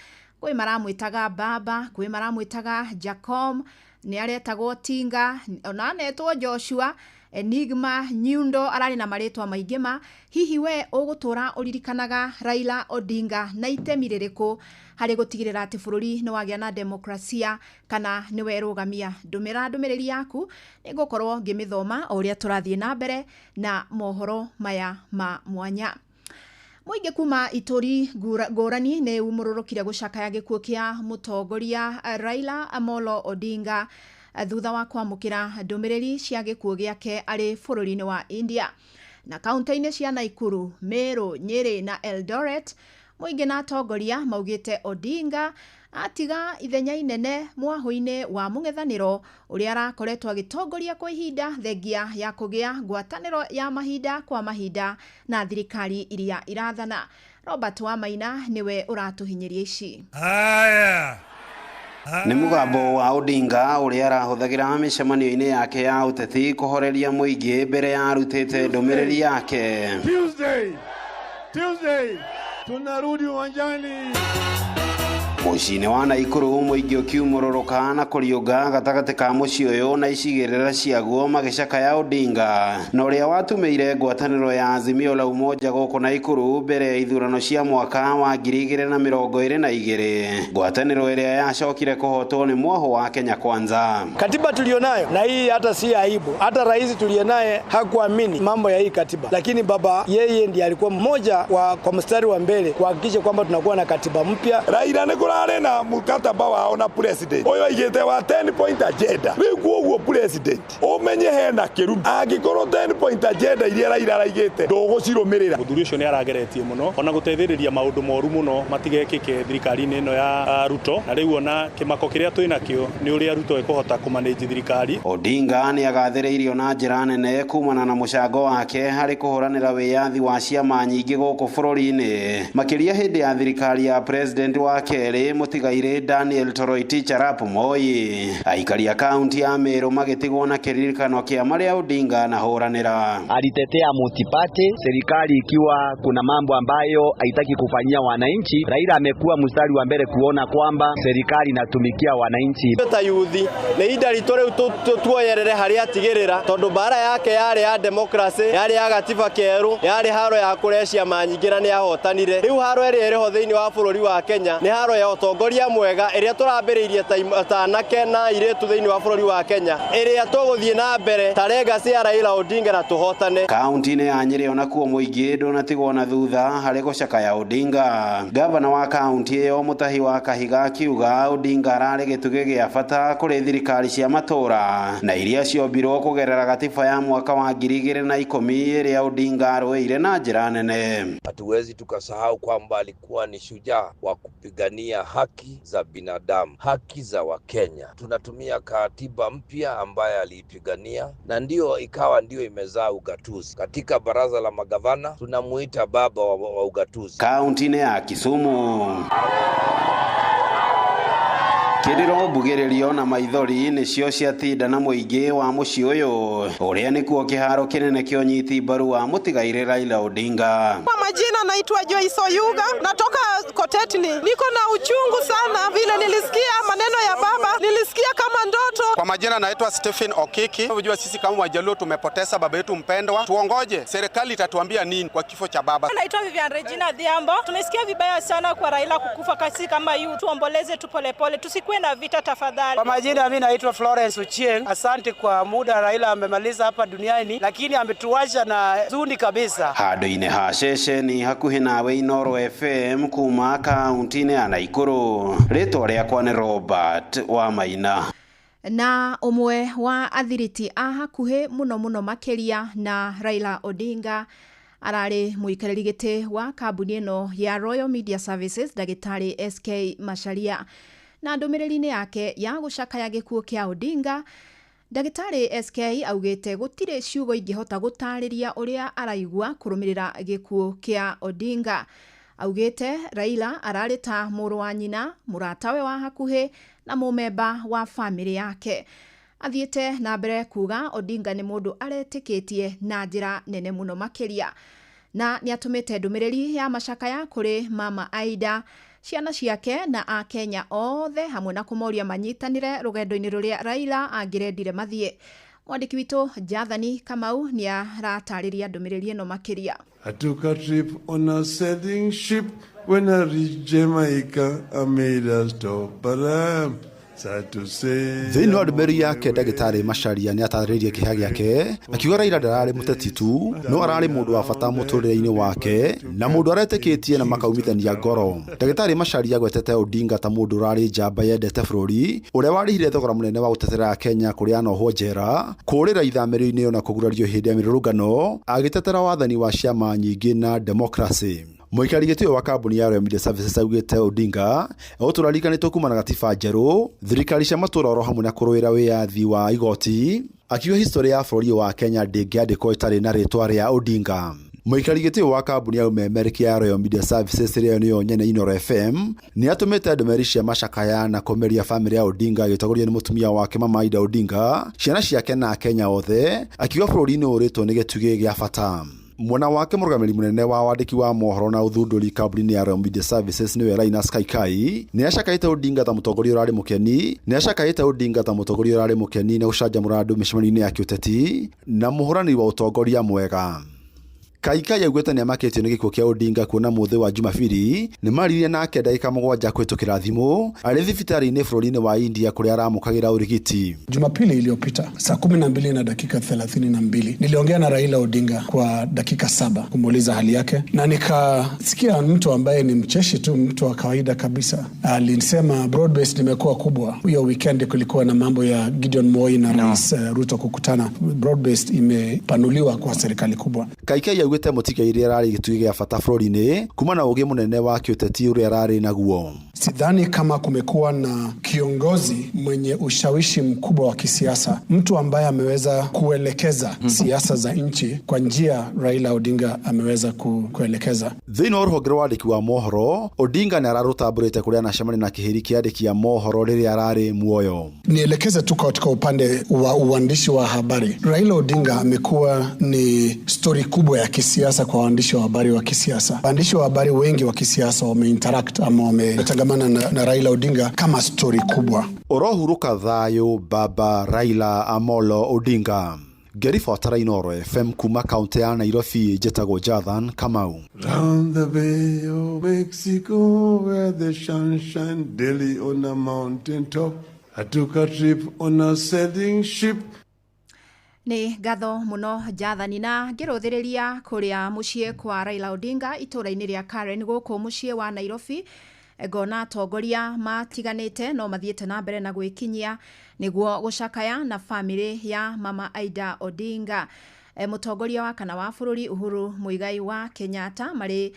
Kwĩ maramwĩtaga baba, kwĩ maramwĩtaga Jacom, Nĩ aretagwo Tinga, ona anetwo Joshua, Enigma, Nyundo, ararĩ na marĩtwa maingĩ ma. Hihi we ũgũtũra ũririkanaga Raila Odinga na itemi rĩrĩkũ harĩ gũtigĩrĩra atĩ bũrũri nĩ wagĩa na demokrasia kana nĩ werũgamia? Ndũmĩra ndũmĩrĩri yaku, nĩngũkorwo ngĩmĩthoma o ũrĩa tũrathiĩ na mbere na mohoro maya ma mwanya. Mũingĩ kuma itũri ngũrani nĩ umũrũrũkire gũcakaya gĩkuũ kĩa mũtongoria Raila Amolo Odinga thutha wa kwamũkĩra ndũmĩrĩri cia gĩkuũ gĩake arĩ bũrũri-inĩ wa India. Na kaunti-inĩ cia Naikuru, Meru, Nyeri na Eldoret, mũingĩ na atongoria maugĩte Odinga atiga ithenya inene mwahũ-inĩ wa mũng'ethanĩro ũrĩa arakoretwo agĩtongoria kwa ihinda thengia ya kũgĩa ngwatanĩro ya mahinda kwa mahinda na thirikari iria irathana. Robert Wamaina nĩwe ũratũhinyĩria ici. Haya. Nĩ mũgambo wa Odinga ũrĩa arahũthagĩra mĩcemanio-inĩ yake ya ũteti kũhoreria mũingĩ mbere ya arutĩte ndũmĩrĩri yake. Tuesday, tunarudi uwanjani. Mũciĩ-inĩ wa Naikuru mũingĩ ũkiumũrũrũka na kũriũnga gatagatĩ ka mũciĩ ũyũ na icigĩrĩra ciaguo magĩcakaya Odinga na ũrĩa watumĩire ngwatanĩro ya Azimio la Umoja gũkũ Naikuru mbere ya ithurano cia mwaka wa 2022, ngwatanĩro ĩrĩa yacokire kũhotwo nĩ mwoho wa Kenya Kwanza. Katiba tulionayo na hii hata si aibu, hata rais tuliyenaye hakuamini mambo ya hii katiba, lakini baba yeye ndiye alikuwa mmoja wa kwa mstari wa mbele kuhakikisha kwamba tunakuwa na katiba mpya. Raila nĩ kũrarĩ na mũkataba wao na president ũyũ aigĩte wa 10 point agenda. Rĩu koguo president ũmenye hena kĩrumi, angĩkorwo 10 point agenda iria Raila araigĩte ndũgũcirũmĩrĩra. Mũthuri ũcio nĩ arageretie mũno ona gũteithĩrĩria maũndũ moru mũno matigekĩke thirikari-inĩ ĩno ya Ruto, na rĩu ona kĩmako kĩrĩa twĩ nakĩo nĩ ũrĩa Ruto ekũhota kũmanage thirikari. Odinga nĩ agathĩrĩirio na njĩra nene kumana na mũcango wake harĩ kũhũranĩra wĩyathi wa ciama nyingĩ gũkũ bũrũri-inĩ, makĩria hĩndĩ ya thirikari ya president wa kerĩ mũtigairĩ Daniel Toroitich arap Moi. Aikari a kaunti ya Meru magĩtigwo na kĩririkano kĩa marĩa Odinga anahũranĩra. Alitetea multiparty, serikali ikiwa kuna mambo ambayo haitaki kufanyia wananchi. Raila amekuwa mstari wa mbele kuona kwamba serikali inatumikia wananchi. Ta yuthi nĩ ihinda ritũ rĩu tuoyerere harĩa atigĩrĩra, tondũ mbara yake yarĩ ya demokrasĩ, yarĩ ya gatiba kerũ, yarĩ haro ya kũrehe ciama nyingĩ na nĩ ahotanire. Rĩu haro ĩrĩa ĩrĩho thĩinĩ wa bũrũri wa Kenya nĩ haro ya ũtongoria mwega ĩrĩa tũrambĩrĩirie ta anake na airĩtu thĩinĩ wa bũrũri wa Kenya, ĩrĩa tũgũthiĩ na mbere ta legacy ya Raila Odinga na tũhotane. Kaunti-inĩ ya Nyĩrĩ onakuo mũingĩ ndũnatigwo na thutha harĩ gũcakaya Odinga. Gavana wa kaunti ĩyo Mũtahi wa Kahiga akiuga Odinga ararĩ gĩtugĩ gĩa bata kũrĩ thirikari cia matũra na iria ciombirwo kũgerera gatiba ya mwaka wa 2010 ĩrĩa Odinga arũĩire na njĩra nene. Hatuwezi tukasahau kwamba alikuwa ni shujaa wa kupigania haki za binadamu, haki za Wakenya. Tunatumia katiba mpya ambaye aliipigania na ndio ikawa ndio imezaa ugatuzi. Katika baraza la magavana tunamuita baba wa ugatuzi. Kaunti-inĩ ya Kisumu kĩrĩro mbugĩrĩrio na maithori nĩcio ciatinda na mũingĩ wa mũciĩ ũyũ ũrĩa nĩkuo kĩharo kĩnene kĩa ũnyiti mbaru wa mũtigairĩ Raila Odinga. Kwa majina naitwa Joyce Oyuga, natoka Kotetni. Niko na uchungu sana vile nilisikia maneno ya baba, nilisikia kama ndoto. Kwa majina naitwa Stephen Okiki. Unajua sisi kama Wajaluo tumepoteza baba yetu mpendwa. Tuongoje serikali itatuambia nini kwa kifo cha baba. Naitwa Vivian Regina Dhiambo. Tumesikia vibaya sana kwa Raila kukufa kasi kama yu. Tuomboleze tu polepole, tusikuwe na vita tafadhali. Kwa majina mimi naitwa Florence Uchieng. Asante kwa muda Raila amemaliza hapa duniani, lakini ametuacha na huzuni kabisa. Handũ-inĩ ha ceceni hakuhĩ nawe Inooro FM kuma kaunti-inĩ ya Naikuru, rĩtwa rĩakwa nĩ Robert Wamaina. Na ũmwe wa athiriti a hakuhĩ mũno mũno makĩria na Raila Odinga ararĩ mũikarĩri gĩtĩ wa kambuni ĩno ya Royal Media Services ndagĩtarĩ SK Macharia. Na ndũmĩrĩri-inĩ yake ya gũcakaya gĩkuũ kĩa Odinga, ndagĩtarĩ SK augĩte gũtirĩ ciugo ingĩhota gũtarĩria ũrĩa araigua kũrũmĩrĩra gĩkuũ kĩa Odinga. Augĩte Raila ararĩ ta mũrũ wa nyina, mũratawe wa hakuhĩ na mũmemba wa famĩlĩ yake. Athiĩte na mbere kuga Odinga nĩ mũndũ aretĩkĩtie na njĩra nene mũno makĩria, na nĩ atũmĩte ndũmĩrĩri ya macakaya kũrĩ mama Aida, Ciana ciake na Akenya othe hamwe na kũmoria manyitanĩre rũgendo-inĩ rũrĩa Raila angĩrendire mathiĩ. Mwandĩki witũ Jathani Kamau nĩ aratarĩria ndũmĩrĩri ĩno makĩria. I took a trip on a sailing ship. When I reached Jamaica, I made a stop, but I'm sad to say. Thĩinĩ wa ndũmĩrĩri yake, ndagĩtarĩ Macharia nĩ atarĩirie kĩeha gĩake, akiuga Raila ndararĩ mũteti tu, no ararĩ mũndũ wa bata mũtũrĩre-inĩ wake na mũndũ aretĩkĩtie na makaumithania ngoro. Ndagĩtarĩ Macharia agwetete Odinga ta mũndũ ũrarĩ njamba yendete bũrũri, ũrĩa warĩhire thogora mũnene wa gũtetera Kenya kũrĩa anohwo njera, kũũrĩra ithamĩrio-inĩ ona kũgurario hĩndĩ ya mĩrũrũngano, agĩtetera wathani wa ciama nyingĩ na demokracĩ. Mũikari gĩtĩ wa kambuni ya Royal Media Services augĩte Odinga egũtũra aririkanĩtwo kumana na gatiba njerũ, thirikari cia matũũra oro hamwe na kũrũĩra wĩyathi wa igoti, akiuga historĩ ya bũrũri wa Kenya ndĩngĩandĩkwo ĩtarĩ na rĩtwa rĩa Odinga. Mũikari gĩtĩ wa kambuni ya ũmemerekia ya Royal Media Services ĩrĩa nĩyo nyene Inooro FM nĩ atũmĩte ndũmĩrĩri cia macakaya na kũmeria bamĩrĩ ya Odinga ĩgĩtongorio nĩ mũtumia wake Mama Ida Odinga, ciana ciake na Akenya othe, akiuga bũrũri nĩ ũrĩtwo nĩ gĩtugĩ gĩa bata. Mwena wake mũrũgamĩrĩri mũnene wa wandĩki wa mohoro na ũthundũri kambuni-inĩ ya Royal Media Services nĩwe Linus Kaikai nĩ acakaĩte Odinga ta mũtongoria ũrarĩ mũkeni nĩ acakaĩte Odinga ta mũtongoria ũrarĩ mũkeni na gũcanjamũra andũ mĩcemanio-inĩ ya kĩũteti na mũhũranĩri wa ũtongoria mwega. Kaikai augĩte nĩ amakĩtio nĩ gĩkuũ kĩa Odinga kuona mũthĩ wa Jumabiri nĩ maririe nake ndagĩka 7 kũhĩtũkĩra thimũ arĩ thibitarĩ-inĩ bũrũri-inĩ wa India kũrĩa aramũkagĩra ũrigiti. Jumapili iliyopita saa 12:32 niliongea na Raila Odinga kwa dakika 7 kumuuliza hali yake, na nikasikia mtu ambaye ni mcheshi tu, mtu wa kawaida kabisa, alisema broad-based imekuwa kubwa. Hiyo weekend kulikuwa na mambo ya Gideon Moi na Rais Ruto kukutana. Broad-based imepanuliwa kwa serikali kubwa. Kaikai augĩte mũtigairĩ ararĩ gĩtugĩ gĩa bata bũrũri-inĩ kuma na ũgĩ mũnene wa kĩũteti ũrĩa ararĩ naguo. Sidhani kama kumekuwa na kiongozi mwenye ushawishi mkubwa wa kisiasa, mtu ambaye ameweza kuelekeza siasa za nchi kwa njia Raila Odinga ameweza kuelekeza. Thĩinĩ wa rũhonge rwa wandĩki wa mohoro, Odinga nĩ ararũtambũrĩte kũrĩa anacemania na kĩhĩri kĩa andĩki a mohoro rĩrĩa ararĩ muoyo. Nielekeze tu katika upande wa uandishi wa habari. Raila Odinga amekuwa ni stori kubwa ya kisiasa kwa waandishi wa habari wa kisiasa. Waandishi wa habari wengi wa kisiasa wameinteract ama wametangamana na Raila Odinga kama stori kubwa. Ũrohurũka thayũ baba Raila Amolo Odinga. Ngĩribotera Inooro FM kuma kaunti ya Nairobi, njĩtagwo Jathan Kamau. Round the Bay of Mexico, where the sun shines daily on a mountain top. I took a trip on a sailing ship. Nĩ ngatho mũno Jathani, na ngĩrũthĩrĩria kũrĩa mũciĩ kwa Raila Odinga itũũra-inĩ rĩa Karen gũkũ mũciĩ wa Nairobi, ngona atongoria matiganĩte no mathiĩte na mbere na gwĩkinyia nĩguo gũcakaya na bamĩrĩ ya Mama Aida Odinga. Mũtongoria wa kana wa bũrũri Uhuru Muigai wa Kenyatta marĩ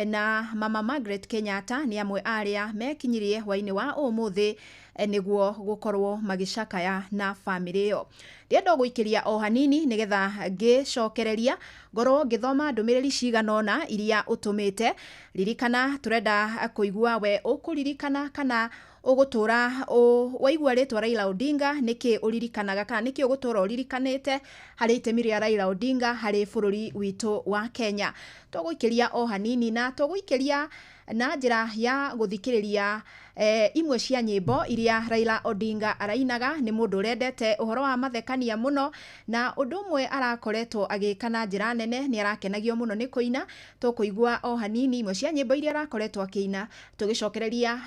na Mama Margaret Kenyatta nĩ amwe arĩa mekinyirie hwainĩ wa ũmũthĩ nĩguo gũkorwo magĩcakaya na bamĩrĩ ĩyo. Ndĩrenda gũikĩria o hanini nĩgetha ngĩcokereria ngorwo ngĩthoma ndũmĩrĩri cigana ũna iria ũtũmĩte. Ririkana tũrenda kũigua we ũkũririkana kana ũgũtũra waigua rĩtwa Raila Odinga nĩkĩ ũririkanaga kana nĩkĩ ũgũtũra ũririkanĩte harĩ itemi rĩa Raila Odinga harĩ bũrũri witũ wa Kenya. Tũgũikĩria o hanini na tũgũikĩria na njĩra ya gũthikĩrĩria imwe cia nyĩmbo iria Raila Odinga arainaga. Nĩ mũndũ ũrendete ũhoro wa mathekania mũno, na ũndũ ũmwe arakoretwo agĩka na njĩra nene nĩ arakenagio mũno nĩ kũina. Tũkũigua o hanini imwe cia nyĩmbo iria arakoretwo akĩina, tũgĩcokereria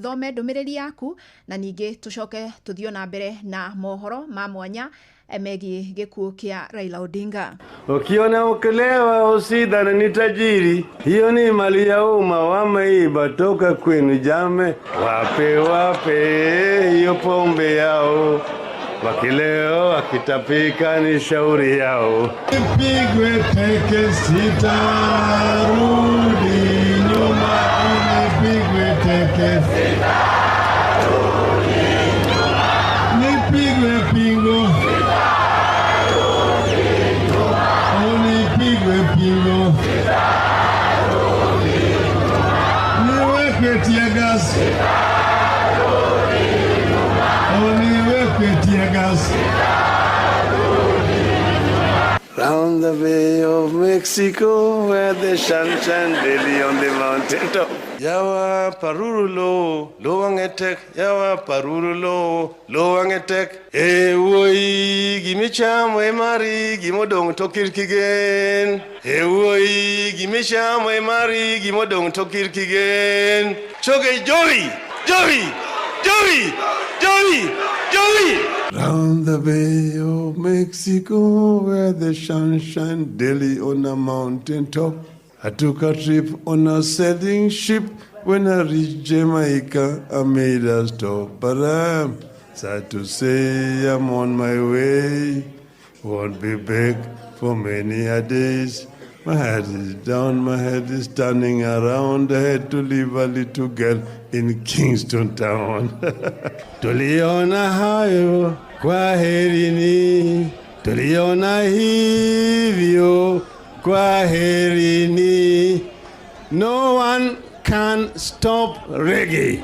thome ndũmĩrĩri yaku na ningĩ tũcoke tũthiĩ na mbere na mohoro ma mwanya megiĩ gĩkuũ kĩa Raila Odinga. Ukiona ukilewa usidhani ni tajiri, hiyo ni mali ya umma, wameiba toka kwenu jame. Wape wape hiyo pombe yao, wakileo wakitapika ni shauri yao. Nipigwe teke sitarudi nyuma, nipigwe teke sitarudi nyuma, nipigwe pingo nipigwe pingo, niwekwe tear gas, niwekwe tear gas. Round the Bay of of Mexico, where the sun shines daily on the mountain top. Yawa parurulo, lo wangetek, yawa parurulo, lo wangetek. E wuoyi gimichamo e mari, gimodong' to kir kigen. E wuoyi gimichamo e mari, gimodong' to kir kigen. Choge jowi, jowi, jowi, jowi, jowi. Round the Bay of Mexico, where the sun shines daily on a mountain top. I took a trip on a sailing ship. When I reached Jamaica, I made a stop. But I'm sad to say I'm on my way. Won't be back for many a days. My head is down, my head is turning around. I had to leave a little girl in Kingston Town. Tuliona hayo kwaherini, tuliona hivyo kwaherini. No one can stop reggae.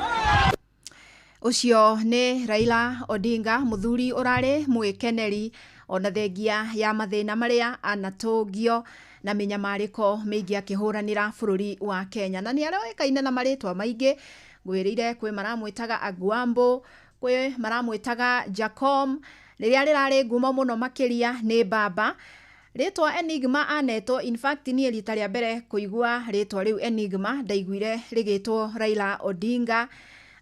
Ũcio nĩ Raila Odinga, mũthuri ũrarĩ mwĩkeneri ona thengia ya mathĩna marĩa anatũngio na mĩnyamarĩko mĩingĩ akĩhũranĩra bũrũri wa Kenya. Na nĩ aroĩkaine na marĩtwa maingĩ, ngwĩrĩire kwĩ maramwĩtaga Agwambo, kwĩ maramwĩtaga Jacom, rĩrĩa rĩrarĩ ngumo mũno makĩria nĩ Baba. Rĩtwa Enigma anetwo, in fact niĩ rita rĩa mbere kũigua rĩtwa rĩu Enigma ndaiguire rĩgĩtwo Raila Odinga.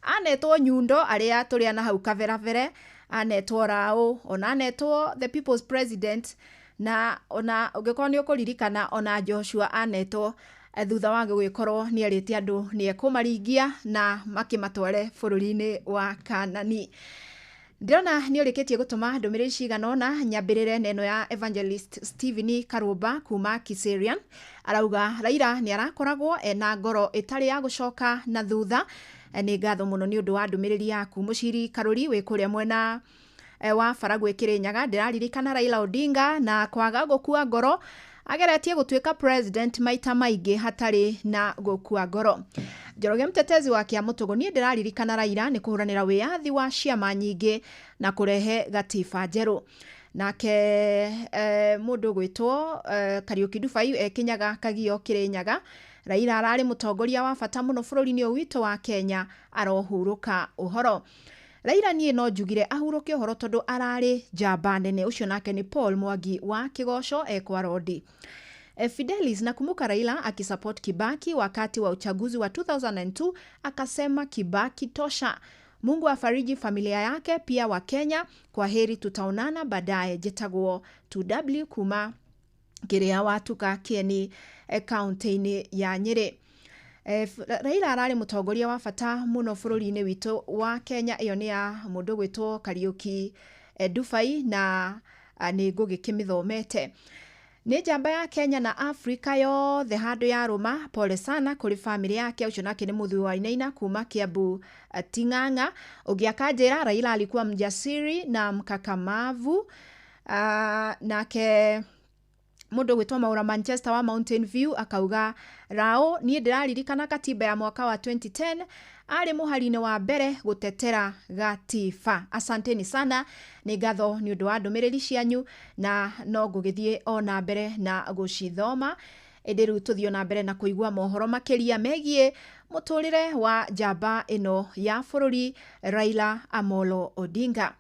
Anetwo Nyundo arĩa tũrĩa na hau kaberabere, anetwo Rao, ona anetwo the People's President, na ona ũngĩkorwo nĩ ũkũririkana ona Joshua anetwo thutha wa gũgĩkorwo nĩ erĩte andũ nĩ ekũmaringia na makĩmatware bũrũri-inĩ wa Kanani. Ndĩrona nĩ ũrĩkĩtie gũtũma ndũmĩrĩri cigana ũna, nyambĩrĩre na ĩno ya Evangelist Stephen Karũmba kuma Kiserian. Arauga Raila nĩ arakoragwo ena ngoro ĩtarĩ ya gũcoka na thutha. Nĩ ngatho mũno nĩ ũndũ wa ndũmĩrĩri yaku. Mũciri Karũri wĩ kũrĩa mwena wa Baragwĩ Kĩrĩnyaga, ndĩraririkana Raila Odinga na kwaga gũkua ngoro, ageretie gũtuĩka president maita maingĩ hatarĩ na gũkua ngoro. Njoroge mtetezi wa Kĩamũtũgũ, niĩ ndĩraririkana Raila nĩ kũhũranĩra wĩyathi wa ciama nyingĩ na kũrehe gatiba njerũ. Nake mũndũ gwĩtwo Kariũki Dubai ekinyaga Kagio Kĩrĩnyaga, Raila ararĩ mũtongoria wa bata mũno bũrũri-inĩ ũyũ witũ wa Kenya, arohurũka ũhoro. Raila niĩ no njugire ahurũke ũhoro tondũ ararĩ njamba nene. Ũcio nake nĩ Paul Mwangi wa Kĩgoco ekwa Rodi. Fidelis, nakumbuka Raila akisupport Kibaki wakati wa uchaguzi wa 2002, akasema Kibaki tosha. Mungu afariji familia yake pia wa Kenya. Kwa heri, tutaonana baadaye. Njĩtagwo 2W kuma kĩrĩa watuka Kieni, kaunti-inĩ ya Nyĩrĩ. Raila ararĩ mũtongoria wa bata mũno bũrũri-inĩ witũ wa Kenya. Ĩyo nĩ ya mũndũ gwĩtwo Kariũki Dubai na nĩ ngũgĩkĩmĩthomete. Nĩ njamba ya Kenya na Afrika yothe handũ ya rũma. Pole sana kũrĩ famĩlĩ yake. Ũcio nake nĩ mũthuri wa Inaina kuma Kiambu, Ting'ang'a. Ũngĩ akanjĩra Raila alikuwa mjasiri na mkakamavu. Nake mũndũ gwĩtwo Maura Manchester wa Mountain View akauga Rao, niĩ ndĩraririkana katiba ya mwaka wa 2010 arĩ mũhari-inĩ wa mbere gũtetera gatiba. Asanteni sana, nĩ ngatho nĩ ũndũ wa ndũmĩrĩri cianyu na no ngũgĩthiĩ o na mbere na gũcithoma. Ĩndĩ rĩu tũthiĩ na mbere na kũigua mohoro makĩria megiĩ mũtũrĩre wa njamba ĩno ya bũrũri Raila Amolo Odinga.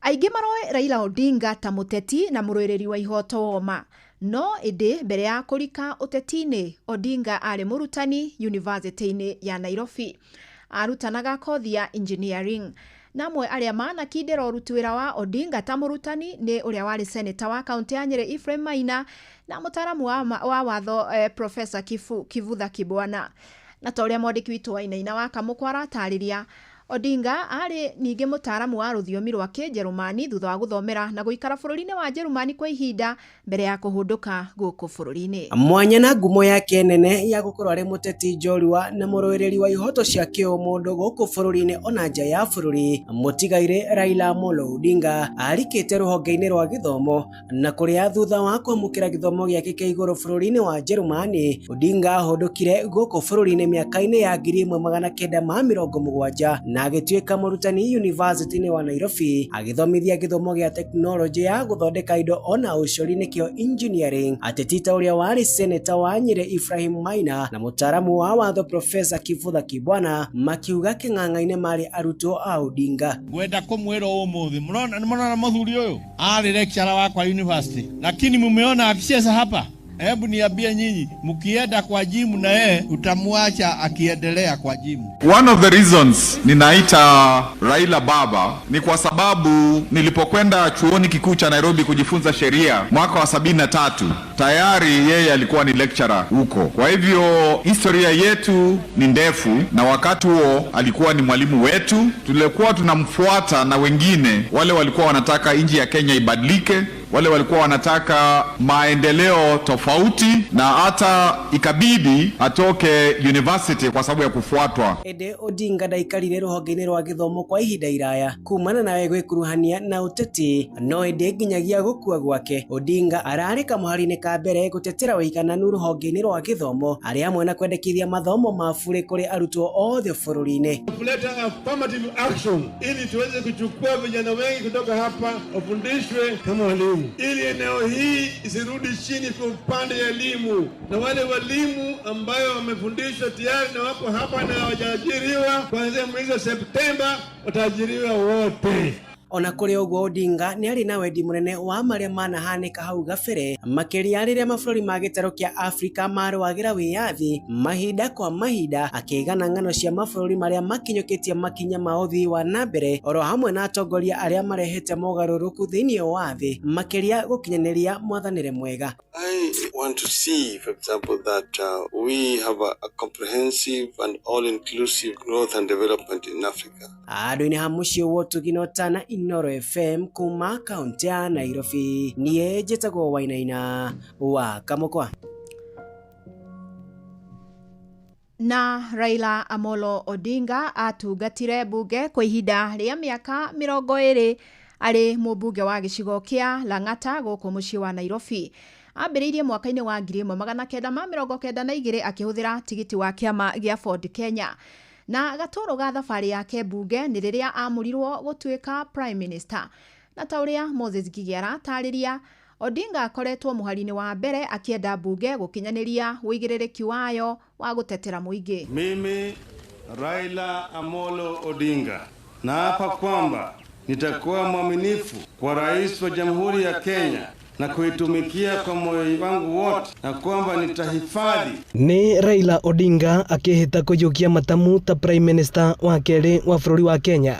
Aingĩ maroĩ Raila Odinga ta mũteti na mũrũĩrĩri wa ihoto woma. No ĩndĩ mbere ya kũrika ũteti-inĩ, Odinga arĩ mũrutani yunivasĩtĩ-inĩ ya Nairobi. Arutanaga kothi ya engineering. Na amwe arĩa manakindĩra ũruti wĩra wa Odinga ta mũrutani nĩ ũrĩa warĩ seneta wa kaunti ya Nyĩrĩ Ephraim Maina na mũtaaramu wa watho Professor Kivutha Kibwana. Na ta ũrĩa mwandĩki witũ wa Inaina wa Kamũkwa aratarĩria, Odinga arĩ ningĩ mũtaaramu wa rũthiomi rwa Kĩnjerumani thutha wa gũthomera na gũikara bũrũri-inĩ wa Njerumani kwa ihinda mbere ya kũhũndũka gũkũ bũrũri-inĩ. Mwanya na ngumo yake nene ya gũkorwo arĩ mũteti njorua na mũrũĩrĩri wa ihoto cia kĩũmũndũ gũkũ bũrũri-inĩ ona nja ya bũrũri, mũtigairĩ Raila Amolo Odinga arikĩte rũhonge-inĩ rwa gĩthomo na kũrĩa thutha wa kwamũkĩra gĩthomo gĩake kĩa igũrũ bũrũri-inĩ wa Njerumani, Odinga ahũndũkire gũkũ bũrũri-inĩ mĩaka-inĩ ya 1970 na na agĩtuĩka mũrutani University-inĩ wa Nairobi agĩthomithia gĩthomo gĩa tekinoronjĩ ya gũthondeka indo ona ũcori nĩkĩo engineering. Ateti ta ũrĩa warĩ seneta wa Nyĩrĩ Ibrahim Maina na mũtaaramu wa watho Profesa Kivutha Kibwana makiuga kĩng'ang'a-inĩ marĩ arutwo a Odinga. Ngwenda kumwira umuthi murona ni murona muthuri uyu ari lecturer wakwa university, lakini mumeona akicheza hapa. Hebu niambie nyinyi, mkienda kwa jimu na yeye utamwacha akiendelea kwa jimu? One of the reasons ninaita Raila baba ni kwa sababu nilipokwenda chuoni kikuu cha Nairobi kujifunza sheria mwaka wa 73 tayari yeye alikuwa ni lecturer huko. Kwa hivyo historia yetu ni ndefu, na wakati huo alikuwa ni mwalimu wetu, tulikuwa tunamfuata na wengine wale walikuwa wanataka nchi ya Kenya ibadilike, wale walikuwa wanataka maendeleo tofauti, na hata ikabidi atoke university kwa sababu ya kufuatwa. Ĩndĩ Odinga ndaikarire rũhonge-inĩ rwa gĩthomo kwa ihinda iraya kumana nawe gwĩkuruhania na ũteti, no ĩndĩ nginyagia gũkua gwake Odinga ararĩ kamũhari-inĩ ka mbere gũtetera ũigananu rũhonge-inĩ rwa gĩthomo arĩ hamwe na kwendekithia mathomo ma burĩ kũrĩ arutwo othe bũrũri-inĩ. Kuleta affirmative action ili tuweze kuchukua vijana wengi kutoka hapa wafundishwe kama walimu, ili eneo hii isirudi chini kwa upande ya elimu, na wale walimu ambayo wamefundishwa tayari na wako hapa na hawajaajiriwa, kuanzia mwezi wa Septemba wataajiriwa wote. Ona kũrĩ ũguo Odinga nĩ arĩ na wendi mũnene wa marĩa manahanĩka hau gabere, makĩria rĩrĩa mabũrũri ma gĩtarũ kĩa Afrika marũagĩra wĩyathi mahinda kwa mahinda, akĩgana ng'ano cia mabũrũri marĩa makinyũkĩtie makinya ma ũthii wa na mbere oro hamwe na atongoria arĩa marehete mogarũrũku thĩinĩ wa thĩ, makĩria gũkinyanĩria mwathanĩre mwega. I want to see, for example, that we have a comprehensive and all-inclusive growth and development in Africa. Andũ-inĩ ha mũciĩ wa Ũtugi na Ũtana, Inooro FM kuma kaunti ya Nairobi, niĩ njĩtagwo Wainaina wa Kamũkwa. Na Raila Amolo Odinga atungatire bunge kwa ihinda rĩa mĩaka 20 arĩ mũmbunge wa gĩcigo kĩa Lang'ata gũkũ mũciĩ wa Nairobi. Ambĩrĩirie mwaka-inĩ wa 1992 akĩhũthĩra tigiti wa kĩama gĩa Ford Kenya. Na gatũrũ ga thabarĩ yake mbunge nĩ rĩrĩa amũrirwo gũtuĩka Prime Minister. Na ta ũrĩa Moses Ngigĩ aratarĩria, Odinga akoretwo mũhari-inĩ wa mbere akĩenda mbunge gũkinyanĩria ũigĩrĩrĩki wayo wa gũtetera mũingĩ. Mimi Raila Amolo Odinga naapa kwamba nitakuwa mwaminifu kwa Rais wa Jamhuri ya Kenya na kuitumikia kwa moyo wangu wote, na kwamba nitahifadhi. Nĩ Raila Odinga akĩhĩta kũiyũkia matamu ta Prime Minister wa kerĩ wa bũrũri wa Kenya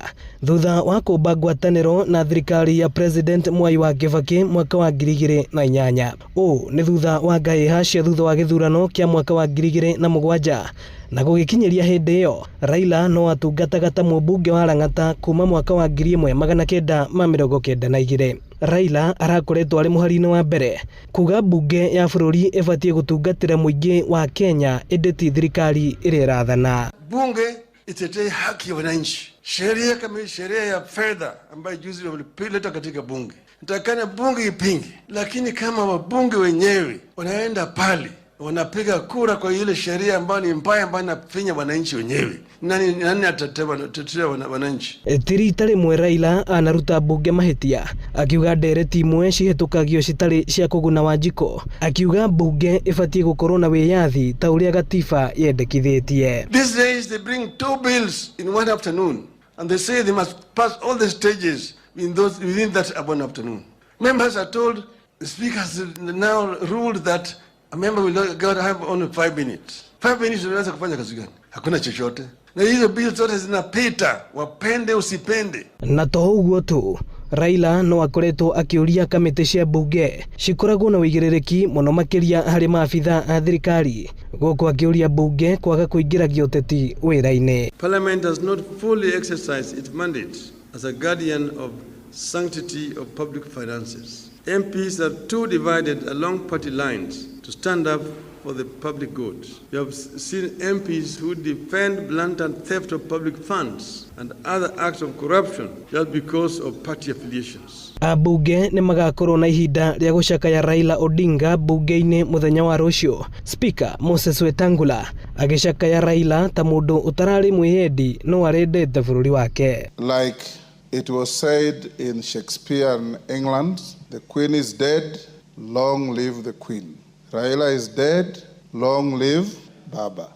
thutha wa kũmba ngwatanĩro na thirikari ya President Mwai wa Kibaki mwaka wa 2008. Ũũ nĩ thutha wa ngahĩha cia thutha wa gĩthurano kĩa mwaka wa 2007, na gũgĩkinyĩria hĩndĩ ĩyo Raila no atungataga ta mũmbunge wa Lang'ata kuma mwaka wa 1992. Raila arakoretwo arĩ mũhari-inĩ wa mbere kuga mbunge ya bũrũri ĩbatiĩ gũtungatĩra mũingĩ wa Kenya ĩndĩ ti thirikari ĩrĩa ĩrathana. Bunge itetee haki ya wananchi. Sheria kama sheria ya fedha ambayo juzi walileta katika bunge, nitakana bunge ipinge, lakini kama wabunge wenyewe wanaenda pale wanapiga kura kwa ile sheria ambayo ni mbaya, ambayo inafinya wananchi wenyewe, nani atatetea wananchi? Ti rita rĩmwe Raila anaruta mbunge mahĩtia akiuga ndereti imwe cihĩtũkagio citarĩ cia kũguna Wanjikũ, akiuga mbunge ĩbatiĩ gũkorwo na wĩyathi ta ũrĩa gatiba yendekithĩtie. These days they bring 2 bills in one afternoon and they say they must pass all the stages within that one afternoon. Members are told, the speaker has now ruled that a member will not go have only 5 minutes. 5 minutes unaweza kufanya kazi gani? Hakuna chochote. Na hizo bills zote zinapita, wapende usipende. Na to ũguo tu, Raila no akoretwo akĩũria kamĩtĩ cia mbunge cikoragwo na ũigĩrĩrĩki mũno makĩria harĩ maabitha a thirikari, gũkũ akĩũria mbunge kwaga kũingĩragia ũteti wĩra-inĩ. Parliament does not fully exercise its mandate as a guardian of sanctity of public finances. MPs are too divided along party lines to stand up for the public good. You have seen MPs who defend blatant theft of public funds and other acts of corruption just because of party affiliations. Ambunge nĩ magakorwo na ihinda rĩa gũcakaya Raila Odinga bunge-inĩ mũthenya wa rũciũ. Speaker Moses Wetangula agĩcakaya Raila ta mũndũ ũtararĩ mwĩyendi no arendete bũrũri wake. Like it was said in Shakespearean England, the queen is dead, long live the queen. Raila is dead, long live Baba.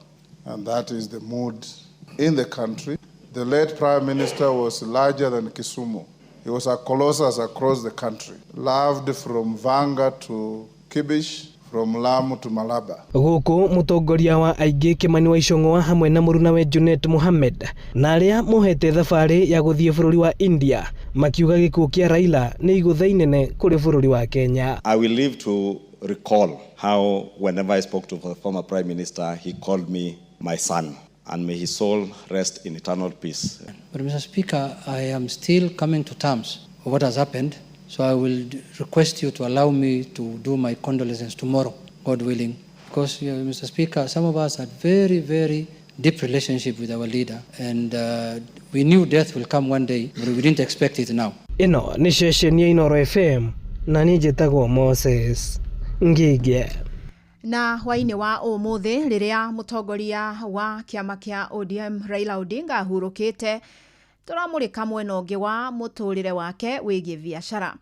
And that is the mood in the country. The late prime minister was larger than Kisumu. He was a colossus across the country, loved from Vanga to Kibish, from Lamu to Malaba. Gũkũ mũtongoria wa aingĩ Kimani wa Ichung'wa hamwe na mũrunawe Junet Mohammed na arĩa mohete thabarĩ ya gũthiĩ bũrũri wa India makiuga gĩkuũ kĩa Raila nĩ igũtha inene kũrĩ bũrũri wa Kenya. I will live to recall how whenever I spoke to the former prime minister, he called me my son, and may his soul rest in eternal peace. But Mr. Speaker, I am still coming to terms of what has happened, so I will request you to allow me to do my condolences tomorrow, God willing. Because, Mr. Speaker, some of us had very, very deep relationship with our leader, and we knew death will come one day, but we didn't expect it now. Ĩno nĩ ceceni ya Inooro FM na niĩ njĩtagwo Moses Ngige. Na hwainĩ wa ũmũthĩ rĩrĩa mũtongoria wa kĩama kĩa ODM Raila Odinga ahurũkĩte, tũramũrĩka mwena ũngĩ wa mũtũrĩre wake wĩgiĩ biacara.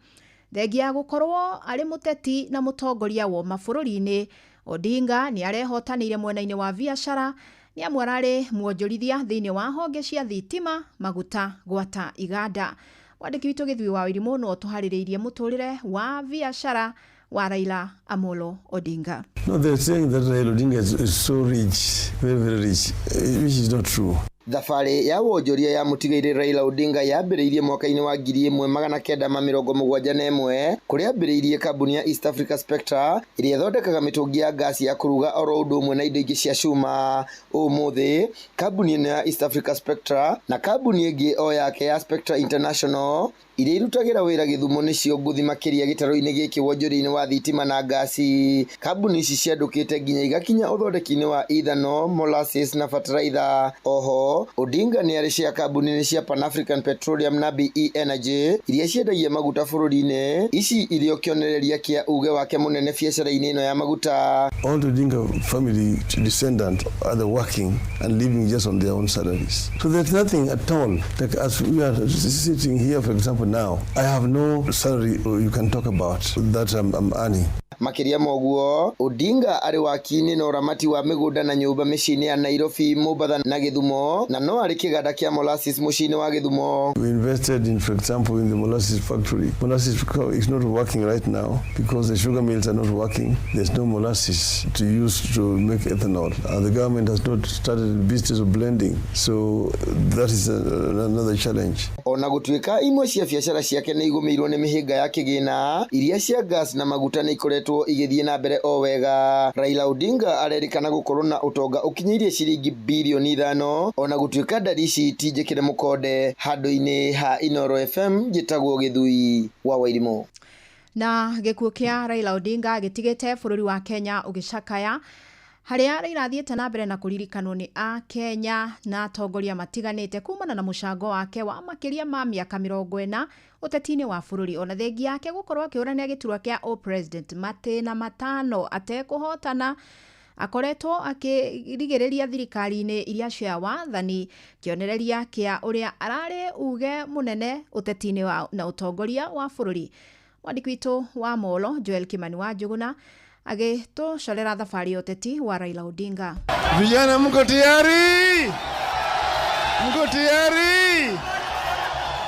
Thengia ya gũkorwo arĩ mũteti na mũtongoria wa mabũrũri-inĩ, Odinga nĩ arehotanĩire mwena-inĩ wa biacara, nĩ amu ararĩ mwonjorithia thĩinĩ wa honge cia thitima, maguta gwata iganda. Mwandĩki witũ Gĩthui wa Wairimu no tũharĩrĩirie mũtũrĩre wa biacara wa Raila Amolo Odinga. No, they're saying that Raila Odinga is so rich, very, very rich, which is not true. Thabarĩ ya wonjoria ya mũtigairĩ Raila Odinga yambĩrĩirie mwaka-inĩ wa 1971 kũrĩa ambĩrĩirie kambuni ya East Africa Spectra ĩrĩa ĩthondekaga mĩtũngi ya ngasi ya kũruga oro ũndũ ũmwe na indo ingĩ cia cuma. Ũmũthĩ kambuni ĩno ya East Africa Spectra na kambuni ĩngĩ o yake ya Spectra International iria irutagĩra wĩra Gĩthumo nĩcio ngũthi makĩria gĩtarũ-inĩ gĩkĩ wonjoria-inĩ wa thitima na ngasi. Kambuni ici ciandũkĩte nginya igakinya ũthondeki-inĩ wa ethanol, molasses na bataraitha. Oho Odinga nĩ arĩ cia kambuni-inĩ cia Pan African Petroleum na BE Energy iria ciendagia maguta bũrũri-inĩ, ici irĩ o kĩonereria kĩa uge wake mũnene biacara-inĩ ĩno ya maguta. All the Odinga family descendants are working and living just on their own salaries. So there's nothing at all. Like as we are sitting here, for example, now, I have no salary you can talk about that I'm earning. Makĩria ma ũguo, Odinga arĩ waki-inĩ na ũramati wa mĩgũnda na nyũmba mĩciĩ-inĩ ya Nairobi, Mombatha na Gĩthumo, na no arĩ kĩganda kĩa molasses mũciĩ-inĩ wa Gĩthumo. We invested in, for example, in the molasses factory. Molasses is not working right now because the sugar mills are not working. There's no molasses to use to make ethanol. The government has not started the business of blending, so that is another challenge. Ona gũtuĩka imwe cia biacara ciake nĩ igũmĩirwo nĩ mĩhĩnga ya kĩgĩna, iria cia gas na maguta nĩ ikoretwo igĩthiĩ na mbere o wega. Raila Odinga arerĩkana gũkorwo na ũtonga ũkinyĩirie ciringi birioni 5 ona gũtuĩka ndari ici ti njĩkĩre mũkonde. Handũ-inĩ ha Inooro FM njĩtagwo Gĩthui wa Wairimu. Na gĩkuũ kĩa Raila Odinga gĩtigĩte bũrũri wa Kenya ũgĩcakaya, harĩa Raila athiĩte na mbere na kũririkanwo nĩ a Kenya na atongoria matiganĩte kumana na mũcango wake wa makĩria ma mĩaka 40 ũteti-inĩ wa bũrũri, ona thengia yake gũkorwo akĩhũranĩra gĩturwa kĩa o president matĩna 5 atekũhotana. Akoretwo akĩrigĩrĩria thirikari-inĩ iria cia wathani, kĩonereria kĩa ũrĩa ararĩ uge mũnene ũteti-inĩ na ũtongoria wa bũrũri. Mwandĩki witũ wa Molo Joel Kimani wa Njuguna agĩtũcorera thabarĩ ya ũteti wa Raila Odinga. Vijana, mko tayari? Mko tayari?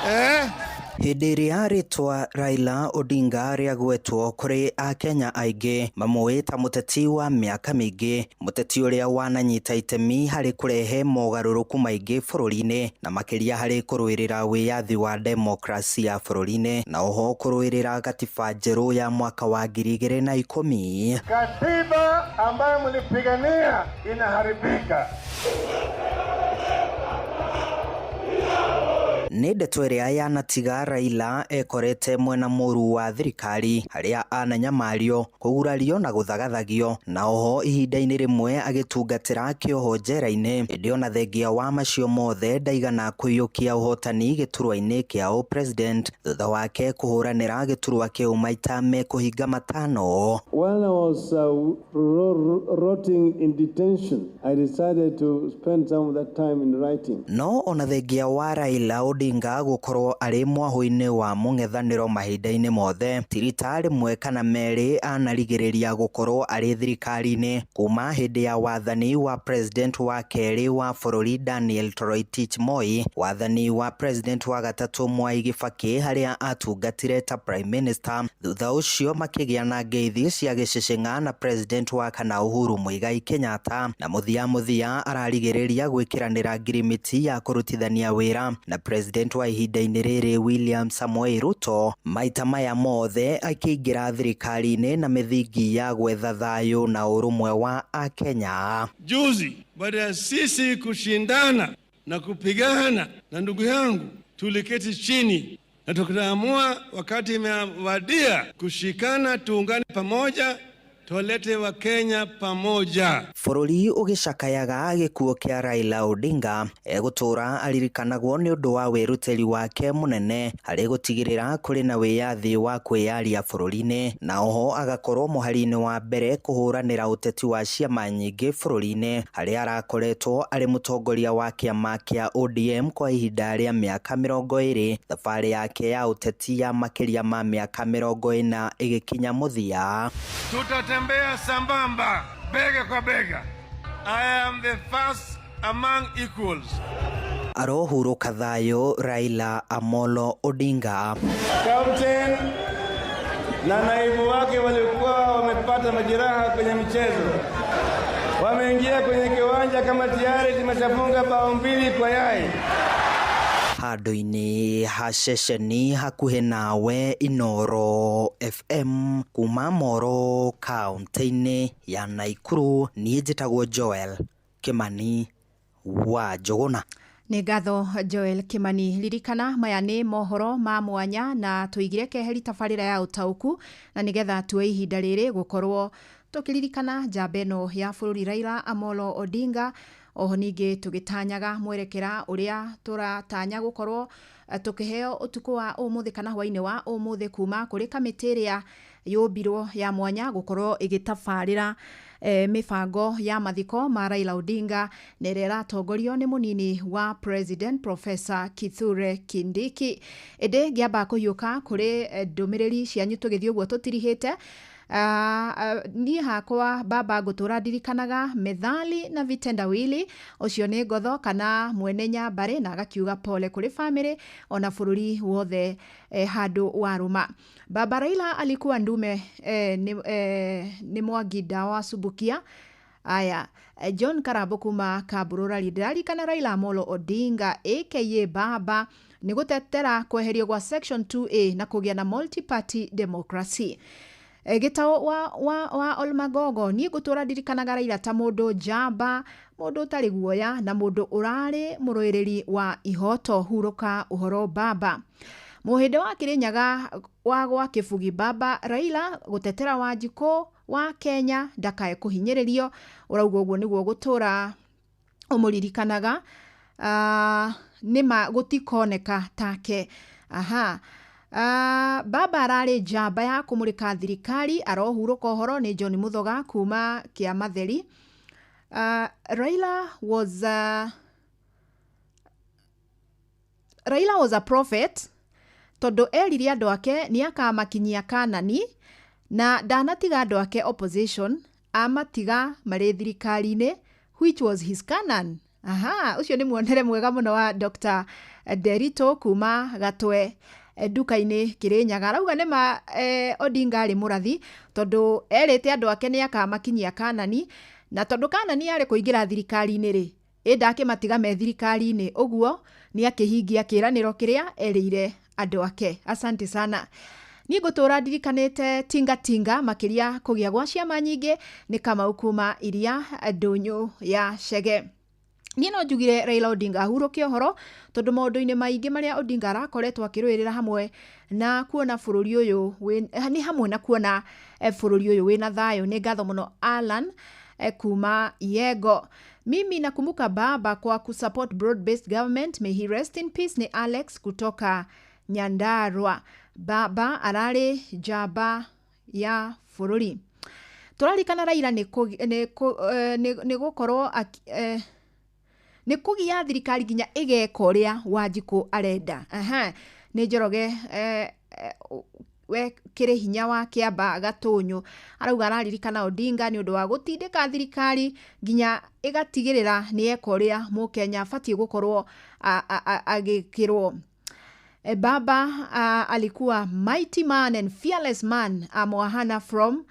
Eh? Hĩndĩ ĩrĩa rĩtwa Raila Odinga rĩagwetwo kũrĩ akenya aingĩ mamũĩ ta mũteti wa mĩaka mĩingĩ, mũteti ũrĩa wananyita itemi harĩ kũrehe mogarũrũku maingĩ bũrũri-inĩ na makĩria harĩ kũrũĩrĩra wĩyathi wa demokrasia bũrũri-inĩ na oho kũrũĩrĩra gatiba njerũ ya mwaka wa 2010. Katiba ambayo mlipigania inaharibika. Nĩ ndeto ĩrĩa yanatiga Raila ekorete mwena mũru wa thirikari harĩa ananyamario, kũgurario na gũthagathagio, na oho ihinda-inĩ rĩmwe agĩtungatĩra kĩoho njera-inĩ. Ĩndĩ ona thengia wa macio mothe ndaigana kũiyũkia ũhotani gĩturwa-inĩ kĩa ũ-president thutha wake kũhũranĩra gĩturwa kĩu maita mekũhinga 5. While I was rotting in detention, I decided to spend some of that time in writing. No ona thengia wa Raila Odinga gũkorwo arĩ mwahũ-inĩ wa mũng'ethanĩro mahinda-inĩ mothe, ti rita rĩmwe kana merĩ anarigĩrĩria gũkorwo arĩ thirikari-inĩ kuma hĩndĩ ya wathani wa president wa kerĩ wa bũrũri Daniel Toroitich Moi, wathani wa president wa gatatũ Mwai Kibaki harĩa atungatire ta prime minister, thutha ũcio makĩgĩa na ngeithi cia gĩcĩcĩng'a na president wa kana Uhuru Muigai Kenyatta, na mũthia mũthia ararigĩrĩria gwĩkĩranĩra ngirimiti ya kũrutithania wĩra na president wa ihinda-inĩ rĩrĩ William Samoei Ruto, maita maya mothe akĩingĩra thirikari-inĩ na mĩthingi ya gwetha thayũ na ũrũmwe wa Akenya. Juzi baada ya sisi kushindana na kupigana na ndugu yangu, tuliketi chini na tukaamua wakati imewadia kushikana, tuungane pamoja, tuwalete Wakenya pamoja. Bũrũri ũgĩcakayaga gĩkuũ kĩa Raila Odinga egũtũra aririkanagwo nĩ ũndũ wa wĩrutĩri wake mũnene harĩ gũtigĩrĩra kũrĩ na wĩyathi wa kwĩyaria bũrũri-inĩ, na oho agakorwo mũhari-inĩ wa mbere kũhũranĩra ũteti wa ciama nyingĩ bũrũri-inĩ harĩa arakoretwo arĩ mũtongoria wa kĩama kĩa ODM kwa ihinda rĩa mĩaka 20, thabarĩ yake ya ũteti ya makĩria ma mĩaka 40 ĩgĩkinya mũthia. Tutatembea sambamba, bega kwa bega. I am the first among equals. Arohurũka thayũ Raila Amolo Odinga. Captain na naibu wake walikuwa wamepata majeraha kwenye mchezo, wameingia kwenye kiwanja kama tayari tumeshafunga bao 2 kwa yai. Handũ-inĩ ha ceceni hakuhĩ nawe Inooro FM kuma Moro kaunti-inĩ ya Naikuru, niĩ njĩtagwo Joel Kimani wa Njũgũna. Nĩ ngatho Joel Kimani. Ririkana maya nĩ mohoro ma mwanya na tũigire keheri tabarĩra ya ũtaũku na nĩgetha tuoe ihinda rĩrĩ gũkorwo tũkĩririkana njamba ĩno ya bũrũri Raila Amolo Odinga, oho ningĩ tũgĩtanyaga mwerekera ũrĩa tũratanya gũkorwo tũkĩheo ũtukũ wa ũmũthĩ kana hwainĩ wa ũmũthĩ kuma kũrĩ kamĩtĩ ĩrĩa yũmbirwo ya mwanya gũkorwo ĩgĩtabarĩra mĩbango ya mathiko ma Raila Odinga na ĩrĩa ĩratongorio nĩ mũnini wa president Professor Kithure Kindiki. Ĩndĩ ngĩamba kũhiũka kũrĩ ndũmĩrĩri cianyu tũgĩthiĩ ũguo tũtirihĩte. Niĩ hakwa baba ngũtũra ndirikanaga methali na vitendawili, ũcio nĩ ngotho kana mwene nyambarĩ, na agakiuga pole kũrĩ famĩlĩ ona bũrũri wothe handũ warũma. Baba Raila alikuwa ndume nĩ Mwangi Ndawa Subukia. Aya, John Karambo kuma Kambururari, ndĩrarikana Raila Amolo Odinga aka Baba nĩ gũtetera kweherio gwa section 2A na kũgĩa na multi-party democracy. Gĩtaũ wa Olmagogo, niĩ ngũtũra ndirikanaga Raila ta mũndũ njamba, mũndũ ũtarĩ guoya na mũndũ ũrarĩ mũrũĩrĩri wa ihoto. Hurũka ũhoro baba. Mũhĩndĩ wa Kĩrĩnyaga wa gwa Kĩbugi, baba Raila gũtetera Wanjikũ wa Kenya ndakae kũhinyĩrĩrio, ũrauga ũguo nĩguo gũtũra ũmũririkanaga. Nĩma gũtikoneka take. Aha. Baba ararĩ njamba ya kũmũrĩka thirikari, arohurũka ũhoro nĩ John Muthoga kuma Kĩamatheri. Raila was a prophet tondũ erire andũ ake nĩ akamakinyia Kanani na ndanatiga andũ ake opposition, amatiga marĩ thirikari-inĩ, which was his Canaan. Aha, ũcio nĩ muonere mwega mũno wa Dr. Derito kuma Gatwe nduka-inĩ Kĩrĩnyaga. Arauga nĩma Odinga arĩ mũrathi tondũ erĩte andũ ake nĩ akamakinyia Kanani, na tondũ Kanani arĩ kũingĩra thirikari-inĩ rĩ, ĩ ndakĩmatiga me thirikari-inĩ, ũguo nĩ akĩhingia kĩĩranĩro kĩrĩa erĩire andũ ake. Asante sana. Niĩ ngũtũra ndirikanĩte tinga tinga makĩria kũgĩa gwa ciama nyingĩ nĩ Kamau kuma Iria Ndũnyũ ya Chege. Niĩ no njugire Raila Odinga ahurũke ũhoro, tondũ maũndũ-inĩ maingĩ marĩa Odinga arakoretwo akĩrũĩrĩra hamwe na kuona bũrũri ũyũ nĩ hamwe na kuona bũrũri ũyũ wĩna thayũ. Nĩ ngatho mũno Alan kuma Yego. Mimi nakumbuka baba kwa kusupport broad-based government, may he rest in peace. Ni Alex kutoka Nyandarua. Baba ararĩ njamba ya bũrũri. Tũrarikana Raila nĩ gũkorwo nĩ kũgia thirikari nginya ĩgeka ũrĩa Wanjikũ arenda. Nĩ Njoroge we kĩrĩ hinya wa Kĩamba Gatũnyũ arauga araririkana Odinga nĩ ũndũ wa gũtindĩka thirikari nginya ĩgatigĩrĩra nĩ eka ũrĩa mũkenya abatiĩ gũkorwo agĩkĩrwo. Baba alikuwa mighty man and fearless man, Amwahana from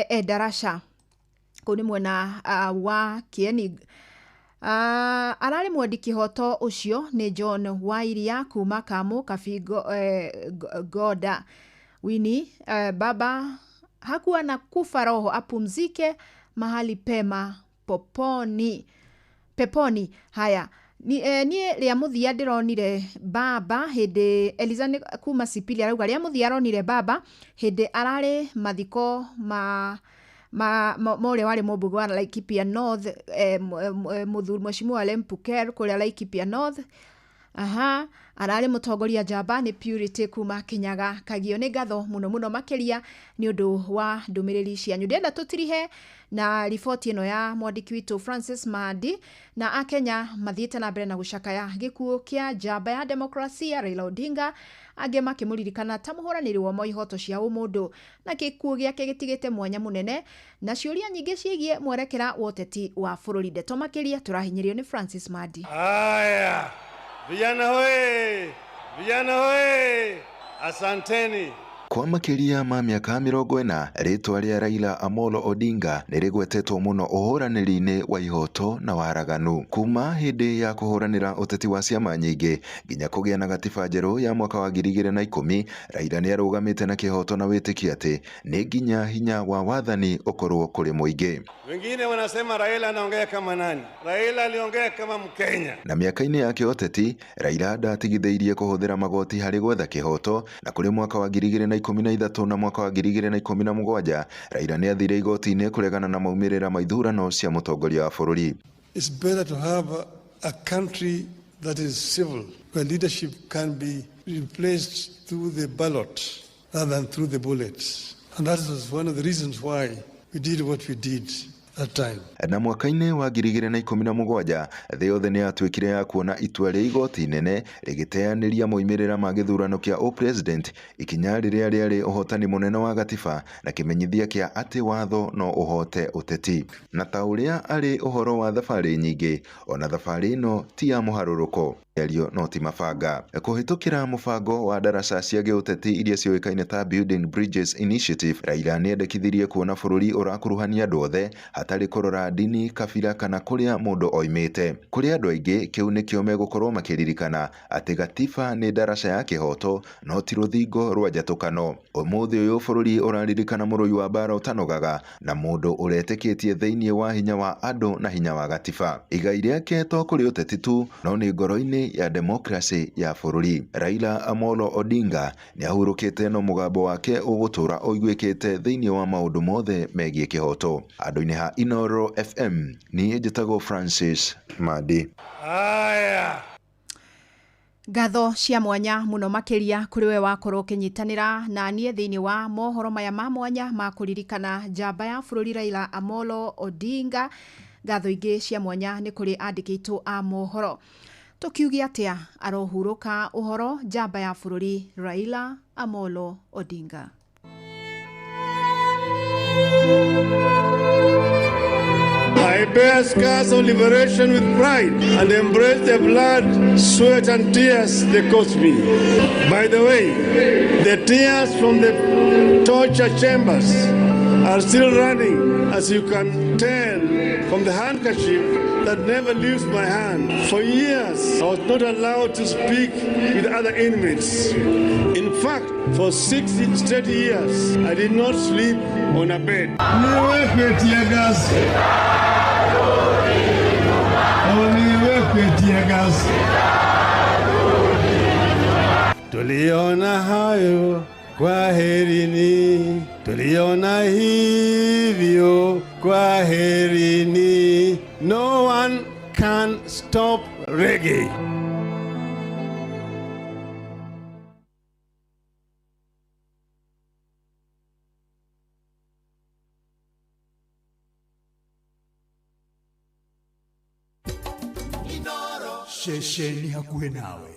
Endarasha. Kũu nĩ mwena wa Kieni. Ararĩ mwendi kĩhoto ũcio nĩ John Wairia kuma Kamũ Kabingo Goda. Winnie, baba hakuwa na kufa roho, apumzike mahali pema poponi peponi. Haya niĩ rĩa mũthia ndĩronire baba hĩndĩ Eliza nĩ kuma Sipili arauga rĩa mũthia aronire baba hĩndĩ ararĩ mathiko ma ũrĩa warĩ mũmbunge wa Laikipia North, mũthuri Mheshimiwa Lempuker kũrĩa Laikipia North. Aha, ararĩ mũtongoria njamba nĩ Purity kuma Kinyaga Kagio. Nĩ ngatho mũno mũno makĩria nĩ ũndũ wa ndũmĩrĩri cianyu. Ndĩrenda tũtirihe na riboti ĩno ya mwandĩki witũ Francis Mandi na akenya mathiĩte na mbere na gũcakaya gĩkuũ kĩa njamba ya demokrasia Raila Odinga, angĩ makĩmũririkana ta mũhũranĩri wa ihoto cia ũmũndũ, na gĩkuũ gĩake gĩtigĩte mwanya mũnene na ciũria nyingĩ ciĩgiĩ mwerekera wa ũteti wa bũrũri. Ndeto makĩria tũrahinyĩrio nĩ Francis Mandi. Haya, vijana hoye, vijana hoye, asanteni. Kwa makĩria ma mĩaka 40 rĩtwa rĩa Raila Amolo Odinga nĩ rĩgwetetwo mũno ũhũranĩri-inĩ wa ihoto na waraganu kuma hĩndĩ ya kũhũranĩra ũteti wa ciama nyingĩ nginya kũgĩa na gatiba njerũ ya mwaka wa 2010. Raila nĩ arũgamĩte na kĩhoto na wĩtĩkio atĩ nĩ nginya hinya wa wathani ũkorwo kũrĩ mũingĩ. Wengine wanasema Raila anaongea kama nani? Raila aliongea kama Mkenya. Na mĩaka-inĩ yake ũteti Raila ndatigithĩirie kũhũthĩra magoti harĩ gwetha kĩhoto, na kũrĩ mwaka wa 2013 na mwaka wa 2017 Raila nĩ athire igoti-inĩ kũregana na maumĩrĩra ma ithurano cia mũtongoria wa bũrũri. It's better to have a country that is civil, where leadership can be replaced through the ballot rather than through the bullets. And that was one of the reasons why we did what we did that time. Na mwaka-inĩ wa 2017 thĩ yothe nĩ yatuĩkire ya kuona itua rĩa igoti inene rĩgĩteanĩria moimĩrĩra ma gĩthurano kĩa ũpresident, ikinya rĩrĩa rĩarĩ ũhotani mũnene wa gatiba na kĩmenyithia kĩa atĩ watho no ũhote ũteti. Na ta ũrĩa arĩ ũhoro wa thabarĩ nyingĩ, ona thabarĩ ĩno ti ya mũharũrũko, mĩario no ti mabanga. Kũhĩtũkĩra mũbango wa ndaraca cia gĩũteti iria ciũĩkaine ta Building Bridges Initiative, Raila nĩendekithirie kuona bũrũri ũrakuruhania andũ othe hatarĩ kũrora ndini, kabira kana kũrĩa mũndũ oimĩte. Kũrĩ andũ aingĩ kĩu nĩkĩo megũkorwo makĩririkana atĩ gatiba nĩ ndaraca ya kĩhoto no ti rũthingo rwa njatũkano. Ũmũthĩ ũyũ bũrũri ũraririkana mũrũi wa mbara ũtanogaga na mũndũ ũretĩkĩtie thĩinĩ wa hinya wa andũ na hinya wa gatiba. Igai rĩake to kũrĩ ũteti tu no nĩ ngoro-inĩ ya demokrasi ya bũrũri. Raila Amolo Odinga nĩ ahurũkĩte no mũgambo wake ũgũtũra ũiguĩkĩte thĩinĩ wa maũndũ mothe megiĩ kĩhoto. Andũ-inĩ ha Inoro FM, niĩ njĩtagwo Francis Mandi. Haya, ngatho cia mwanya mũno makĩria kũrĩ we wakorwo ũkĩnyitanĩra na niĩ thĩinĩ wa mohoro maya ma mwanya ma kũririkana njamba ya bũrũri Raila Amolo Odinga. Ngatho ingĩ cia mwanya nĩ kũrĩ andĩki aitũ a mohoro. Tũkiuge atĩa arohurũka ũhoro njamba ya bũrũri Raila Amolo Odinga. I bear scars of liberation with pride and embrace the blood, sweat and tears they cost me. By the way, the tears from the torture chambers are still running, as you can tell from the handkerchief that never leaves my hand. For years, I was not allowed to speak with other inmates. In fact, for 6 straight years, I did not sleep on a bed. Niweke tear gas. Tupe tear gas. Tuliona hayo, kwaherini, tuliona hivyo, kwaherini. No one can stop reggae. Ceceni hakuhĩ nawe.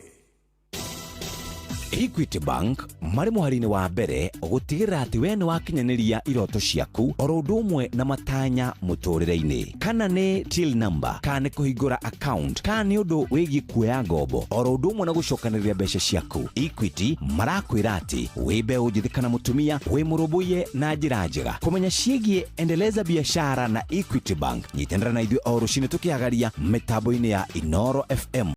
Equity Bank marĩ mũhari-inĩ wa mbere gũtigĩrĩra atĩ we nĩ wakinyanĩria iroto ciaku oro ũndũ ũmwe na matanya mũtũrĩre-inĩ, kana nĩ till number, kana nĩ kũhingũra account, kana nĩ ũndũ wĩgiĩ kuoya ngombo oro ũndũ ũmwe na gũcokanĩrĩria mbeca ciaku. Equity marakwĩra atĩ wĩ mbeũ njĩthĩ kana mũtumia wĩ mũrũmbũiye na njĩra njega. Kũmenya ciĩgiĩ endeleza biashara na Equity Bank, nyitanĩra na ithuĩ o rũcinĩ tũkĩhagaria mĩtambo-inĩ ya Inoro FM.